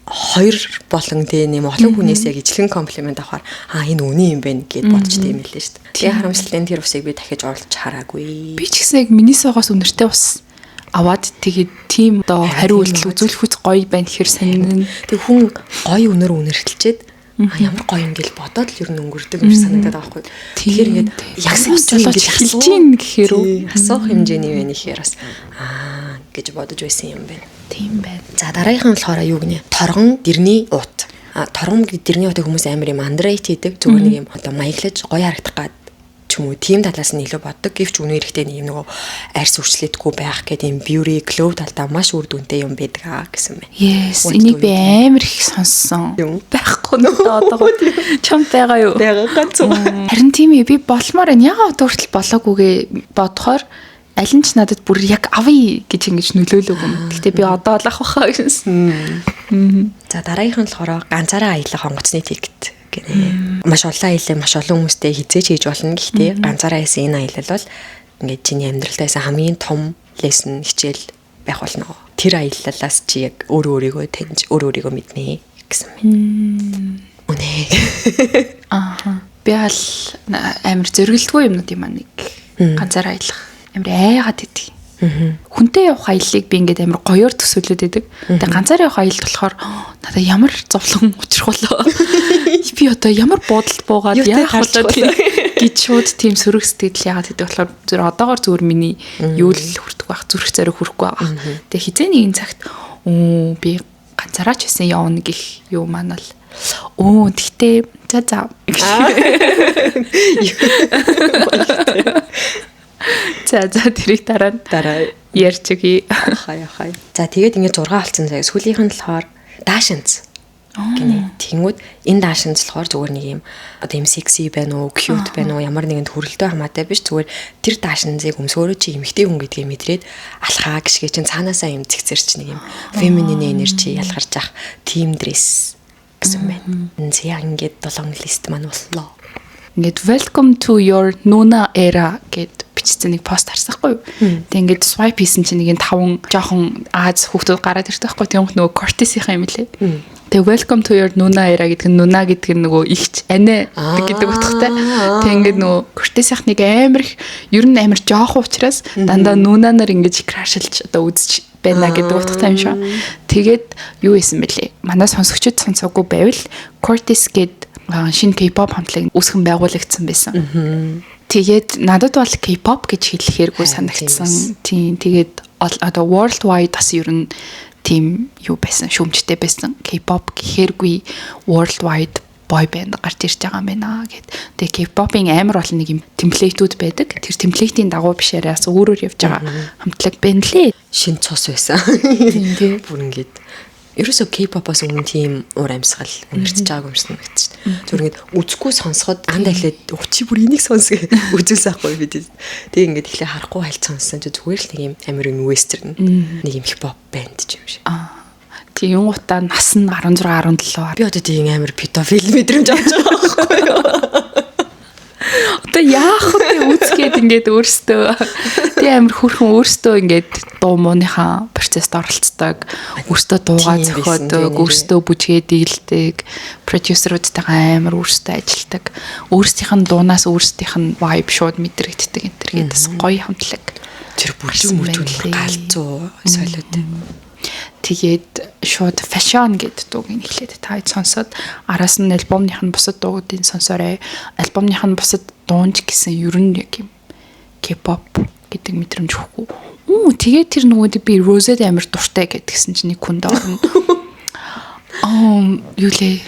хоёр болон тэ нэм олон хүнээс яг ижлэгэн комплимент авахар аа, энэ үнэн юм байна гэд бодчтой юм лээ шүү дээ. Тэгээ харамсалтай нь тэр усыг би дахиж олж хараагүй. Би ч гэсэн яг Миннесогоос үнэртэй ус аваад, тэгээд тийм одоо хариу үйлдэл үзүүлэхүүц гоё байна гэхэр сонин. Тэг хүн гоё үнэр үнэртэлчээд а ямар гоё юм гэл бодоод л ер нь өнгөрдөг юм шиг санагдаад байгаа байхгүй. Тэгэхээр ингээд яг жолооч хэлж гин гэхээр үү? Асуух хэмжээний байна гэхээр бас аа гэж бодож байсан юм байна. Тийм байна. За, дараагийнх нь болохоор юу гинэ? Торгон дэрний уут. А торгон дэрний уутыг хүмүүс амар юм underrate хийдэг. Зүгээр нэг юм одоо маяглаж гоё харагдах гад ч юм уу, тийм талаас нь илүү боддог. Гэвч үнэн хэрэгтээ нэг юм нөгөө арьс үрчлээдгүй байх гэдэг юм beauty glow талдаа маш үр дүнтэй юм байдаг аа гэсэн байна. Yes, энийг би амар их сонссон. Байхгүй нөө одоо. Чамд байгаа юу? Байгаа, ганц. Харин тийм ээ, би болмоор байна. Ягаад одоо хүртэл болоогүйгээ бодохоор аль нь ч надад бүр яг авъя гэж ингэж нөлөөлөөгүй юм. Гэтэ би одоо л авах байхаа гэсэн. За, дараагийнх нь болохоор ганцаараа аялах онгоцны ticket гинэ. Маш олон аялал маш олон хүмүүстэй хизээж хийж болно. Гэхдээ ганцаараа хийсэн энэ аялал бол ингээд чиний амьдралд байсан хамгийн том lesson, хичээл байх болно. Тэр аяллалаас чи яг өөрөө өөрийгөө таньж, өөрөө өөрийгөө мэднэ гэсэн байна. Үнэ. Ааха. Би аль амар зориглдгүй юмнууд юм аа нэг ганцаараа аялах. Амар айгаад идэг. Хүнтэй явах аяллыг би ингээд амар гоёор төсөөлөд идэг. Тэгээ ганцаараа явах аялалд болохоор надад ямар зовлон учрах болоо. Би одоо ямар буудалд буугаад яах болоо гэж шууд тийм сөрөг сэтгэл яагаад гэдэг болохоор зүр одоогор зүгээр миний юу л хүрдэг байх, зүрх зориг хүрэхгүй байгаа. Тэгээ хизээ нэгэн цагт би ганцаараа ч байсан явна гэх юу маань бол тэгтээ за за. За за, тэрийг дараа нь дараа ярьж өгье. Хай хай. За, тэгээд ингээд 6 болсон заяа. Сүүлийнх нь болохоор даашинз гинэ. Тэнгүүд энэ даашинз болохоор зүгээр нэг юм одоо юм секси байна уу, cute байна уу, ямар нэгэн төрөлтөө хамаатай биш. Зүгээр тэр даашинзыг өмсөөрөө чи эмэгтэй хүн гэдгийг мэдрээд алхаа гიშгэ чин цаанаасаа юм зэгцэрч нэг юм feminine energy ялгарч ах team dress гэсэн байна. За, ингээд 7 list маань боллоо. Ингээд "Welcome to your Nuna era" гэд бичсэн нэг пост харсан хгүй юу. Тэг ингээд swipe хийсэн чинь нэг таван жоохон Ази хүүхдүүд гараад ирдэг байхгүй. Тэгмх нөгөө Cortis-ийн юм лээ. Тэгээ "Welcome to your Nuna era" гэдэг нь Nuna гэдэг нь нөгөө ихч, анаа гэдэг утгатай. Тэг ингээд нөгөө Cortis-ийн нэг амар их, ер нь амар жоохон учраас дандаа Nuna нар ингэж crush-лж одоо үзэж байна гэдэг утгатай юм шиг. Тэгээд юу хийсэн бэлээ? Манай сонсогчид сонсоогүй байвал Cortis гээд шинэ K-pop хамтлаг үүсгэн байгуулагдсан байсан. Тэгээд надад бол K-pop гэж хэлэхээргүй санагдсан. Тийм, тэгээд одоо worldwide бас ер нь тийм юу байсан, шүүмжтэй байсан. K-pop гэхээргүй worldwide boy band гарч ирж байгаа юм байна гэд. Тэгээ K-pop-ын амар олон нэг юм template үүд байдаг. Тэр template ийн дагуу бишээрээ бас өөрөөр явж байгаа хамтлаг байна лээ. Шин цус байсан. Тийм тий. Бүр ингээд ерөөсөө K-pop-оос өмнө тийм уур амьсгал үнэртэж байгаагүй юм шиг санагдчих. Зүгээр ингээд үзэхгүй сонсоход анда эхлээд чи бүр энийг сонс гэ үзүүлсэн ахгүй би. Тэгээ ингээд эхлээ харахгүй хальт сонссон чи зүгээр л нэг юм амар юм western нэг юм хип хоп band ч юм шиг. Аа. Тийм гутаа нас нь 16 17. Би одоо тийм амар педофил мэдрэмж авч байгаа байхгүй юу? Одоо яах вэ, үзгээд ингээд өөртөө тий амар хөрхөн өөртөө ингээд дуу мууныхаа процесст оролцдог, өөртөө дуугаа зохиодог, өөртөө бүжгээ дийлдэг, продюсеруудтайгаа амар өөртөө ажилдаг, өөрсдийнх нь дуунаас өөрсдийнх нь vibe шууд мэдрэгддэг энэ төр гээд бас гоё хамтлаг. Тэр бүжиг мүжиг галзуу солиод. Тэгээд шууд "Fashion" гэдэг дууг нь эхлээд та хэд сонсоод араас нь альбомных нь бусад дуугуудыг сонсоорой. Альбомных нь бусад дуунч гэсэн ер нь яг юм K-pop гэдэг мэдрэмж өгөхгүй. Үу, тэгээд тэр нөгөө би Rose амар дуртай гэдгсэн чинь нэг хүнд орно. Аа, юу лээ?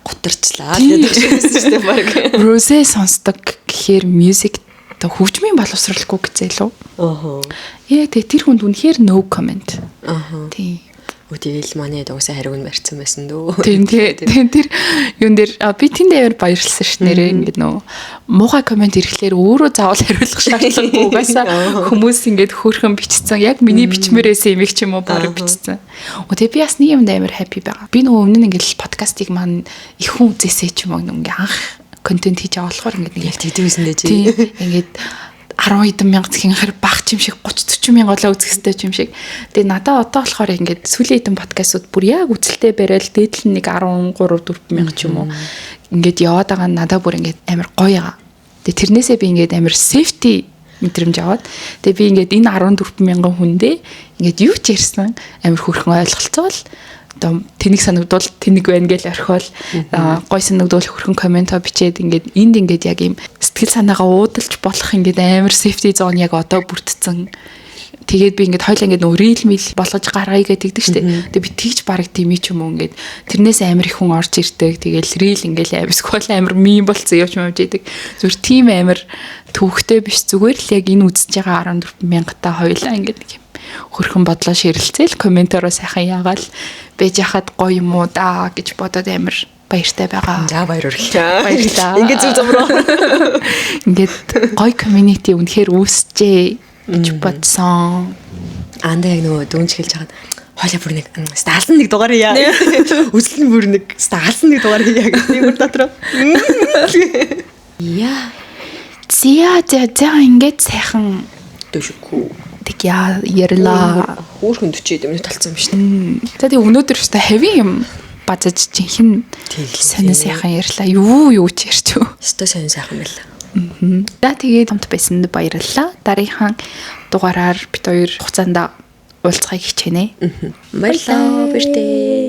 Гутарчлаа гэдэг шиг байсан шүү дээ баг. Rose сонсдог гэхээр music одоо хөгжмийн боловсралгүй гэзээ лүү. Аа. Яа, тэгээ тэр хүнд үнэхээр no comment. Аа. Тийм. Өө, тэгэл манай угаасаа хариуг нь барьсан байсан дөө. Тийм, тийм, тэр юун дээр би тэнд амар баярлсан ш нэрээ. Ингээд нөө муухай comment ирэхлээр өөрөө заавал хариулах шаардлагагүй, угаасаа хүмүүс ингээд хөөрхөн бичсэн, яг миний бичмээрээс юм их ч юм уу бараг бичсэн. Өө, тэгээ би бас нэг юмд амар happy байгаа. Би нөгөө өмнө нь ингээд подкастыг маань их хүн үзээсэй ч юм уу, ингээд анх контент хийж байгаа болохоор ингээд нэг Яг тэгдэг байсан дээ чи. Тийм, ингээд 10 хэдэн мянга зэхинхэр баг юм шиг, 30 40 мянга болоо үзэх хэрэгтэй юм шиг. Тэгээ надаа одоо болохоор ингээд сүүлийн хэдэн подкастууд бүр яг үзэлтэй барайл дээдл нь нэг 13 4 мянга ч юм уу ингээд яваад байгаа нь надаа бүр ингээд амар гоё байгаа. Тэгээ тэрнээсээ би ингээд амар safety мэдрэмж аваад, тэгээ би ингээд энэ 14 мянган хүндээ ингээд юу ч ярьсан амар хөөрхөн ойлголцоол, одоо тэнэг санагдвал тэнэг байна гэж орхиол, гой санагдвал хөрхөн comment оо бичээд, ингээд энд ингээд яг юм сэтгэл санаагаа уудалж болох ингээд амар safety zone яг одоо бүрдсэн. Тэгээд би ингээд хоёлаа ингээд нөө reel мил болгож гаргая гэдэг штэ. Тэгээд би тэгж бараг тийм ч юм уу, ингээд тэрнээс амар их хүн орж ирдэг. Тэгэл reel ингээд амар скол амар meme болцсон явж мавж идэг. Зүгээр тийм амар төвхтэй биш, зүгээр л яг энэ үзэж байгаа 14 мянгатаа хоёлаа ингээд нэг юм хөрхөн бодлоо ширэлцээл, comment ороо сайхан яагаал байж хахад гоё юм уу да гэж бодоод амар баяртай байгаа. За, баяр хүргэлээ. Баярлалаа. Ингээд зүг зам руу. Ингээд гоё community үнэхээр үүсчээ гэж бодсон. Андаа яг нөгөө дүнж хэлж хагаад хойлоо бүр нэг стаалсан нэг дугаар яа. Үзэл нь бүр нэг стаалсан нэг дугаар яа гэх би бүр дотроо. Яа. За за за, ингээд сайхан Дөшгөө. Тэг яа ярьлаа. Хөөхөн 40 минут болсон юм шүү дээ. За, тэг өнөөдөр өстой хавийн юм базаж жинхэнэ сонин сайхан ярьлаа. Юу юу ч ярьч юу. Өстой сонин сайхан байла. За, тэгээд хамт байсанд баярлалаа. Дараагийн дугаараар бид хоёр хугацаанд уулзахыг хичээнэ. Баярлалаа. Баяртай.